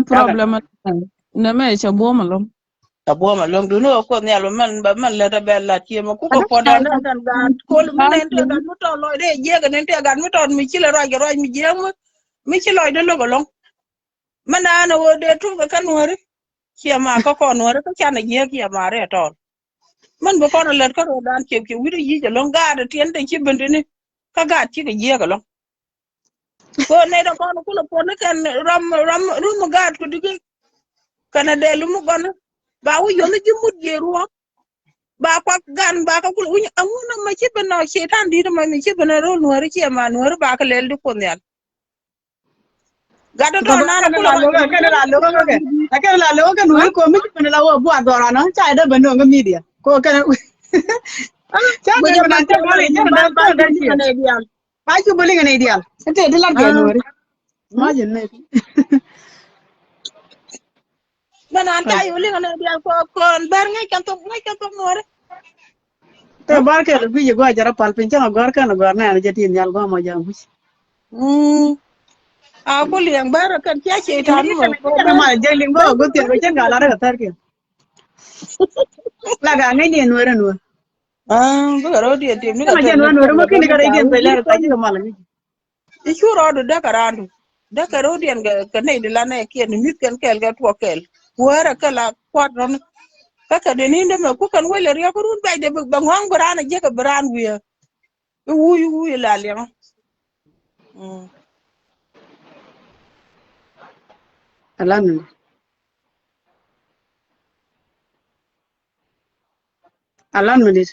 Problem nɛ mɛ ca buɔm a lom. Kä buɔ̱m a lo̱ŋ duni ɣä kuoth nhial bä mɛn bä mɛn lät a bɛ lat cië mɛ kukɛ puɔ̱t dan dan dan gaat kol mi nɛn tëë gat mi tɔt lɔcdɛ jiɛk nɛn tëë gat mi tɔt mi ci lɛ ruac kɛ ruac mi jiɛk mi mi ci lɔcdɛ lo̱k a lo̱ŋ. Mɛn an a ɣöö dee tuɔk kɛ kä nuääri ciɛ ma kä kɔn nuääri kä canɛ jiɛk ciɛ ma rɛɛ tɔɔl. Mɛn bi kɔn a lät kä röödan ciɛ ciɛ wi̱cdɛ yic a lo̱ŋ gaat a tiɛn te ci ben tini kä gaat cikɛ jiɛk a lo̱ŋ. Kɛ nɛy dɛ kɔn kulɛ puɔ̱n ni kɛn ram ram rum gaat ku diki. Kɛn a dɛl mi gɔn ba wi̱c yɔn ni ji̱ mut jiɛ ruɔk. Ba kuak gan ba kä kulɛ wi̱c aŋun amɛ ci ben nɔ cetan di̱t amɛ mi ci ben a ro̱l nuääri ci ɛma nuääri ba kä lɛl di kuoth nhial. Gat dɔ̱ tɔn nan kulɛ kɛn la lo̱k kɛ kɛn la lo̱k kɛ nuääri komi ci ben la wä buath dhɔran ɔ ca dee ben nöŋ kä media ko kɛn. Ca ben ben a ca ben a ca ben a ca ben a ca. Ba cu bä liŋɛ nɛy diaal. Kä tëë ti lat kɛ nuɔri. Imagine nɛy. Mɛn an ca cu liŋɛ nɛy diaal kɔ kɔn bär ŋäc kɛn thok ŋäc kɛn thok nuɔri. Tɛ bär kɛ lɛ guic i̱ gua̱c jɛ rɔ pal piny cäŋ a gɔ̱r kɛn a gɔ̱r nɛn jɛ ti nhial gua̱a̱m ɔ jɛ guic. A ku liɛŋ bär kɛn cia cɛy ta̱a̱ ni mɔ. Kɛn a mal jɛ liŋ bä a guic thiɛn kɛ cɛn ka lat rɛ kɛ thär kiɛn. Lak a ŋäcni ɛ nuɛr ɛ nuɛr. Bikɛ ro̱diɛn tim ni kɛ jɛn nuɛr nuɛr mɔ kini kɛ rɛydiɛn bɛ lɛr kɛ ji̱ kɛ mal ŋäc. I̱ cu rɔɔdu däkɛ raandu däkɛ ro̱diɛn kɛ nɛy di la nɛɛkiɛn ni mi̱th kɛn kɛɛl kɛ tuɔɔk kɛɛl. Kuäärɛ kɛ la kuat rɔ̱ni. Kä kɛ dee ni̱n dee mɛ ku kɛn wec lɛ riɔ̱k kä run bɛc dee bɛ ŋɔ̱a̱ŋ bi raan ɛ jiäkɛ bi raan wiee. I̱ wuuc i̱ wuuc ila liɛŋä. Alan. Alan mi dit.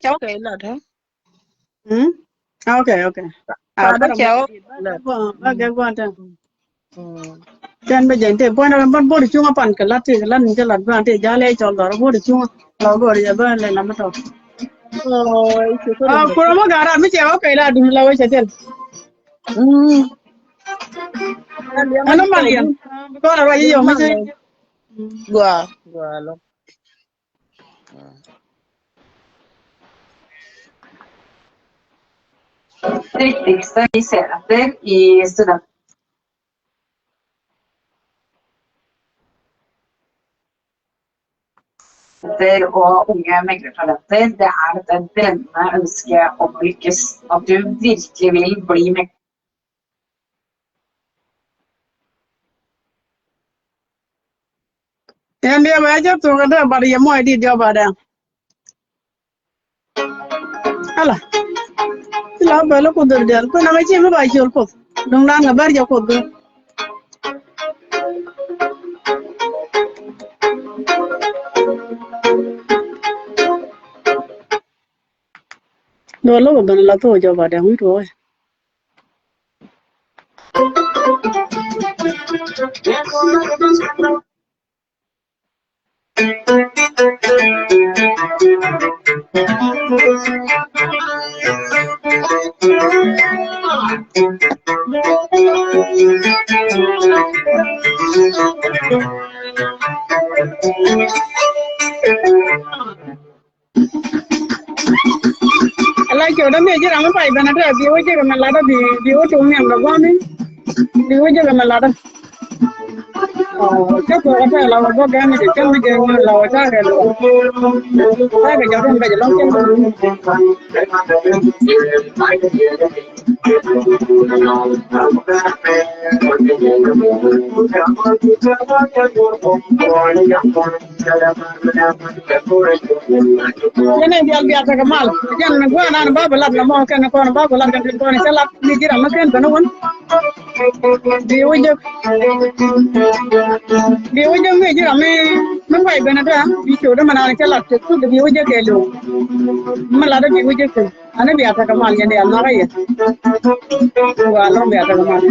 Cɛ wä kɛ ilat, ha? Hmm? Okay, okay. Ba dee cɛ wä ilat. Ba gɛ guan tɛ. Kɛn bɛ jɛn tɛ buɔn rɛ ban bori cuŋä pan kɛ lat tɛ kɛ lat ni kɛ lat guan tɛ jalɛ cɔl dɔr bori cuŋä. Lɔ gori jɛ bɛ lɛ lam tɔ. Kuro mɔ gara mi cɛ wä kɛ ilat dun la wä cɛ tɛl. Ɛn malian. Bikɔn rɛ wä yɛ yɔ mi cɛ. Gua, gua lɔ. Riktigt, så vi ser etter i studenter og unge meglertalenter. Det er det brennende ønsket om å lykkes, at du virkelig vil bli megler. Yɛn diɛ bɛ jɛ thok kɛ dee bat yɛ muɔc dit jɔba dɛ. Ala. Ci la bɛ lä Kuoth dhɔr dial kuɛ na mɛ ci mi ba ciöl Kuoth. Duŋdan kɛ bɛr jɛ Kuoth gör. Duɔl lɔ bɛ ben la thok jɔba dɛ wi̱i̱ tuɔɔk. Ala cɛ wä dä mi ji̱ ram mi pay ben a tɛ bi wä jek mɛ latdä bi, bi wä tum niam dä gua̱ni. Bi wä jek mɛ latdä. Ɔ, cä kuɛ kɛ tɛ la wä bä gɛn ni cɛ cä mi jɛ ni la wä cä kɛ lɔ. Cä kɛ jɔr in bɛ jɛ lɔŋ cä mi. Yɛn ɛ diaal bia tekɛ mal. Jɛn ni gua̱a̱r nan ba bi lat nɔmɔ kɛn kɔn ba bi lat kɛn tin kɔn cä lat ni ji̱ ram mi ken ben wän. Bi wä jek. Bi wä jek mi ji̱ ram mi, mi pay ben a dee. Bi cok dee mi nan cä lat cɛ thuk bi wä jek kɛ lo̱o̱. Mi lat dee bi wä jek kɛ. Ani bia tekɛ mal yɛn diaal makä yɛ. Wa lɔŋ bia tekɛ mal.